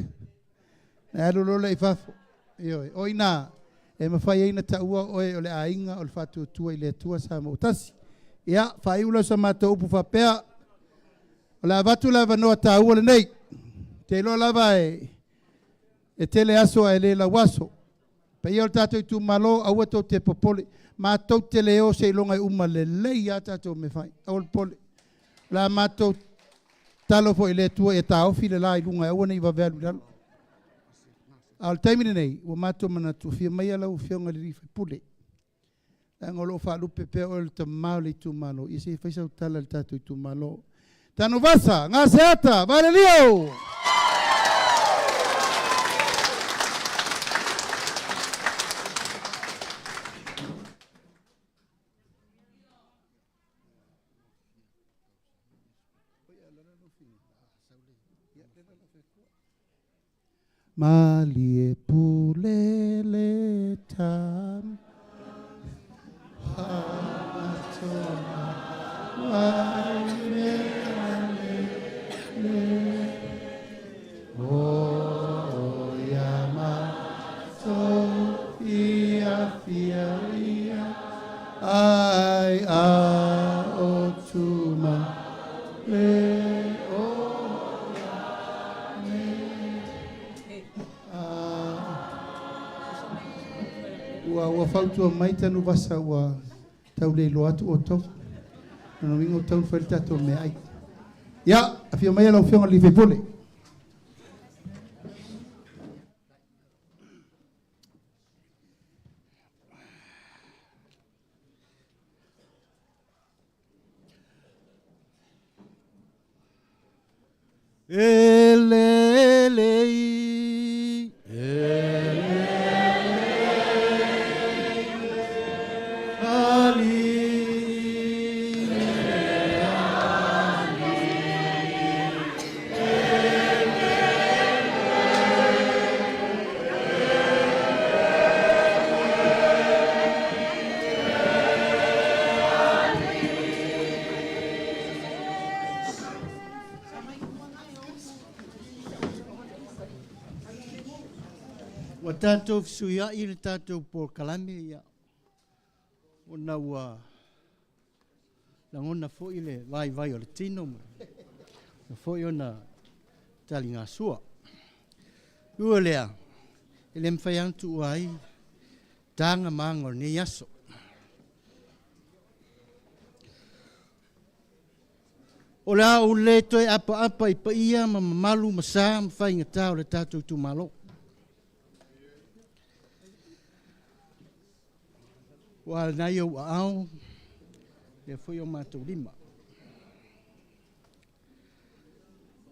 ona e alu loa lea i fafo. Ioe. O i ina e mafai ai ona taua oe o le aiga o le Faatuatua i le Atua Samoa ua tasi. Ia, faaiu lea o sa matou upu faapea, o le a avatu le avanoa taua lenei. Ou te iloa lava e E tele aso ae le lauaso. Paia o le tatou itumalo, aua tou te popole. Matou te le o seiloga e uma lelei lava tatou mea e fai. Aua le popole. O le a matou tatalo foi i le Atua ia taofi le la i luga e aua ne i vave alu i lalo. A o le taimi lenei, ua matou manatu, afio maia lau Afioga i le sui usufono, leaga o lo o faalupe pea oe o le tama o le itumalo, ia se i fai sau tala i le tatou itumalo. Tanuvasa, Gaseata, Valelio! Malie pule le tama Ua ua fautua mai Tanuvasa ua tau le iloa atu outou. Lona uiga ua tatau ona fai le tatou meaai. Ia, afio maia lau Afioga i le sui usufono. E lelei, ali. Ua tatou fesuiai le tatou polokalame ia ona ua lagona foi le vaivai o le tino ma foi ona taligasua. Ua lea, e le mafai lava ona tuua ai Taga ma aga o lenei aso. O le a ou le toe apaapa i paia ma mamalu ma sa ma faigata o le tatou itumalo. Ua lena i ou aao, lea foi o matou lima.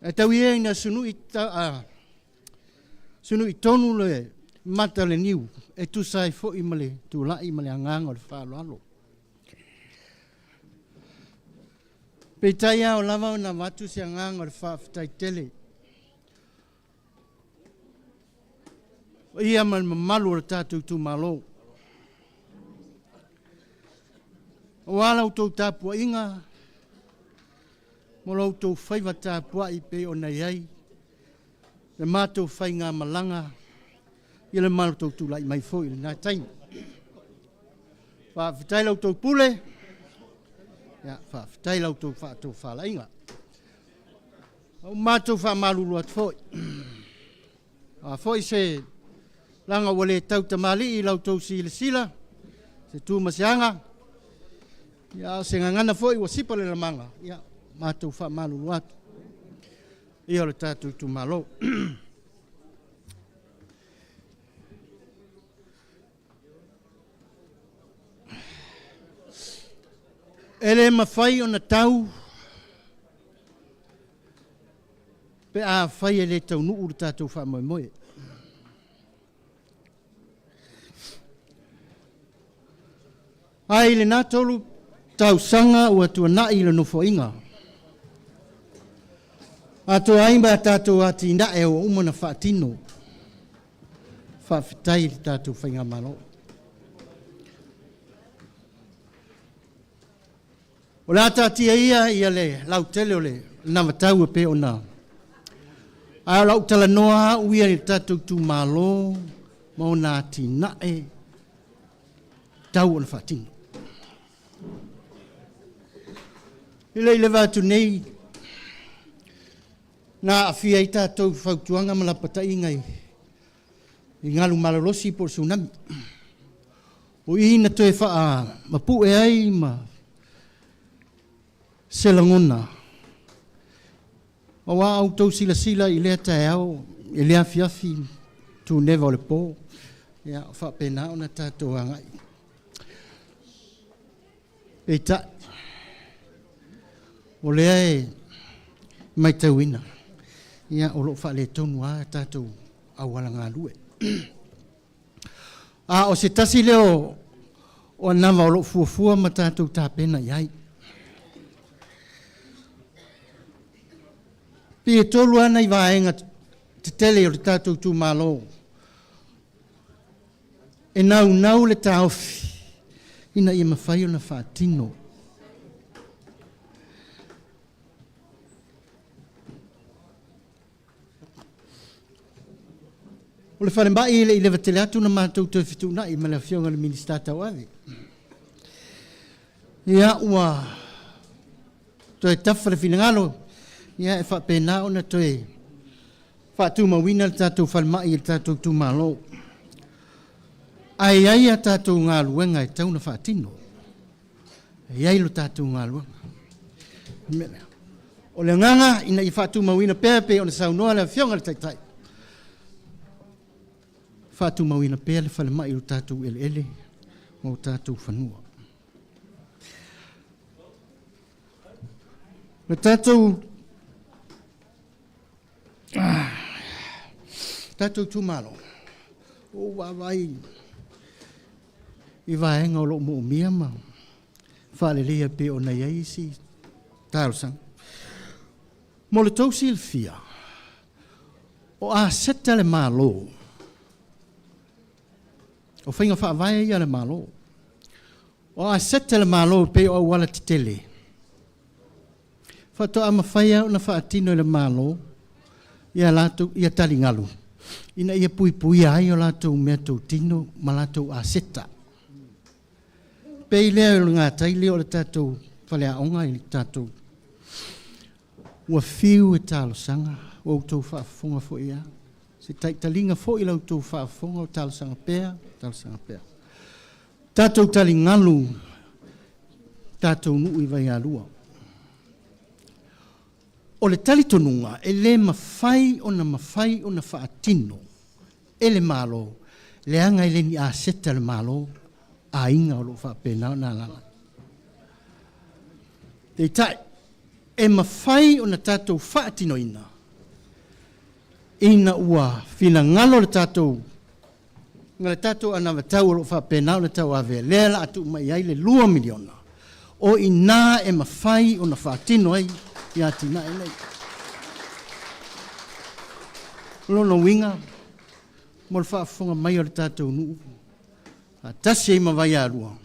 Ae tau ia ina sunui, ta, sunui tonu le mata o le niu e tusa ai foi ma le tulai ma le agaga o le faaaloalo. Peitai ao lava ona avatu se agaga o le faafetai tele. O ia ma le mamalu o le tatou itumalo. Aua la outou tapuaiga mo la outou faiva tapuai pei ona i ai le matou faigamalaga i le matou tulai mai foi i lena taimi. Faafetai la outou pule, ia, faafetai la outou faatofalaiga. O matou faamalulu atu foi, a foi se laga ua le tautamalii i la outou silasila, se tu ma se aga, ia, o se gagana foi ua sipa le lamaga, ia, matou faamalulu atu ia o le tatou itumalo. E le mafai ona tau pe afai e le taunuu le tatou faamoemoe. Ae i lena 3 tausaga ua tuanai i le nofoaiga, atoa ai ma tatou atinae ua uma ona faatino. Faafetai i le tatou faigamalo. O le a taatia ia ia le lautele o le navatau e pei ona ae o lau talanoa au ia i le tatou itumalo ma ona atinae tau ona faatino. I le i leva atu nei, na aafia ai tatou i fautuaga ma lapataiga i galu malolosi po o le tsunami. O i na toe faamapue ai ma se lagona. Aua outou silasila i lea taeao, i le afiafi tuneva o le po, ia faapena ona tatou agai. Peitai, o lea e matauina, ia, o lo o faaletonu lava tatou auala galue. A o se tasi lea o anava o lo o fuafua ma tatou tapena i ai. Pei e 3 lava nai vaega tetele o le tatou itumalo e naunau le taofi ina ia mafai ona faatino. O le falemai e le i leva tele atu na matou toe fetuunai ma le afioga i le Minisita tauave. Ia, ua toe tafa le finagalo, ia, e faapena ona toe faatumauina le tatou falemai i le tatou itumalo. Ae i ai a tatou galuega e tatau ona faatino. E i ai lo tatou galuega. O le agaga ina ia faatumauina pea pei ona saunoa le afioga i le Taitai, faatumauina pea le falemai o tatou eleele ma o tatou fanua. Le tatou itumalo, ua ou vaavaai i vaega o lo o moomia ma faaleleia pei ona i ai isi talosaga. Mo le tou silafia, o aseta le Malo, o faiga faavae ia a le Malo, o aseta le Malo pei o auala tetele, faatoa mafai ona faatino e le Malo ia latou ia taligalu ina ia puipuia ai o latou mea tautino ma latou aseta. Pei lea o le gatai lea o le tatou faleaoga i le tatou ua fiu e talosaga, ua outou faafofoga foi ia. Se taitaliga foi la outou faafofoga o talosaga pea, talosaga pea. Tatou taligalu, tatou nuu i Vaialua. O le talitonuga e le mafai ona mafai ona faatino e le Malo, leaga e le ni aseta a le Malo aiga o lo o faapena ona alaala ai. Peitai, e mafai ona tatou faatinoina ina ua finagalo le tatou ma le tatou anavatau o lo o faapena ona tauave, lea o le a tuu mai i ai le $2 miliona, o i ina e mafai ona faatino ai atinae nei. O lona uiga, mo le faafofoga mai a le tatou nuu, faatasi ai ma Vaialua,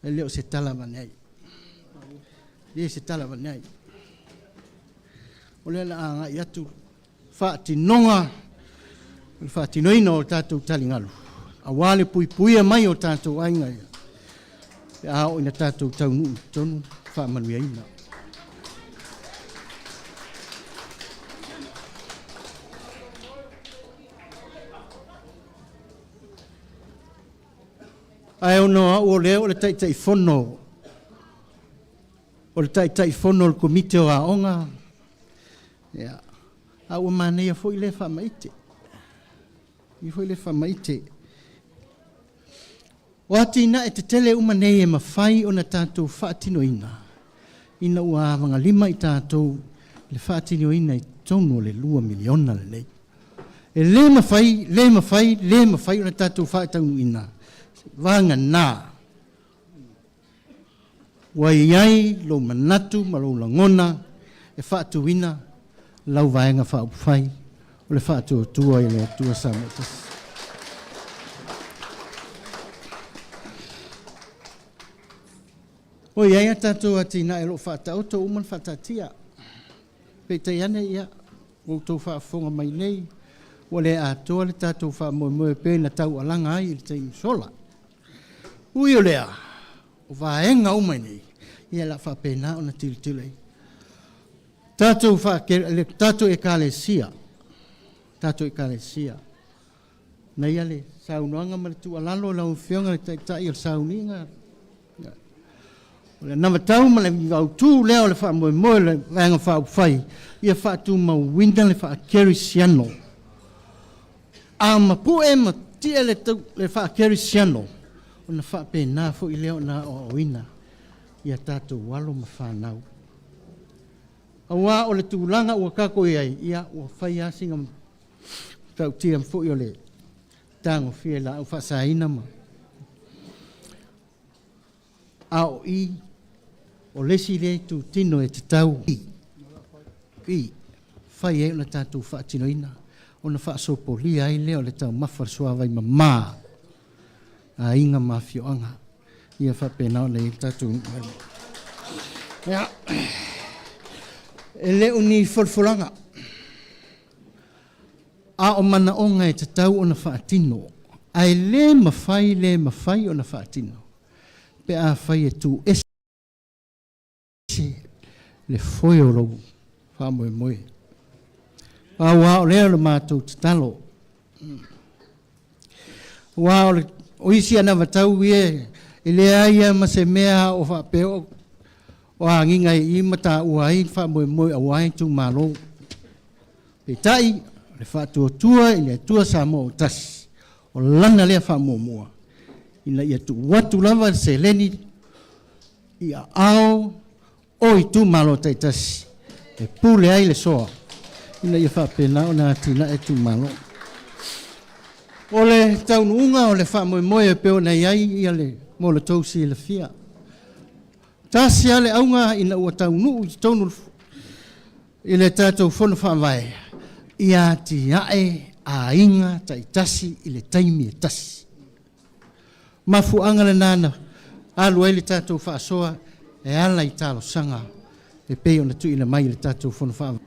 e le o se tala avane ai. E le o se tala avane ai. O lea o le a agai atu faatinoga, le faatinoina o tatou taligalu, aua le puipuia mai o tatou aiga ia, pe a oo ina tatou taunuu i totonu faamanuiaina. Ae ona o au o lea o le Taitaifono o le Taitaifono o le Komiti o Aoga, ia, a ua manaia foi lea faamaite. Manaia foi lea faamaite. O atinae tetele uma nei e mafai ona tatou faatinoina ina ua avagalima i tatou le faatinoina i totonu o le $2 miliona lenei. E le mafai, le mafai, le mafai ona tatou faataunuuina vagana ua i ai lou manatu ma lou lagona e faatuina lau Vaega Faaupufai o le Faatuatua i le Atua Samoa Tasi. Ua i ai a tatou atinae o lo o faataoto uma ona faataatia. Peitai ane, ia, ua outou faafofoga mai nei, ua le atoa le tatou faamoemoe e pei ona taualaga ai i le taimi sola. Ui o lea, o vaega uma nei, ia o le a faapena ona tilotilo i ai. Tatou le tatou Ekalesia, tatou Ekalesia, na ia le saunoaga ma le tuualalo lau Afioga i le Taitai o le sauniga, o le anavatau ma le autu lea o le faamoemoe o le Vaega Faaupufai, ia faatumauina le faakerisiano. A mapu'e ma ti'e le, le faakerisiano, ona faapena foi lea ona aoaoina ia tatou alo ma fanau. Aua o le tulaga ua tatou i ai, ia ua fai lava sina matautia foi o le tagofia e laau faasaina ma a o i o le isi lea itutino e tatau i fai ai ona tatou faatinoina ona faasopolia ai lea o le taumafa o le suavai mama a aiga ma afioaga ia faapena ona i ai le tatou nuu. Ia, e le o ni folafolaga, a o manaoga e tatau ona faatino, ae le mafai, le mafai ona faatino pe afai e tuu ese le foe o lou faamoemoe. Aua o lea o le matou tatalo. Aua o, le, o isi anavatau ia e leai lava ma se mea o faapea o, o agiga i i ma taua ai le faamoemoe aua itumalo. Peitai, o le faatuatua i le Atua Samoa ua tasi, o lana lea faamuamua, ina ia tuu atu lava le seleni i aao o itumalo taitasi e pule ai le soa ina ia faapena ona atinae itumalo. O le taunuuga o le faamoemoe e pei ona i ai ia le mo le tou silafia. Tasi lava le auga ina ua taunuu i totonu i le tatou Fono Faavae, ia atiae aiga taitasi i le taimi e tasi. Mafuaaga lena na alu ai le tatou faasoa e ala i talosaga e pei ona tuuina mai i le tatou Fono Faavae.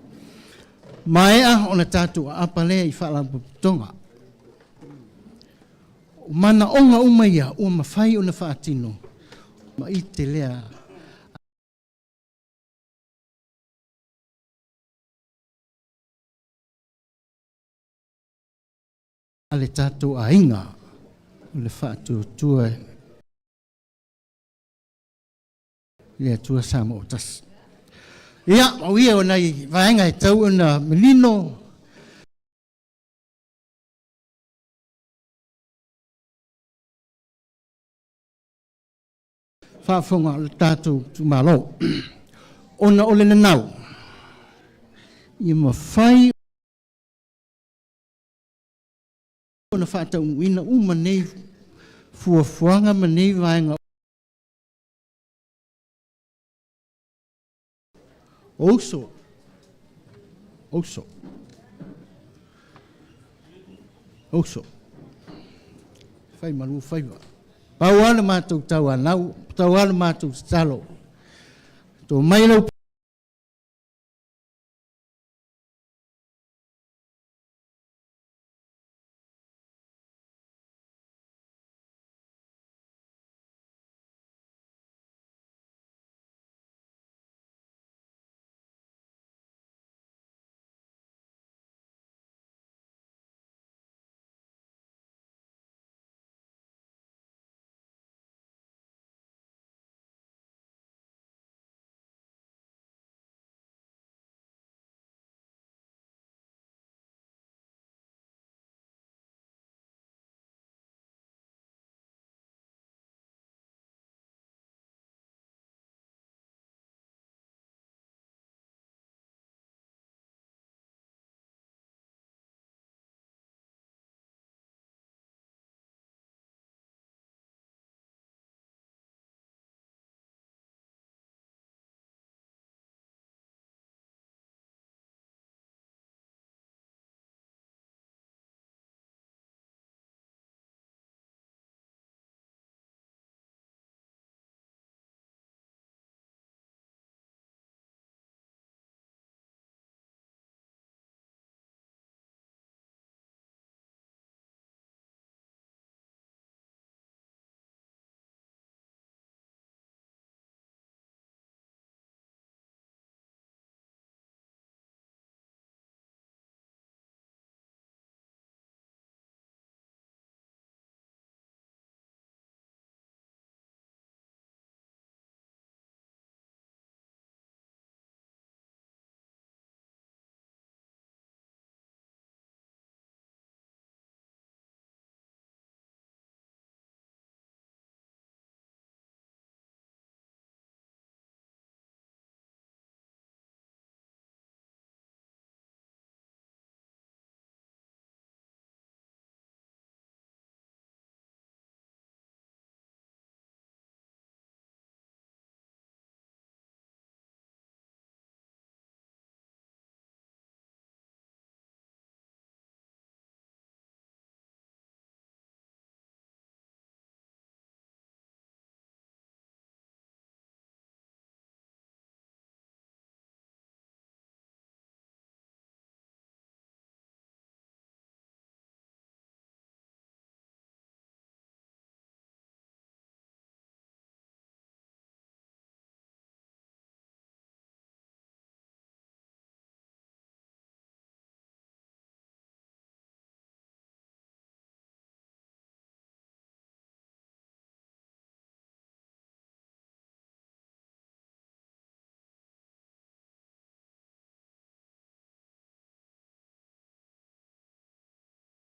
Maea ona tatou aapa lea i faalapotopotoga. O manaoga uma ia ua mafai ona faatino ma ite lea a le tatou aiga. O le faatuatua i le Atua Samoa tasi. Ia, o ia o nai vaega e tau ona manino faafofoga o le tatou itumalo. Ona o le nanau, ia mafai ona faataunuuina uma nei fuafuaga ma nei vaega o uso, uso, uso, fai malu faiva. Pau lava le matou tauanau, pau lava le matou tatalo, to mai lau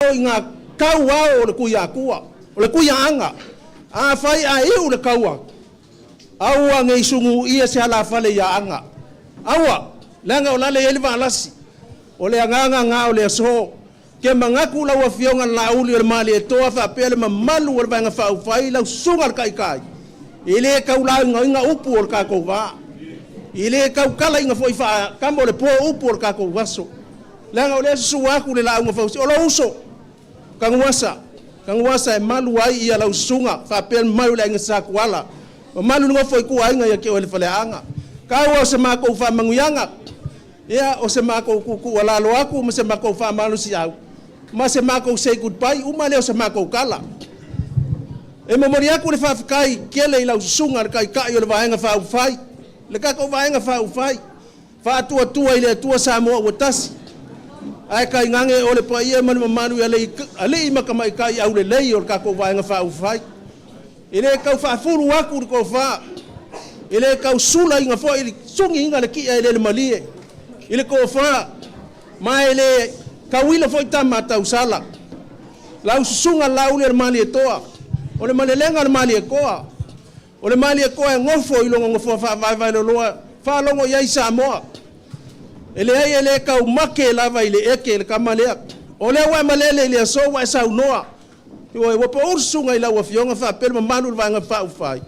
i ngā kauao o le Tuiatua, o le Tuiaaga. Afai ae iu le kaua, aua ne i sunuia se alafale i Aana. Aua, leaga o lale i ai le valasi. O le agaga na o le aso. Ke manatu lau Afioga Laauli o le Malietoa faapea le mamalu o le Vaega Faaupufai, lau Susuga i le Taitai, e le tau laugaina upu o le tatou va. E le tau talaina foi faakama o le po upu o le tatou aso. Leaga o lea susu atu le lauga fausi, o lou uso, Tanuvasa, Tanuvasa e malu ai ia lau susuga faapea le mamalu o le aiga Satuala, mamalu le nofo i tua aiga ia te oe le Faleaana. Kaua o se matou faamanuiaga, ia o se matou tuutuualalo atu ma se matou faamalosiau, ma se matou say goodbye, uma lea o se matou tala. E momoli atu le faafetai tele i lau susuga le Taitai o le Vaega Faaupufai, le tatou Vaega Faaupufai, Faatuatua i le Atua Samoa ua tasi. Ae tainane o le paia ma le mamalu i alii ma tamaitai aulelei o le tatou Vaega Faaupufai. E le tau faafulu atu le tofa, e le tau sulaina foi le sugiina le ti'a e le malie i le tofa, ma e le tauila foi tama a tausala. Lau susuga Laauli o le Malietoa, o le malelega o le Malietoa, o le Malietoa e nofo i lona nofoa faavaevaeloloa, faalogo i ai Samoa. E leai e le taumate lava i le eke le tama lea. O lea ua e malele i le aso ua e saunoa, ua pau le susuga i lau Afioga faapea le mamalu o le Vaega Faaupufai,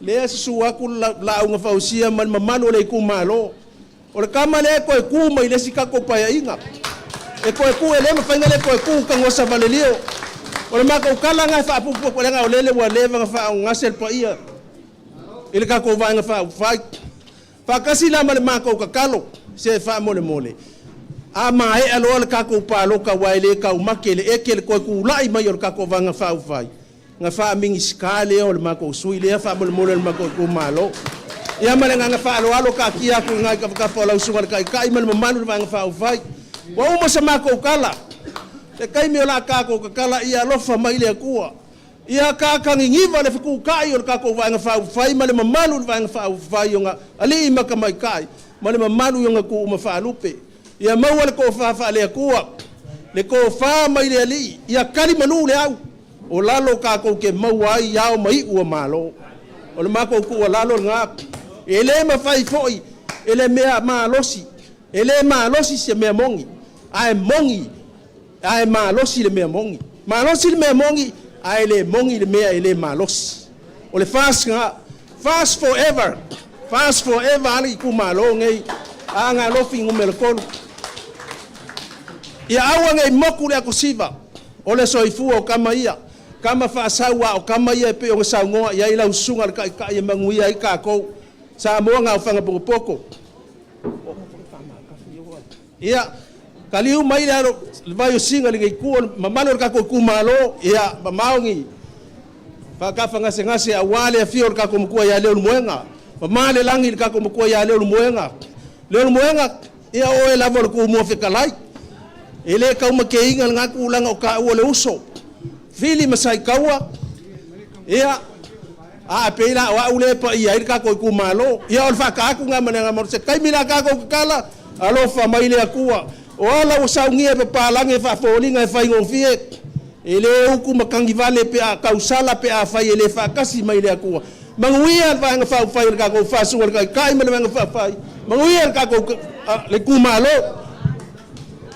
lea susu atu le lauga fausia ma le mamalu o le itumalo. O le tama lea e toe tu mai le isi tatou paeaiga. E toe tu, e le mafai ona le toe tu tagosa valelio. O le matou tala lena e faapuupuu atu, leaga o lele ua leva ona faaogagase le paia i le tatou Vaega Faaupufai. Faatasi la ma le matou tatalo, se faamolemole, a maea loa le tatou palota aua e le taumate le eke le toe tulai mai o le tatou Vaega Faaupufai, na faa-Minisita lea o le matou sui lea faamolemole o le matou itumalo. Ia ma le agaga faaaloalo taatia atu i ina i tafatafa o lau susuga i le Taitai ma le mamalu o le Vaega Faaupufai. Ua uma sa matou tala, se taimi o le a tatou tatala, ia alofa mai le Atua. Ia tataniniva le fetutai o le tatou Vaega Faaupufai ma le mamalu o le Vaega Faaupufai i ona alii ma tamaitai ma le mamalu i ona tuuma faalupe. Ia maua le tofa faale-Atua, le tofa mai le Alii, ia tali malu le au, o lalo tatou te maua ai ao ma iu o Malo. O le matou tuualalo lena, e le mafai foi e le mea malosi, e le malosi se mea moni, ae moni, ae malosi le mea moni. Malosi le mea moni, ae le moni le mea e le malosi. O le FAST lena, FAST forever, FAST forever a le itumalo nei, Aana Alofi Nu.3. Ia aua nei moku le atosiva o le soifua o tama ia, tama faasau a o tama ia e pei ona saunoa i ai lau susuga i le Taitai e manuia ai tatou. Samoa na ofaga potopoto. Ia, taliu mai le alo le vai o Siga i lenei itu o le mamalu o le tatou itumalo, ia, mamao ni faatafa gasegase aua le afio o le tatou matua ia Leulumoega, mama le lagi i le tatou matua ia Leulumoega. Leulumoega, ia o oe lava o le Tumua fetalai. E le taumateina lena tulaga o taua o le uso. Fili ma Saitaua, ia, a pei la o au lea e paia ai le tatou itumalo. Ia o le faata atu lena ma le agaga se taimi la tatou tatala, alofa mai le Atua. O ala ua saunia e papalagi e faafoliga e faigofie, e le utu matagivale pe a tausala pe a fai e le faatasi mai le Atua. Manuia le Vaega Faaupufai o le tatou Faasuga le Taitai ma le Vaega Faaupufai, manuia le tatou le itumalo.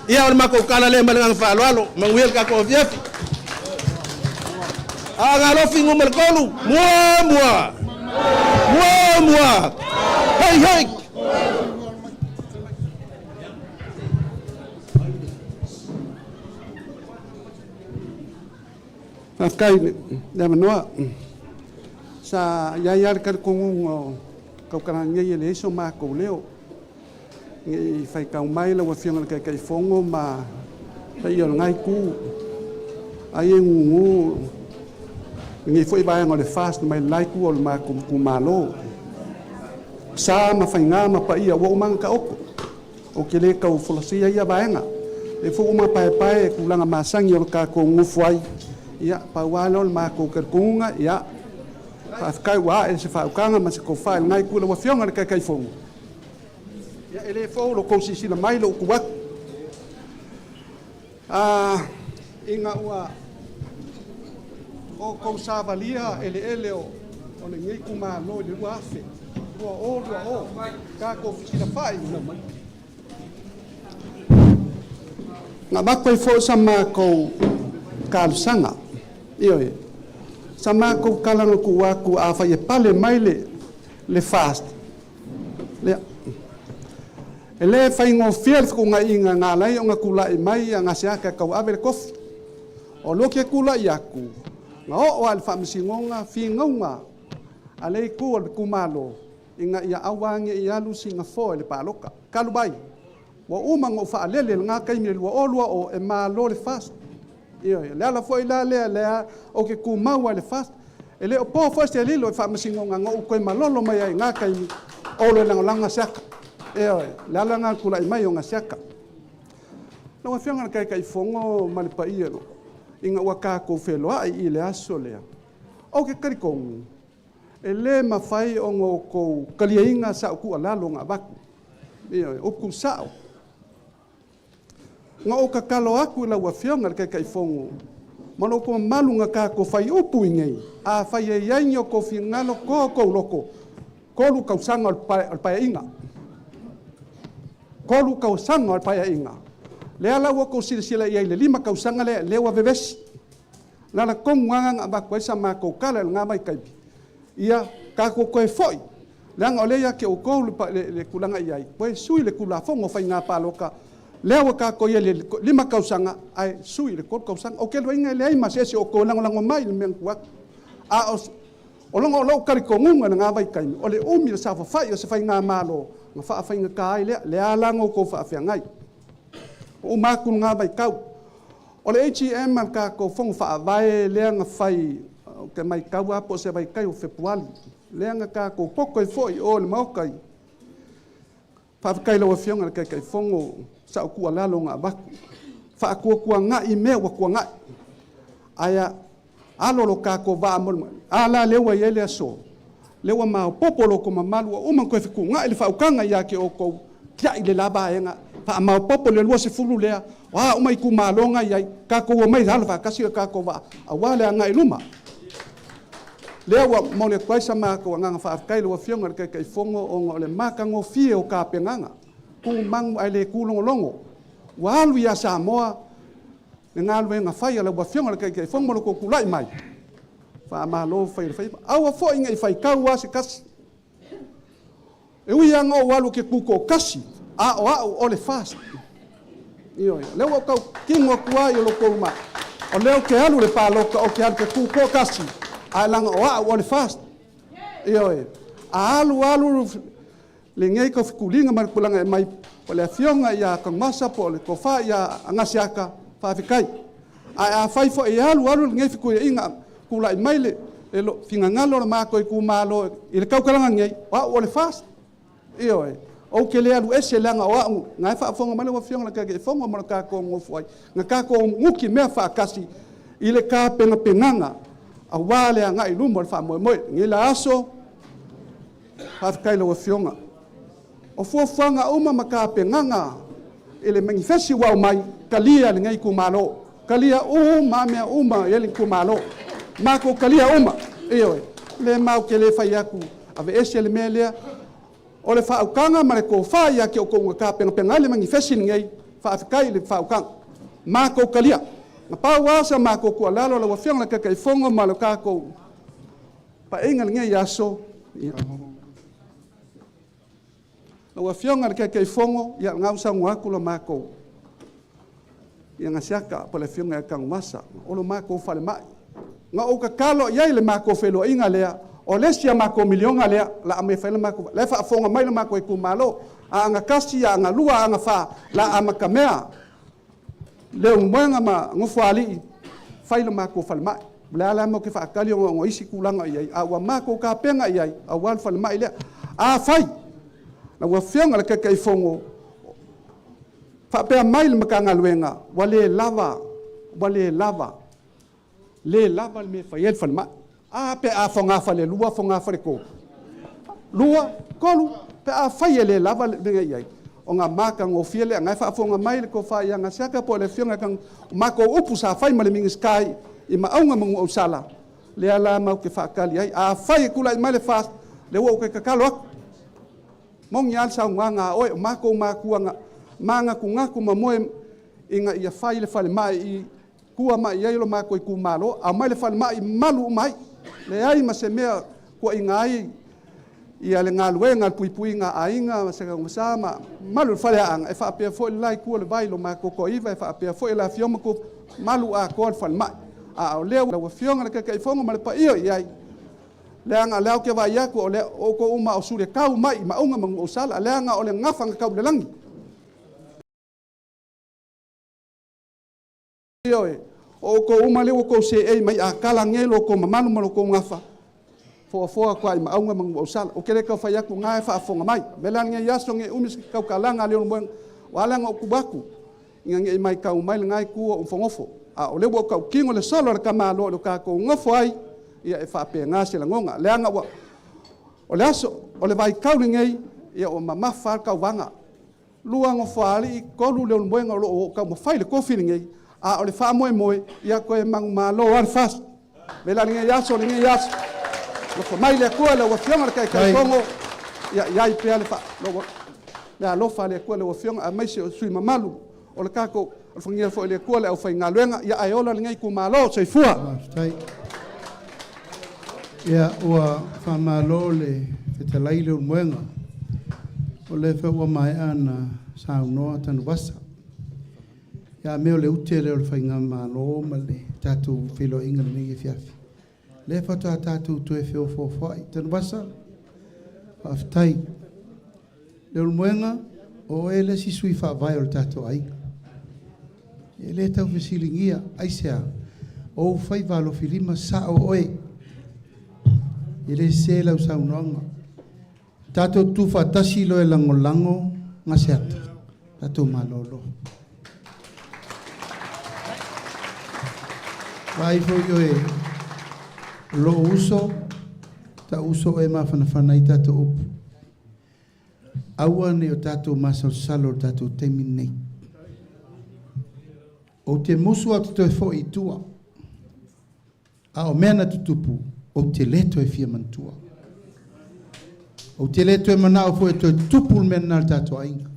Ia o le matou tala lea ma le agaga faaaloalo, manuia le tatou afiafi. Aana Alofi Nu.3, mua mua, mua mua, hei hei. Faafetai i le avanoa. Sa i ai lava le talitonuga o tautalaga nei e leai so matou leo. Ne i faitau mai lau Afioga i le Taitaifono ma paia o lena itu, ai e gugu lenei foi vaega o le FAST mai le la itu o le matou itumalo. Sa ma faiga ma paia ua uma ona taoto. Ou te le tau folasia ia vaega. E foi ua mapaepae e tulaga masani o le tatou nonofo ai. Ia, pau lava lea o le matou talitonuga, ia, faafetai ua ae se faautaga ma se tofa i lena itu i lau Afioga i le Taitaifono. Ia, e le fou lo tou silasila mai lou tu atu. Ina ua outou savalia eleele o lenei itumalo i le 2000, 2020, tatou fesilafai. Na avatu ai foi sa matou talosaga, ioe, sa matou tala na tuu atu afai e pale mai le FAST, lea. E le faigofie le fetuunaiga na ala ai ona tulai mai Agaseata e tauave le tofi. O lea ou te tulai atu, na oo lava i le faamasinoga finauga a le itu o le itumalo ina ia aua ne i alu sina foe i le palota. Talu ai, ua uma ona ou faalele i lena taimi i le 2020 e malo le FAST. Ioe, o le ala foi la lea lea ou te tumau ai i le FAST. E le o po foi se lilo i faamasinoga na ou toe malolo mai ai i na taimi o le lagolago Gasiaka. Ioe, o le ala lena o le tulai mai o Gasiaka. Lau Afioga i le Taitaifono ma le paia ina ua tatou feloai i le aso lea, ou te talitonu, e lē mafai ona outou taliaina sa'u tuualalo na avatu. Ioe, o upu sa'o. Na ou tatalo atu i lau Afioga i le Taitaifono ma lo outou mamalu na tatou faiupu i inei, afai e i ai ni o outou finagalo, toa outou loto, 3 tausaga o le Paeaiga. 3 tausaga o le Paeaiga. Lea la ua outou silasila i ai i le 5 tausaga lea, lea ua vevesi. O le ala tonu lava lena na avatu ai sa matou tala i lena vaitaimi, ia tatou toe foi, leaga o lea e ia te outou le tulaga e i ai, toe sui le Tulafono o Faiga Palota, lea ua tatou i ai i le 5 tausaga ae sui i le 3 tausaga. Ou te iloaina e leai ma se isi o outou e lagolago mai i le mea na tuu atu. A o lou talitonuga i lena vaitaimi, o le umi o le saofafai o se faigamalo na faafaigata ai lea, lea la na outou faafeagai. Ua uma atu lena vaitau. O le AGM a le tatou Fono Faavae lea na fai, ou te matau lava po o se vaitaimi o Fepuari, lea na tatou poto ai foi i o i le Maota i... Faafetai i lau Afioga i le Taitaifono i sau tuualalo na avatu, faatuatuanai mea ua tuanai, ae alo lo tatou vaa molemole. A la lea ua i ai le aso, lea ua maopoopo lo outou mamalu, ua uma ona toe fetuunai le faautaga ia te outou, tiai le la vaega, faamaopoopo le 20 lea, o a uma itumalo na e i ai, tatou omai e alo faatasi le tatou vaa aua le agai i luma. Lea ua momoli atu ai sa matou agaga faafetai i lau Afioga i le Taitaifono ona o le matagofie o tapenaga, tu manu ae le tu logologo. Ua alu ia Samoa le galuega fai a lau Afioga i le Taitaifono ma lo outou tulai mai, faamalo fai o le faiva. Aua foi ne i faitau lava se tasi. E ui lava ina ou alu ou te tutoatasi, a o au o le FAST. Ioe, o lea ua ou tautino atu lava i lo outou ma, o lea ou te alu i le palota, ou te alu ou te tutoatasi, ae leaga o au o le FAST. Ioe, a alu alu lenei taufetuliga ma le tulaga e aumai, o le Afioga ia Tanuvasa po o le Tofa ia Agaseata, faafetai. Ae afai foi e alu alu lenei fetuiaiga, tulai mai le finagalo o le matou itumalo i le tautalaga nei, o au o le FAST. Ioe, ou te le alu ese leaga o au, na e faafofoga mai lau Afioga i le Taitaifono ma le tatou nonofo ai, na tatou nutimea faatasi i le tapenapenaga aua le agai i luma o le faamoemoe. Lenei la aso, faafetai i lau Afioga. O fuafuaga uma ma tapenaga i le manifesi ua aumai, talia e lenei itumalo. Talia uma mea uma e le itumalo. Matou talia uma. Ioe. Le ma ou te le fai atu, aveese le mea lea. O le faautaga ma le tofa ia te outou na tapenapena ai le manifesi lenei, faafetai i le faautaga. Matou talia. Na pau lava sa matou tuualalo lau Afioga i le Taitaifono ma le tatou paeiga i lenei aso, ia. Lau Afioga i le Taitaifono, ia o lena ua saunoa atu le matou ia Gasiata po o le Afioga ia Tanuvasa, o le matou falemai. Na ou tatalo i ai i le matou feiloaiga lea, o le isi a matou miliona lea o le a aumai e fai le matou... La e faafofoga mai le matou itumalo, Aana 1, Aana 2, Aana 4, o le a amatamea Leulumoega ma Nofoalii, fai le matou falemai. O le a la le mea ou te faatali ona o isi tulaga o i ai, a ua matou tapena i ai aua le falemai lea. Afai lau Afioga i le Taitaifono faapea mai le Matagaluega ua le lava, ua le lava, le lava le mea e fai ai le falemai. A pe a fogafalelua, fogafaletolu, 2, 3, pe afai e le lava le mea e i ai, ona matagofie lea. Na e faafofoga mai le tofa ia Gasiata po o le Afioga ia Tagu, o matou upu sa fai ma le Minisita i Maauga ma Nuuausala, lea la matou te faatali ai. Afai e tulai mai le FAST, lea ua ou toe tatalo atu, moni lava le saunoaga a oe, o matou matua manatunatu ma moe ina ia fai le falemai i tua ma i ai lo matou itumalo, aumai le falemai malu uma ai, leai ma se mea tuuaiina ai ia le galuega le puipuiga a aiga ma se sa ma malu le faleaana, e faapea foi le la itu o le vai i lo matou toaiva, e faapea foi le afio ma malu atoa le falemai. A o lea lau Afioga i le Taitaifono ma le paia o i ai, leaga o lea ou te vaai atu o lea outou uma o suletau mai i Maauga ma Nuuausala, leaga o le gafa na tau i le lagi. Ioe, o outou uma lea ua outou seei mai a tala nei lo outou mamalu ma lo outou gafa, foafoa atu lava i Maauga ma Nuuausala. Ou te le tau fai atu, na e faafofoga mai. O le mea la lenei aso, ne i umi se tautalaga a Leulumoega, ua ala ona ou tu atu, Ina nei maitau mai lena itu o ufogofo, a o lea ua tautino le solo a le tamaloa i lo tatou nofo ai, ia e faapena se lagona. Leaga ua o le aso o le vaitau lenei, ia ua mamafa lava le tauvaga. 2 Nofoalii, 3 Leulumoega o lo o taumafai le tofi lenei, a o le faamoemoe, ia toe manumalo lava le FAST. O le mea la lenei aso, lenei aso, alofa mai le Atua i lau Afioga i le Taitaifono, ia i ai pea le alofa a le Atua i lau Afioga aemaise o sui usufono mamalu o le tatou, alofagia foi e le Atua le aufaigaluega, ae ola lenei itumalo. Soifua. Faafetai. Ia, ua faamalo le fetalai Leulumoega. O lea foi ua maea ona saunoa Tanuvasa. Ia, a mea o le ute lea o le faigamalo ma le tatou feiloaiga i lenei afiafi. Lea faatoa tatou toe feofoofoai. Tanuvasa, faafetai. Leulumoega, o oe le isi sui faavae o le tatou aiga. E le tau fesiligia, aisea? O ou faiva alofilima sao oe. E le sese lau saunoaga. Tatou tutu faatasi loa e lagolago Gaseata, tatou malolo. Vaai foi oe, o lou uso, ta uso oe e mafanafana ai tatou upu. Aua ne i o tatou masalosalo i le tatou taimi lenei. Ou te musu ou te toe foi i tua. A o mea na tutupu, ou te le toe fia manatua. Ou te le toe manao foi e toe tupu le mea lena i le tatou aiga.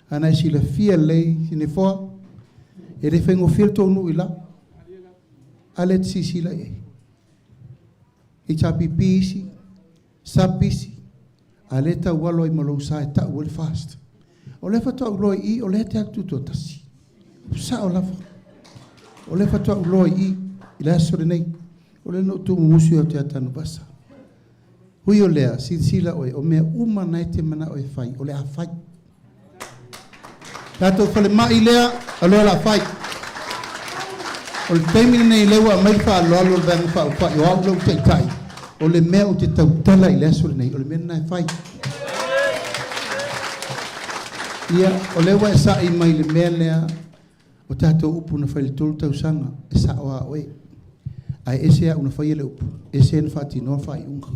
A na e silafia lelei, Sinefoa, e le faigofie le tou nuu i lau. A lea e te silasila i ai. HRPP isi, SAP isi, a lea e taualo ai ma lou sa e tau ai le FAST. O lea faatoa ou iloa i i, o lea e te alu tutoatasi. Sao lava. O lea faatoa ou iloa i i, i le aso lenei. O lea na ou tuumumusu ia te Tanuvasa. Hui o lea, silasila oe, o mea uma na e te manao e fai, o le a fai. Tatou falemai lea, o lea o le a fai. O le taimi lenei lea ua aumai le faaaloalo o le Vaega Faaupufai, o au lea ua taitai, o le mea ou te tautala i le aso lenei, o le mea lena e fai. Ia, o lea ua e sa'i mai i le mea lea, o tatou upu na fai i le 3 tausaga, e sa'o lava oe. Ae ese au na faia le upu, ese na faatinoa le faaiuga.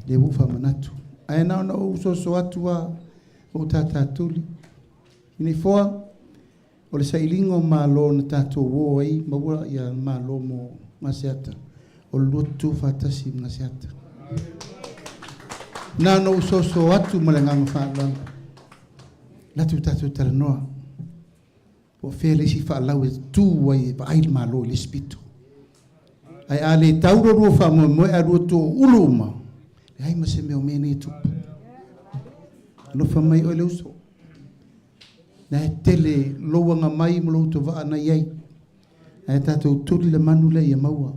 Lea ua ou faamanatu. Ae na ona ou soso atu lava, ou tatatuli. Nifoa, o le sailiga o malo na tatou o ai maua ia malo mo Gaseata, o le lua tutu faatasi ma Gaseata. Na ona ou soso atu ma le agaga faaaloalo. Latu tatou talanoa. Po o fea le isi faalau e tu ai e vaai le Malo i le isi pito. Ae a le tau lo lua faamoemoe ae lua toulu uma, leai ma se mea o mea nei e tupu. Alofa mai oe le uso. Na e tele lou agamai ma lou tovaa na i ai. Ae tatou tuli le manu lea ia maua.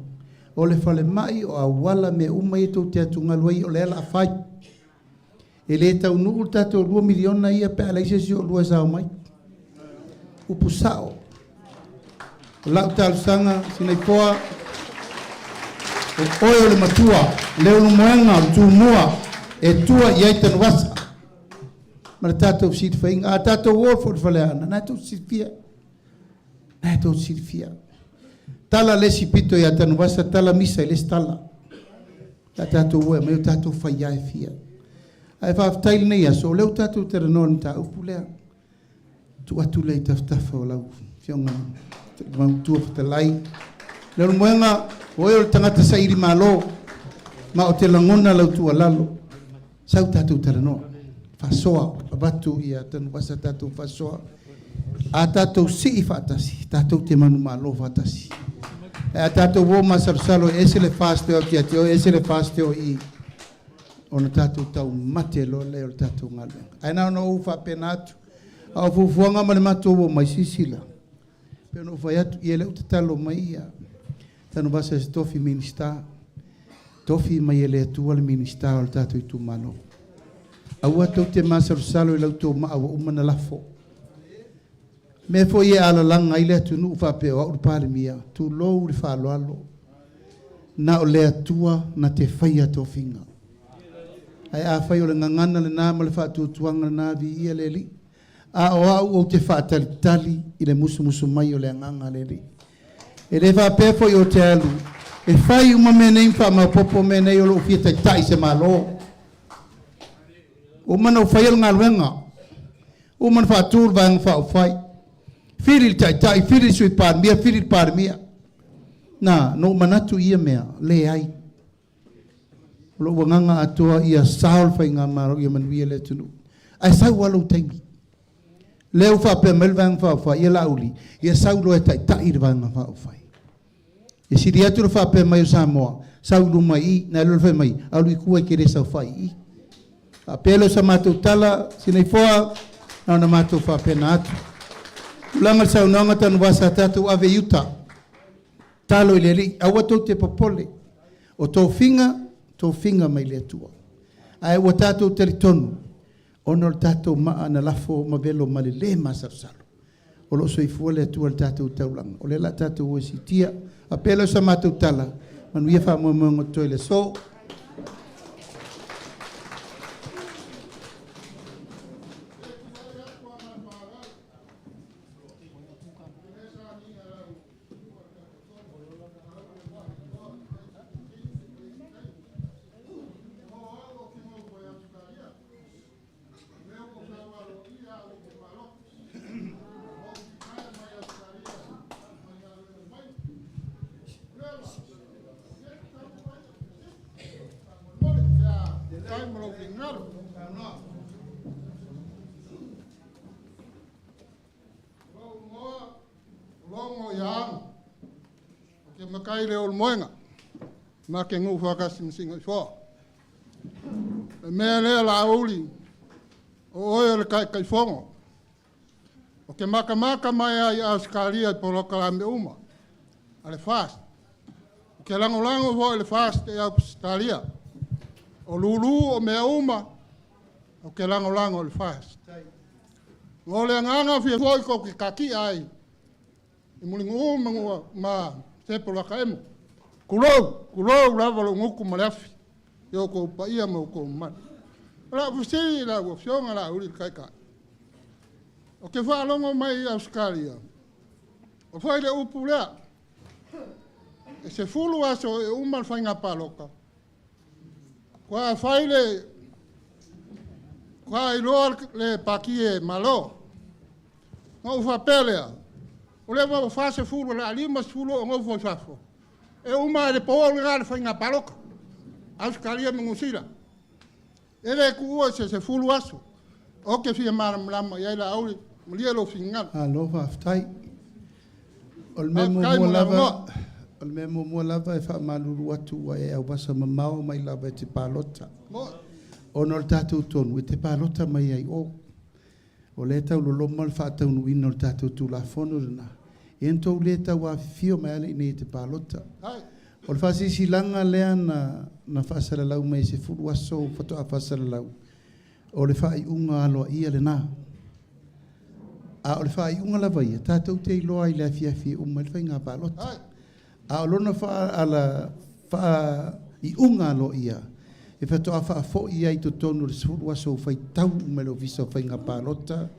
O le falemai, o auala, mea uma ia tou te atugalu ai, o lea o le a fai. E le taunuu le tatou $2 miliona ia pe a leai se isi o oulua e sao mai. Upu sao. O lau talosaga, Sinaipoa, o oe o le matua, Leulumoega o le Tumua, e tua i ai Tanuvasa ma le tatou fesilafaiga. A tatou o foi i le Faleaana, na e tou te silafia. Na e tou te silafia. Tala le isi pito ia Tanuvasa, tala misa i le isi tala. Pe a tatou o e aumai o tatou faia e fia. Ae faafetai i lenei aso, o lea ua tatou talanoa i le mataupu lea. Tuu atu lea i tafatafa o lau Afioga i le Matua Fetalai. Leulumoega, o oe o le tagata saili malo, ma ou te lagona lau tuualalo. Sau tatou talanoa, faasoa, avatu ia Tanuvasa tatou faasoa. A tatou sii faatasi, tatou te manumalo faatasi. Ae a tatou o masalosalo e ese le FAST e o atu ia te oe, ese le FAST e o i i, ona tatou taumate loa lea o le tatou galuega. Ae na ona ou faapena atu, a o fuafuaga ma le matou omai, silasila, pei ona ou fai atu, ia lea ua tatalo mai ia Tanuvasa i se tofi Minisita, tofi mai e le Atua le Minisita o le tatou itumalo. Aua tou te masalosalo i la outou maa ua uma ona lafo. Mea foi e alalaga ai le atunuu faapea o au le Palemia, tulou le faaaloalo, na o le Atua na te faia tofiga. Ae afai o le gagana lena ma le faatuatuaga lena, viia le Alii. A o au ou te faatalitali i le musumusu mai o le Agaga a le Alii. E le faapea foi ou te alu e fai uma mea nei ma faamaopoopo mea nei o lou fia taitai i se Malo. Ua uma ona ou faia le galuega. Ua uma ona faatu le Vaega Faaupufai. Fili le Taitai, fili le Sui Palemia, fili le Palemia. Na, na ou manatu i ia mea, leai. O lou agaga atoa ia sao le Faigamalo ia manuia le atunuu. Ae sau lava lou taimi. Lea ua faapea mai le Vaega Faaupufai, ia Laauli, ia sau loa e taitai le Vaega Faaupufai. E sili atu le faapea mai o Samoa, sau i luma i i, nai lo le fai mai, alu i tua e te le saofai i i. Faapea lea o sa matou tala, Sinaifua, na ona matou faapena atu. Tulaga i le saunoaga Tanuvasa, tatou ave i uta. Talo i le Alii, aua tou te popole, o tofiga, tofiga mai le Atua. Ae ua tatou talitonu, ona o le tatou maa na lafo ma velo ma le lē masalosalo. O lo o soifua le Atua i le tatou taulaga, o lea o le a tatou o e siitia. Faapea lea o sa matou tala, manuia faamoemoega o totoe i le aso. Logo ia Aga, o ke makai le o le moega, ma ke nuu whakasi ma singa i foa. Le mea lea la auli, o oe o le kaikaifogo. O ke makamaka mai ai Australia i polokalame uma, a le FAST. O ke lagolago foi le FAST e Australia. O lulu o mea uma, o ke lagolago le FAST. O le agaga fia foi ko ke kaki ai, i muligu ma ma sepo la ka emo. Kulou, kulou lava lo nguku ma le afi. I o kou paia ma o kou mamalu. O lau fesili i lau Afioga Laauli le Taitai, o ke faalogo mai i Ausetalia, o fai le upu lea, e 10 aso e uma le faiga palota, kua fai le, kua iloa le pati e malo. Na ou faapea lea, o lea ua 40 o le a 50 o nofo i fafo, e uma i le po lena le faiga palota, Ausetalia ma Niu Sila. E le tuua i se 10 aso. O ke fia malamalama i ai Laauli, malie lou finagalo. Malo faafetai. O le mea muamua lava, o le mea muamua lava e faamalulu atu ua e auvasa mamao mai lava e te palota. Ona o le tatou tonu e te palota mai ai o. O lea e tauloloma le faataunuuina o le tatou Tulafono lena. Ia na tou le tau afifio mai lava i inei e te palota. O le faasilasilaga lea na na faasalalau mai e 10 aso faatoa faasalalau, o le faaiuga aloaia lena. A o le faaiuga lava ia, tatou te iloa i le afiafi e uma ai le faiga palota. A o lona faaiuga aloaia, e faatoa faafoi ai i totonu o le 10 aso ua faitau uma e le Ofisa o Faiga Palota,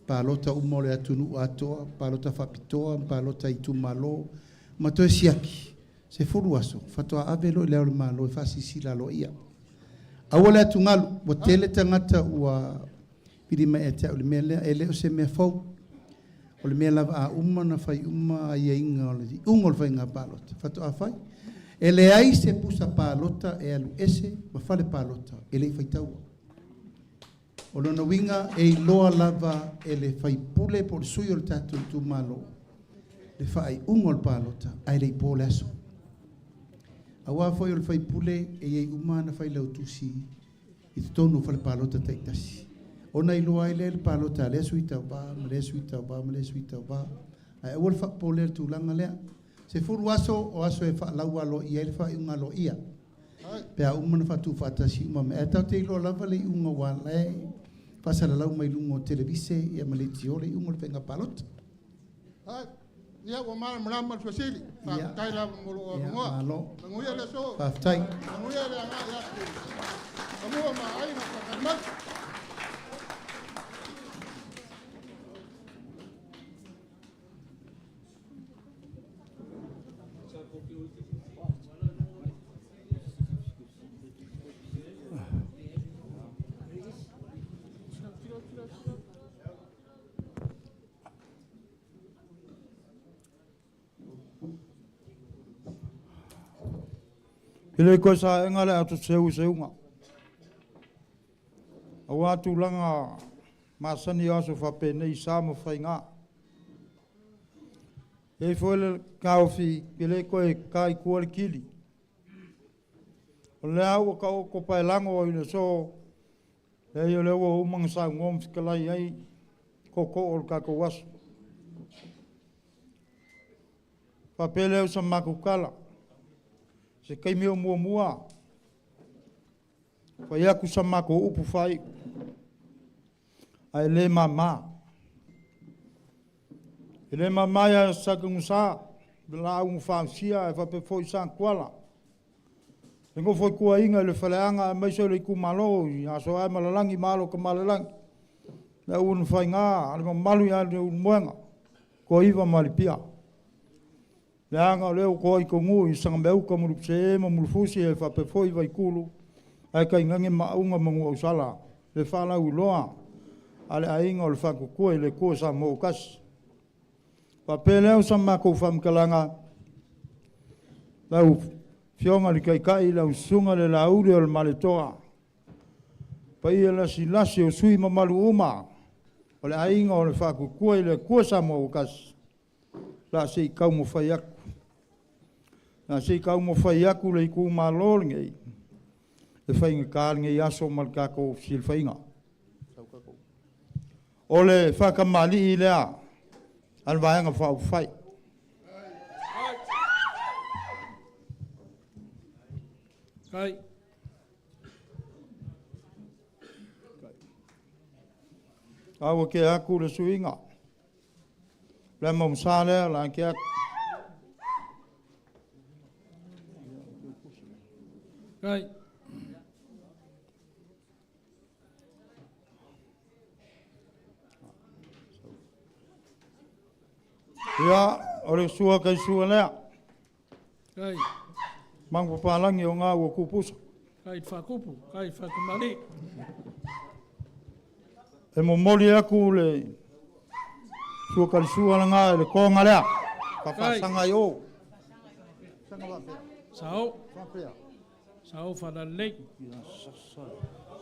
palota uma o le atunuu atoa, palota faapitoa, palota i itumalo, ma toe siaki, 10 aso, faatoa ave loa i Le Ao o le Malo e faasilasila aloaia. Aua le atugalu, ua tele tagata ua pili mai ia te au i le mea lea, e le o se mea fou. O le mea lava a uma ona fai uma aiaiga o le iuga o le faiga palota, faatoa fai. E leai se pusa palota e alu ese ma fale palota e le i faitaua. O lona uiga e iloa lava e le faipule po o le sui o le tatou itumalo le faaiuga o le palota ae le i po le aso. Aua foi o le faipule e i ai uma ana failautusi i totonu o fale palota taitasi. Ona iloa ai lea le palota a lea sui tauva ma lea sui tauva ma lea sui tauva. Ae aua le faapopolea i le tulaga lea. 10 aso o aso e faalau aloaia ai le faaiuga aloaia. Pe a uma ona faatuufaatasi uma mea. Ae tatou te iloa lava le iuga aua o la e faasalalau mai luga o televise ma leitio le iuga o le faiga palota. Ia ua malamalama le fesili. Faafetai lava mo lou avanoa. Malo. Manuia le aso. Faafetai. Manuia le agai atu i fanua ma aiga faatali mai. E le koe saega le ato seu seuga. Aua tulaga masani o aso faapenei sa ma faiga. E i ai foi le taofi e le toe ta i tua le kili. O lea ua taoto paelago i le aso, leai o lea ua uma ona saunoa ma fetalai ai tootoo o le tatou aso. Faapea lea o sa matou tala, se taimi o muamua, fai atu sa matou upu faaiu, ae le mama. E le mama ia Satanusa, le laau na fausia ae faapea foi Satuala. Le nofo a ituaiga i le faleaga aemaise o le itumalo i Aso ma Lalagi ma Alo o Tamalelagi, le auilufaiga a le mamalu ia Leulumoega, Toaiva ma Alipia. Leaga o lea ua toa i tonu i Sagameauta, Mulupese ma Mulufusi e faapea foi Vaitulu, ae tainane Maauga ma Nuuausala, le faalauiloa a le aiga o le Faatuatua i le Atua Samoa ua tasi. Faapea lea o sa matou faamatalaga, lau Afioga i le Taitai, lau Susuga i le Lauli o le Malietoa, paia lasilasi o sui usufono mamalu uma o le aiga o le Faatuatua i le Atua Samoa ua tasi, o le a se i taumafai atu. O le a se i taumafai atu le itumalo lenei e faigata lenei aso ma le tatou fesilafaiga. O le faatamalii lea a le Vaega Faaupufai. Kai. A ua tea atu le suiga. Le maumasa lea la tea atu. Kai. Ia, o le sua kai sua lea. Kai. Mangu papalangi o ngā ua kupusa. Kai whakupu, kai whakamari. E momoli aku le sua kalisua la ngā e le konga lea. Whawhasanga i o. Sao. Sao whalalei.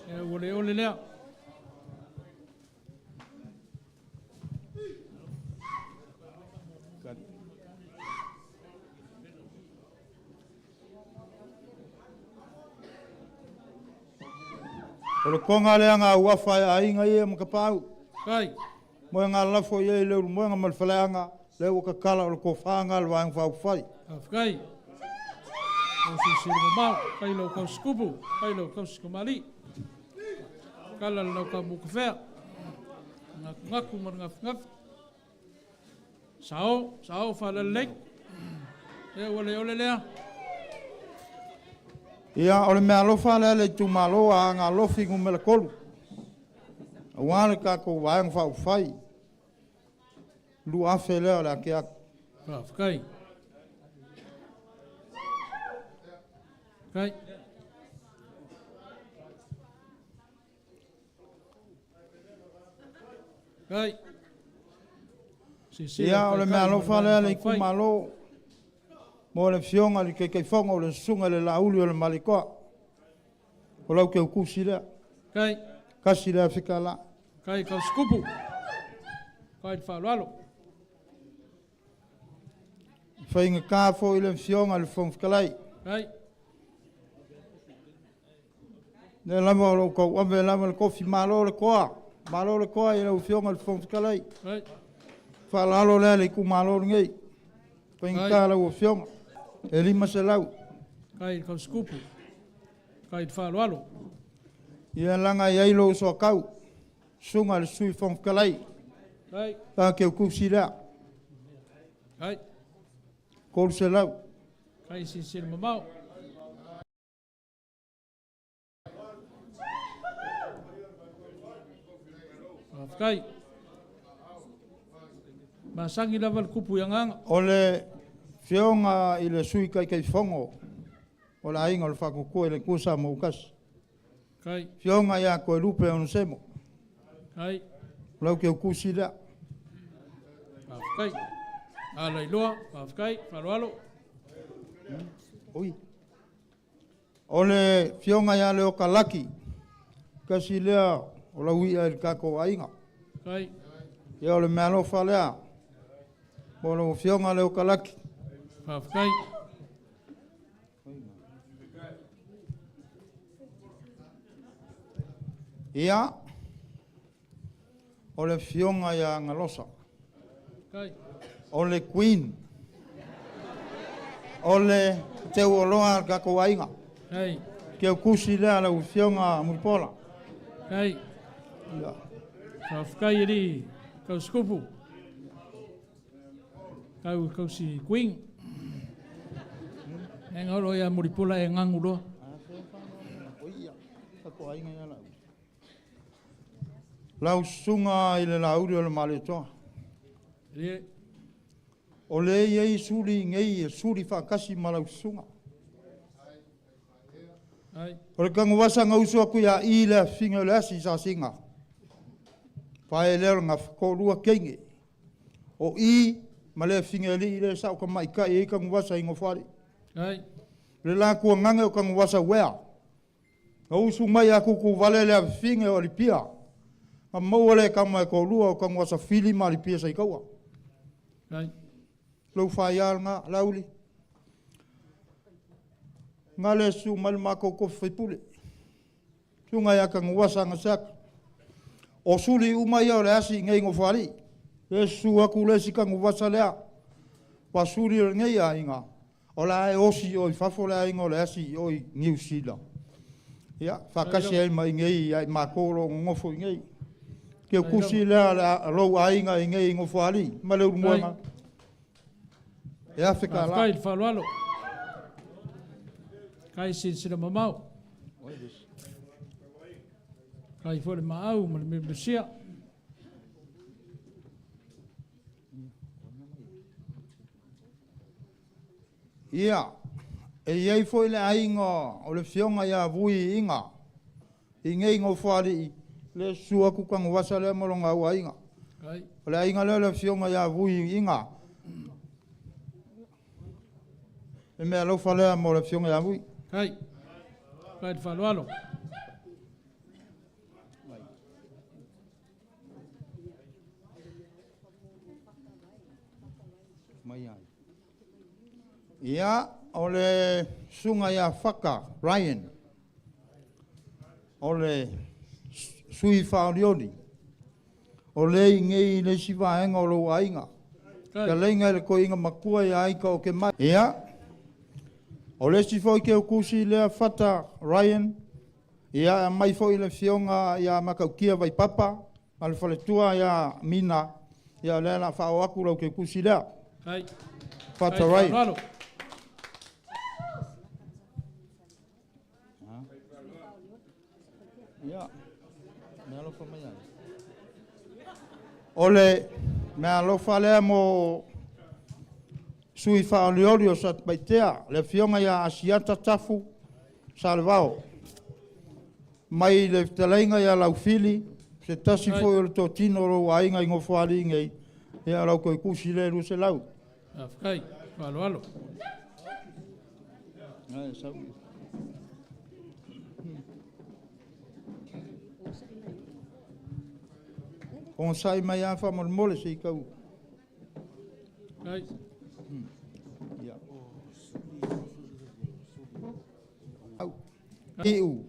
E ua ole lea. O le konga lea ngā uafa e aiga ia ma kapau. Kai. Moe ngā lafo ia i le ulumoega ma le faleaga, le ua kakala o le kofā ngā le vaega faaupufai. Faafetai. O silasila mamao, kai lau kausikupu, kai lau kausikamali. Kala le lau kamukafea. Ngaku ma le gafigafi. Sao, sao faalalelei. E ua le ole lea. Ia, o le meaalofa lea le itumalo a Agalofi numera 3. Aua le tatou Vaega Faaupufai, 2,000 lea o le a tea atu. Faafetai. Kai. Kai. Silasila Ia, o le taitai ma meaalofa le lea le Vaega Faaupufai. itumalo mo le afioga i le Taitaifono o le Susuga i le Lauli o le Malietoa. O lau teutusi lea. Kai. Kasi le afe tala. Kai kausikupu. Kai le faaaloalo. Faigata foi le afioga i le Fofoga Fetalai. Kai. Lea lava o lou tauave lava le tofi malo le toa. Malo le toa i lau afioga i le Fofoga Fetalai. Kai. Faaaloalo lea le itumalo lenei. Faigata Kai. lau afioga. E 500. Kai le kausikupu. Kai le faaaloalo. Ia laga i ai lou soatau. Susuga i le Sui Fofoga Fetalai. Kai. Ta teutusi lea. Kai. 300. Kai silasila mamao. Faafetai. Masagi lava le kupu i agaga. O le Fioga i le Sui Taitaifono o le Aiga o le Faatuatua i le Atua Samoa ua Tasi. Fioga ia Toelupe Onesemo. O lau teutusi lea. Faafetai. Alailoa, faafetai, faaaloalo. Oi. O le Fioga ia Leota Laki, tasi lea o lau ia i le tatou aiga. Ia o le meaalofa lea mo lau Afioga Leota Laki. Faafetai. Ia, o le Afioga ia Galosa. O le Queen. O le teuoloa a le tatou aiga. Teukusi lea lau Afioga Mulipola. Ia. Faafetai e alii tausitupu. Tau tausi Queen. E ngalo ia Mulipola e gagu loa. Lau susuga i le Laauli o le Malietoa. O lea e i ai suli nei e suli faatasi ma lau susuga. O le tanuvasa na usu atu ia i le afifine o le asi i Sasiga, pae lea o le gafa, toalua teine. O i ma le afifine alii lea e sao tamaitai ai tanuvasa i Nofoalii. O le la tuagaga o tanuvasa uea. Na usu mai a tutuvale le afifine o Alipia, na maua le tama e toalua o tanuvasa Fili ma Alipia Saitaua. Lou faia lena, Laauli. Na le susu mai le matou tofi faipule. Susuga ia Tanuvasa Agaseata. O suli uma ia o le asi i nei Nofoalii. Le susu atu le isi tanuvasa lea. Ua suli o lenei aiga, o la e osi i o i fafo le aiga o le asi i o i Niu Sila. Ia, faatasi ai ma i nei ia i matou o lo o nonofo i nei. Teukusi lea lou aiga i nei Nofoalii ma le Ulumoega. E $1,000. Faafetai le faaaloalo. Kai silasila mamao. Kai foi le maau ma le miumisia. Ia, e i ai foi le aiga o le Afioga ia Vui Iga i nei Nofoalii, le susu atu tanuvasa lea ma lona auaiga. O le aiga lea o le Afioga ia Vui Iga. Le meaalofa lea mo le Afioga ia Vui. Kai. Kai le faaaloalo. Ia, o le susuga ia Faka Ryan, o le sui faaolioli, o le i nei i le isi vaega o lou aiga. Fetalaiga i le toeaina matua ia Aika o Kemai. Ia, o le isi foi teutusi lea Fata Ryan, ia e aumai foi le afioga ia Matautia Vaipapa ma le faletua ia Mina, ia o lea o le a faaoo atu lau teutusi lea. Fata Ryan. Ia, mea alofa mai ai. O le mea alofa lea mo sui faaolioli o Satupaitea, le afioga ia Asiata Tafu Salevao, mai le fetalaiga ia Laufili, se tasi foi o le totino o lou aiga i Nofoalii nei, ia lau toe tusi lea e 200. Faafetai, faaaloalo. Ogasai mai lava faamolemole se i tau. Ia. Au. Iu.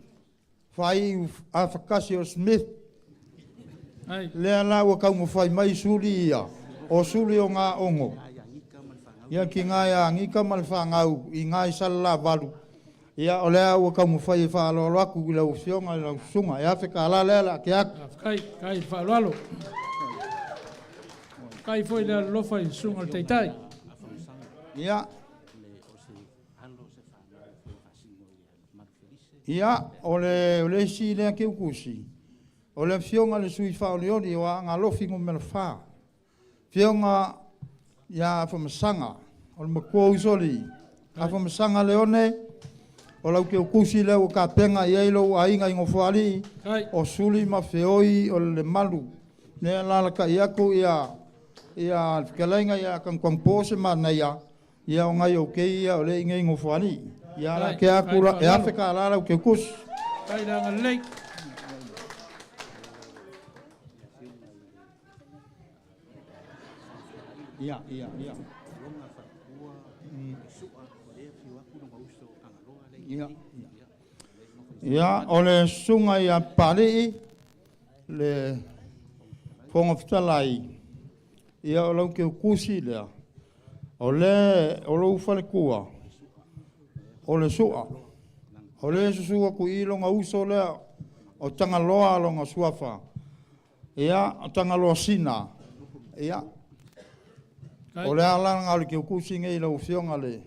Faiu afakasi o Smith. Lea la ua taumafai mai suli ia, o suli o ngā ongo. Ia ki ngā ia angika ma le whangau i ngā i Salelavalu. Ia o lea ua taumafai e faaaloalo atu i lau afioga i lau susuga. E $1,000 lea la ke atu. Faafetai, kai faaaloalo. Kai foi le alolofa i susuga o le Taitai. Ia. Ia, o le isi lea keukusi, o le afioga i le sui faaolioli o Aagalofi numera 4, afioga ia Afamasaga. O le matua usoalii, Afamasaga Leone, o lau teutusi lea ua tapena i ai lou aiga i Nofoalii, o Suli ma Feoi o le Lemalu. Lea e alaalatai atu ia ia le fetalaiga ia Tagutagupo se manaia, ia o nai ou kei ia o lea e i inei i Nofoalii. Ia ala tea atu la, e $1,000 lau teutusi. Faafetai le agalelei. Ia, ia, ia. Ia, ia, o le susuga ia Papalii, le Fofoga Fetalai, ia o lau teutusi lea, o le o lou faletua, o le Sua, o le susu atu i lona uso lea, o Tagaloa lona suafa, ia, o Tagaloa Sina, ia, o le ala lena o le teutusi nei lau Afioga le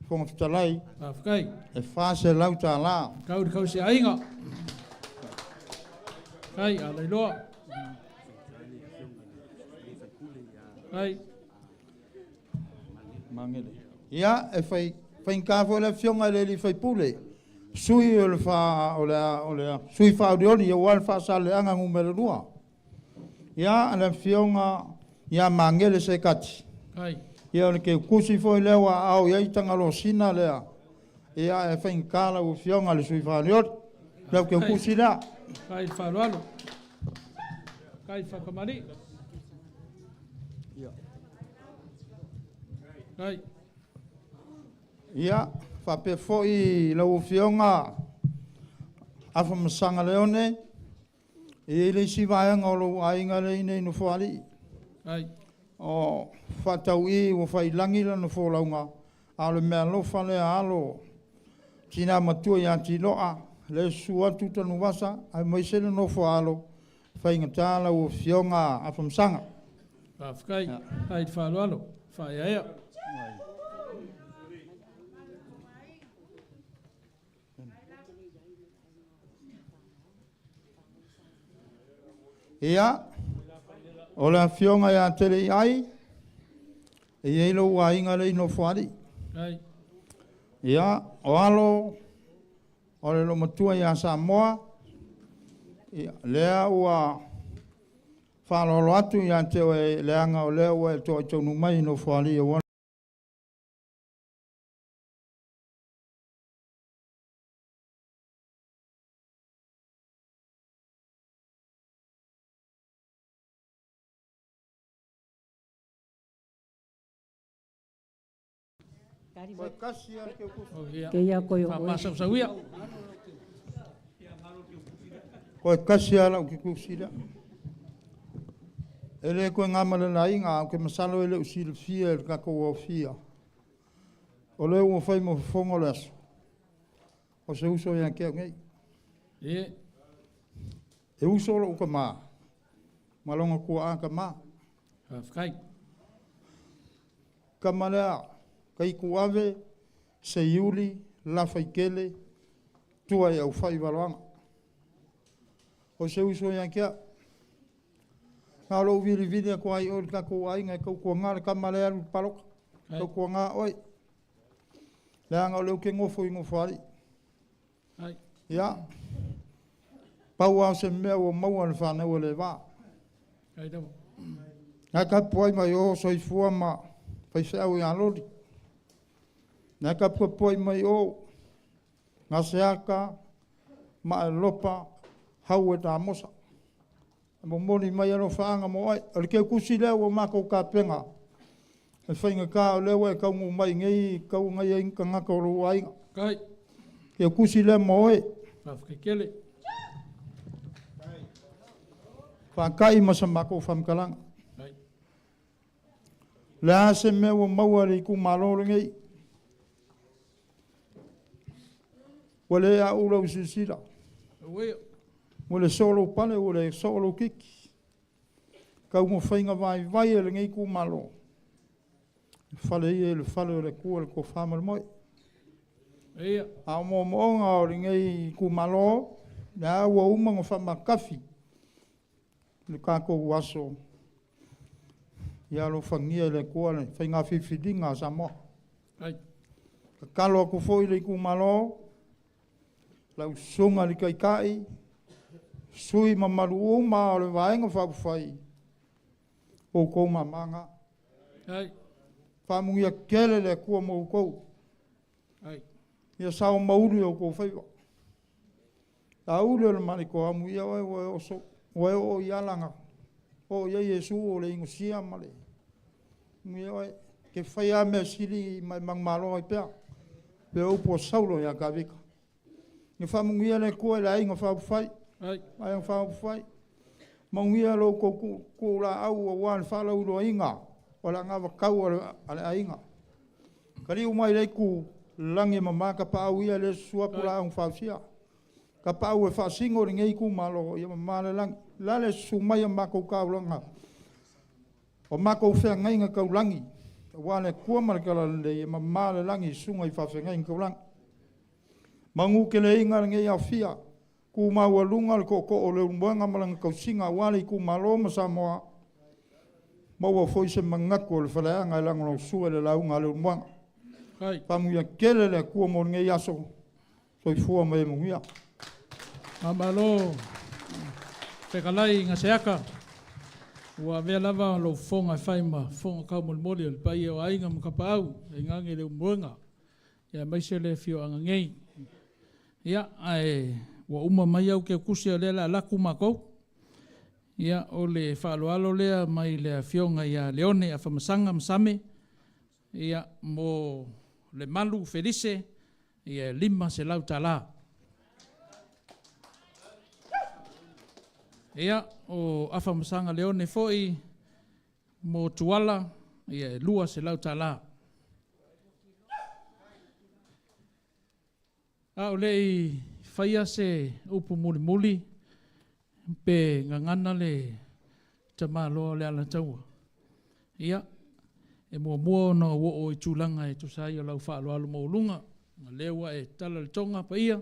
Fofoga Fetalai, Faafetai. E $400. Tau i le tausiaiga. Faafetai, a lailoa. Faafetai. Magele. Ia, e fai faigata foi le afioga i le sui usufono, sui o le fa, o le, o le sui faaolioli aua le Faasaleleaga Nu.2. Ia, le afioga ia Magele Sekati. Ai. Ia o le teutusi foi lea ua aao i ai Tagaloasina lea. Ia, e faigata lau afioga i le sui faaolioli. Lau teutusi lea. Faafetai le faaaloalo. Faafetai le faatamalii. Faafetai. Ia, faapea foi lau Afioga Afamasaga Leone, e i ai le isi vaega o lou aiga lea e i inei i Nofoalii. Ai. O faatau'i ua faiilagi lana folauga, a o le meaalofa lea a alo tina matua ia Tiloa, lea e susu atu Tanuvasa aemaise le nofo a alo, faigata lau Afioga Afamasaga. Faafetai. Faafetai le faaaloalo. Faaeaea. Ia, o le afioga ia Teleiai, e i ai lou aiga lea i Nofoalii. Ai. Ia, o alo o le loomatua ia Samoa, ia, lea ua faaaloalo atu ia te oe, leaga o lea ua e toai taunuu mai i Nofoalii aua Keia koe o oe. Faamasausauia. Koe kasi lava lau tutusi lea. E le toe na ma le laina, ou te masalo e le o silafia e le tatou aofia. O lea ua fai ma fofoga o le aso, o se uso ia te au nei. E. E uso lou tama, ma lona tuaa tama. Faafetai. Tama lea, Taituave, Seiuli, Lafaitele, tua i Aufai Valoaga. O se uso ia te au. Na o lou vilivili atu ai i o i le tatou aiga e tautuaga le tama lea e alu i le palota. Tautuaga oe. Leaga o lea ou te nofo i Nofoalii. Ai. Ia, pau lava o se mea ua maua e le fanau a le va. Ai lava. Na tapuai mai o soifua ma faifeau ia Loli. Na tapuapuai mai o Gaseata ma Elopa hau e tamosa. E momoli mai alofaaga mo oe. O le teutusi lea ua matou tapena. E faigata o lea ua e taunuu mai i nei tau nai ai tagata o lou aiga. Kai. Teutusi lea mo oe. Faafetai tele. Faatai ma sa matou faamatalaga. Ai. Le a se mea ua maua e le itumalo lenei. Ua le au lau silasila. Ua. Ua le soo lou pale, ua le soo lou kiki. Taumafaiga vaivai e lenei itumalo. E fale ia i le fale o le Atua le tofa ma le moe. Ia. A o moomooga o lenei itumalo, lea ua uma ona faamatafi le tatou aso. Ia alofagia e le Atua le faiga filifiliga a Samoa. Tatalo atu foi i le itumalo, lau susuga i le Taitai, sui mamalu uma o le Vaega Faaupufai, o outou mama na. Faamanuia tele le Atua mo outou. Ia sao ma uli o outou faiva. Auli o le Malietoa, amuia oe ua e oso, ua e oo i ala na oo i ai Iesu o le inosia ma le... Amuia oe, e te faia lava mea sili ma e manumalo ai pea. Pei o upu a Saulo ia Tavita. Ia faamanuia le Atua i le Aiga Faaupufai, Vaega Faaupufai. Manuia lo outou tuulaau aua le faalauiloaina o le anavatau a le aiga. Taliu mai i lea itu, lagi e mama tapaau ia lea e susu atu Laau na Fausia, Tapaau e faasino i lenei itumalo, ia mama le lagi. O le a le susu mai a matou taulaga, o matou feagaiga taulagi, aua le Atua ma le Talalelei, e mama le lagi i susuga i faafeagaiga taulagi. Manuteleina lenei aofia, tu maualuga le tootoo o Leulumoega ma lana tausiga aua le itumalo ma Samoa, maua foi se manatu o le faleaana e lagolagosua i le lauga a Leulumoega. Faamanuia tele le Atua mo lenei aso, soifua ma ia manuia. Faamalo fetalai Gaseata, ua avea lava lou fofoga e fai ma fofoga taumolimoli o le paia o aiga ma Tapaau, tainane Leulumoega, aemaise le afioaga nei. Ia, ae ua uma mai au teutusi o lea o le a alu atu matou. Ia, o le faaaloalo lea mai le Afioga ia Leone Afamasaga Masame, ia, mo Lemalu Felise, ia e $500. Ia, o Afamasaga Leone foi mo Tuala, ia e $200. A o le i faia se upu mulimuli, pe gagana le tamaloa o le Alataua, ia, e muamua ona ou oo i tulaga e tusa ai o lau faaaloalo maualuga, o lea ua e tala le toga paia,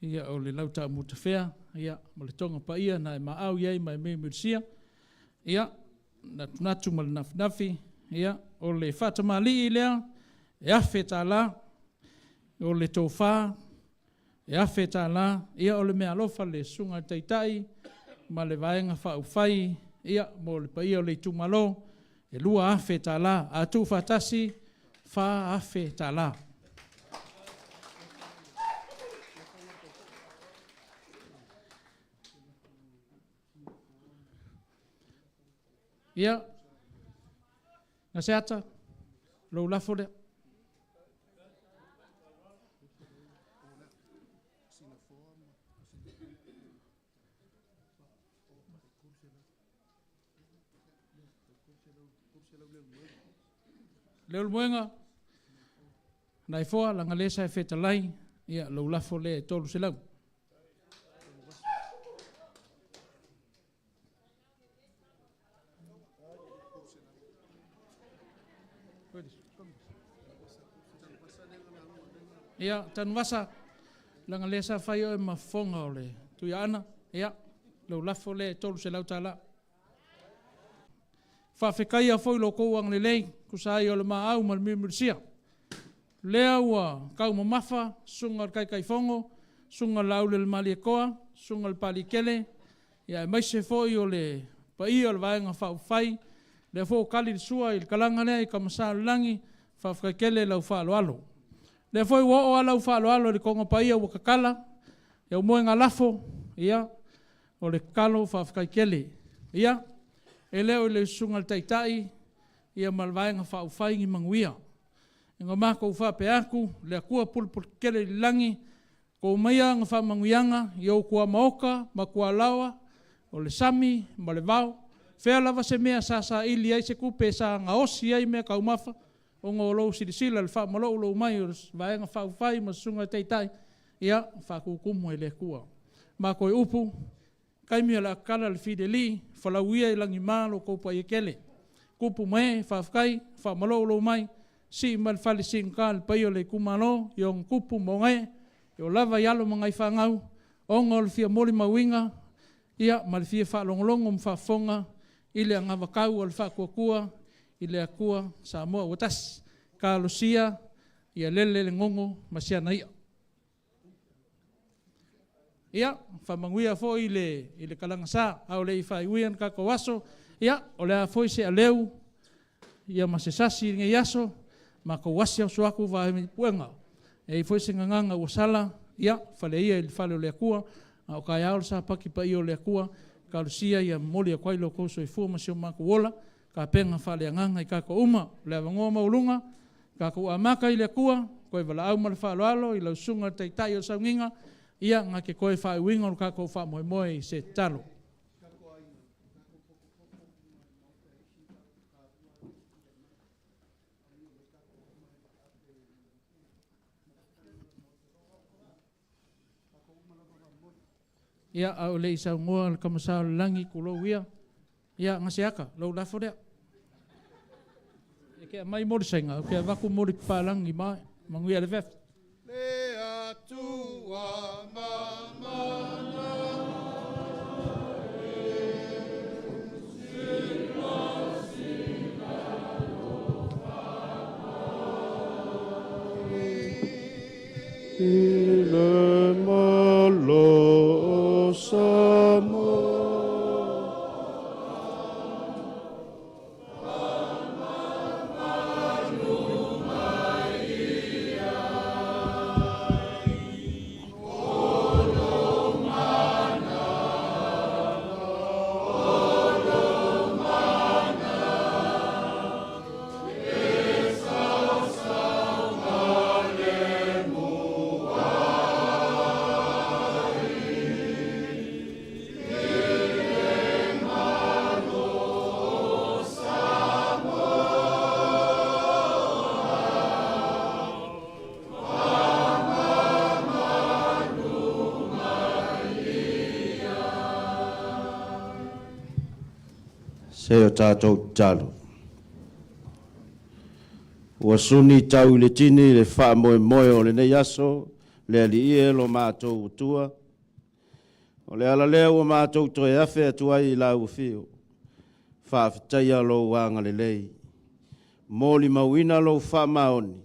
ia o le lau taamu tafea, ia, ma le toga paia na e maau i ai ma e miumiusia, ia, natunatu ma le nafinafi, ia, o le faatamalii lea, e $1,000, o le tofa, e $1,000, ia o le meaalofa a le Susuga i le Taitai ma le Vaega Faaupufai mo le paia o le itumalo, e $2,000. A tuufaatasi, e $4,000. Ia, Gaseata, lou lafo lea. Leulumoega, Naefoa, leaga o lea sa e fetalai, ia lou lafo lea e $300. Ia, Tanuvasa, leaga o lea sa fai oe ma fofoga o le Tuiaana, ia, lou lafo lea e $300. Faafetaia foi lo outou agalelei, tusa ai o le maau ma le miumiusia. Lea ua taumamafa susuga i le Taitaifono, susuga Laaulialemalietoa, susuga i le Papaliitele, aemaise foi o le paia o le Vaega Faaupufai, lea foi ua tali le sua i le talaga lea i Tama Sa o le Lagi, faafetai tele lau faaaloalo. O lea foi ua oo lava lau faaaloalo i le Toga Paia ua tatala, le aumoegalafo, ia, o le tatalo faafetai tele. Ia, e le o le susuga i le Taitai ma le Vaega Faaupufai ni manuia. Na matou faapea atu, le Atua pulepuletetele i le lagi, to maia ana faamanuiaga i ou tuamaota ma tualaoa, o le sami ma le vao, fea lava se mea sa saili ai se tupe sa gaosi ai meataumafa, ona o lou silasila i le faamalou mai o le Vaega Faaupufai ma le Susuga i le Taitai, ia faatutumu e le Atua. Ma toe upu, taimi o le a tatala le fileli, folau ia i lagima lo outou paia tele. Tupu ma ee, faafetai faamalou mai, sii mai le fale siigata i le paia o le itumalo i ona tupu ma ona ee, e oo lava i alo ma nai fanau, ona o le fia molimauina ma le fia faalogologo ma faafofoga i le anavatau a le Faatuatua i le Atua Samoa ua Tasi. Talosia ia lele le gogo ma si ana i'a. Ia, faamanuia foi i le, i le kalagasa, a o le i faaiuia le tatou aso, ia, o le a foi se aleu ia ma se sasi i lenei aso, matou asi aso atu vae puega. E i ai foi se gagana ua sala, ia, fale ia i le fale o le Atua, a o taeao le Sapati paia o le Atua, talosia ia momoli atu ai lo outou soifua ma si o matou ola, tapena faaleagaga i tatou uma. O le avanoa maualuga, tatou amata i le Atua, toe valaau ma le faaaloalo i lau Susuga i le Taitai o le Sauniga, ia, na te toe faaiuina lo tatou faamoemoe i se tatalo. Ia, a o le i saunoa le Tama Sa o le Lagi, tulou ia, ia, Gaseata, lou lafo lea. E te aumai mo le saina, ou te avatu mo le papalagi ma oe. Manuia le afiafi. Le Atua mamana I le Malo o Samoa. Se o tatou tatalo. Ua suni tau i le tini le faamoemoe o lenei aso, le Alii e lo matou Atua. O le ala lea ua matou toe afe atu ai i lau afio, faafetaia lou agalelei, molimauina lou faamaoni,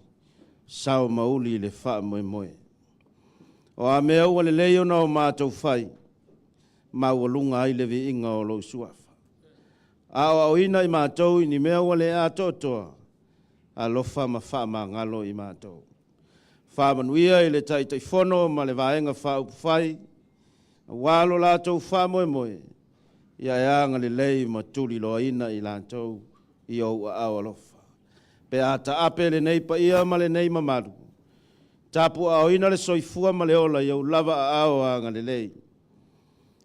sao ma uli i le faamoemoe. O a mea ua lelei ona o matou fai, maualuga ai le viiga o lou suafa. Aoaoina i matou i ni mea ua le atoatoa, alofa ma faamagalo i matou. Faamanuia i le Taitaifono ma le Vaega Faaupufai, aua lo latou faamoemoe, ia e agalelei ma tuliloaina i latou i ou aao alofa. Pe a taape lenei paia ma lenei mamalu, tapuaaoina le soifua ma le ola i ou lava aao agalelei.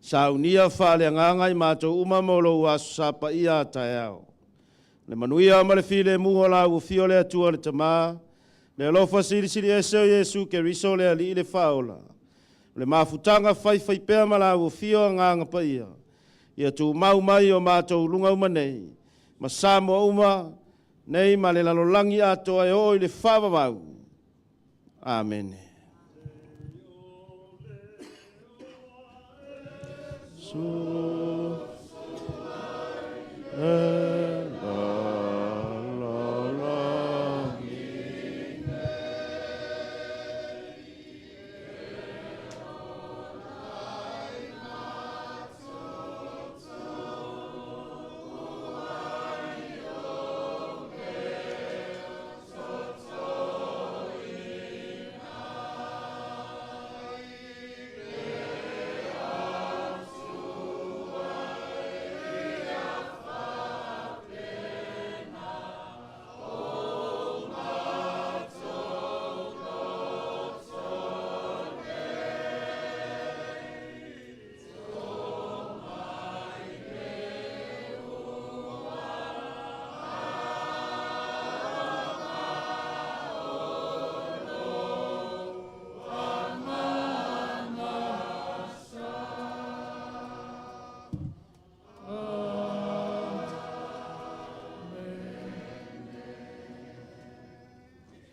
Saunia faaleagaga i matou uma mo lou Aso Sa paia a taeao. Le manuia ma le filemu o lau afio le Atua le Tama, le alofa silisili ese o Iesu Keriso le Alii le Faaola, o le mafutaga faifaipea ma lau afio Agaga Paia, ia tumau mai o matou luga uma nei, ma Samoa uma nei ma le lalolagi atoa e oo i le faavavau. Amene. Su e la la la.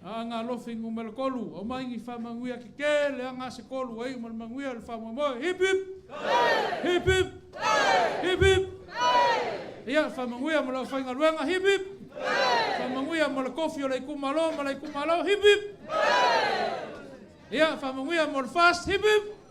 Aanga Alofi numera 3, aumai ni faamanuia tetele aga se tolu ai ma le manuia o le faamoemoe. Hip hip! Hip hip! Hip hip! Ia, faamanuia mo le aufaigaluega. Hip hip! Faamanuia mo le kofi o le itumalo ma le itumalo. Hip hip. Ia, faamanuia mo le FAST. Hip hip.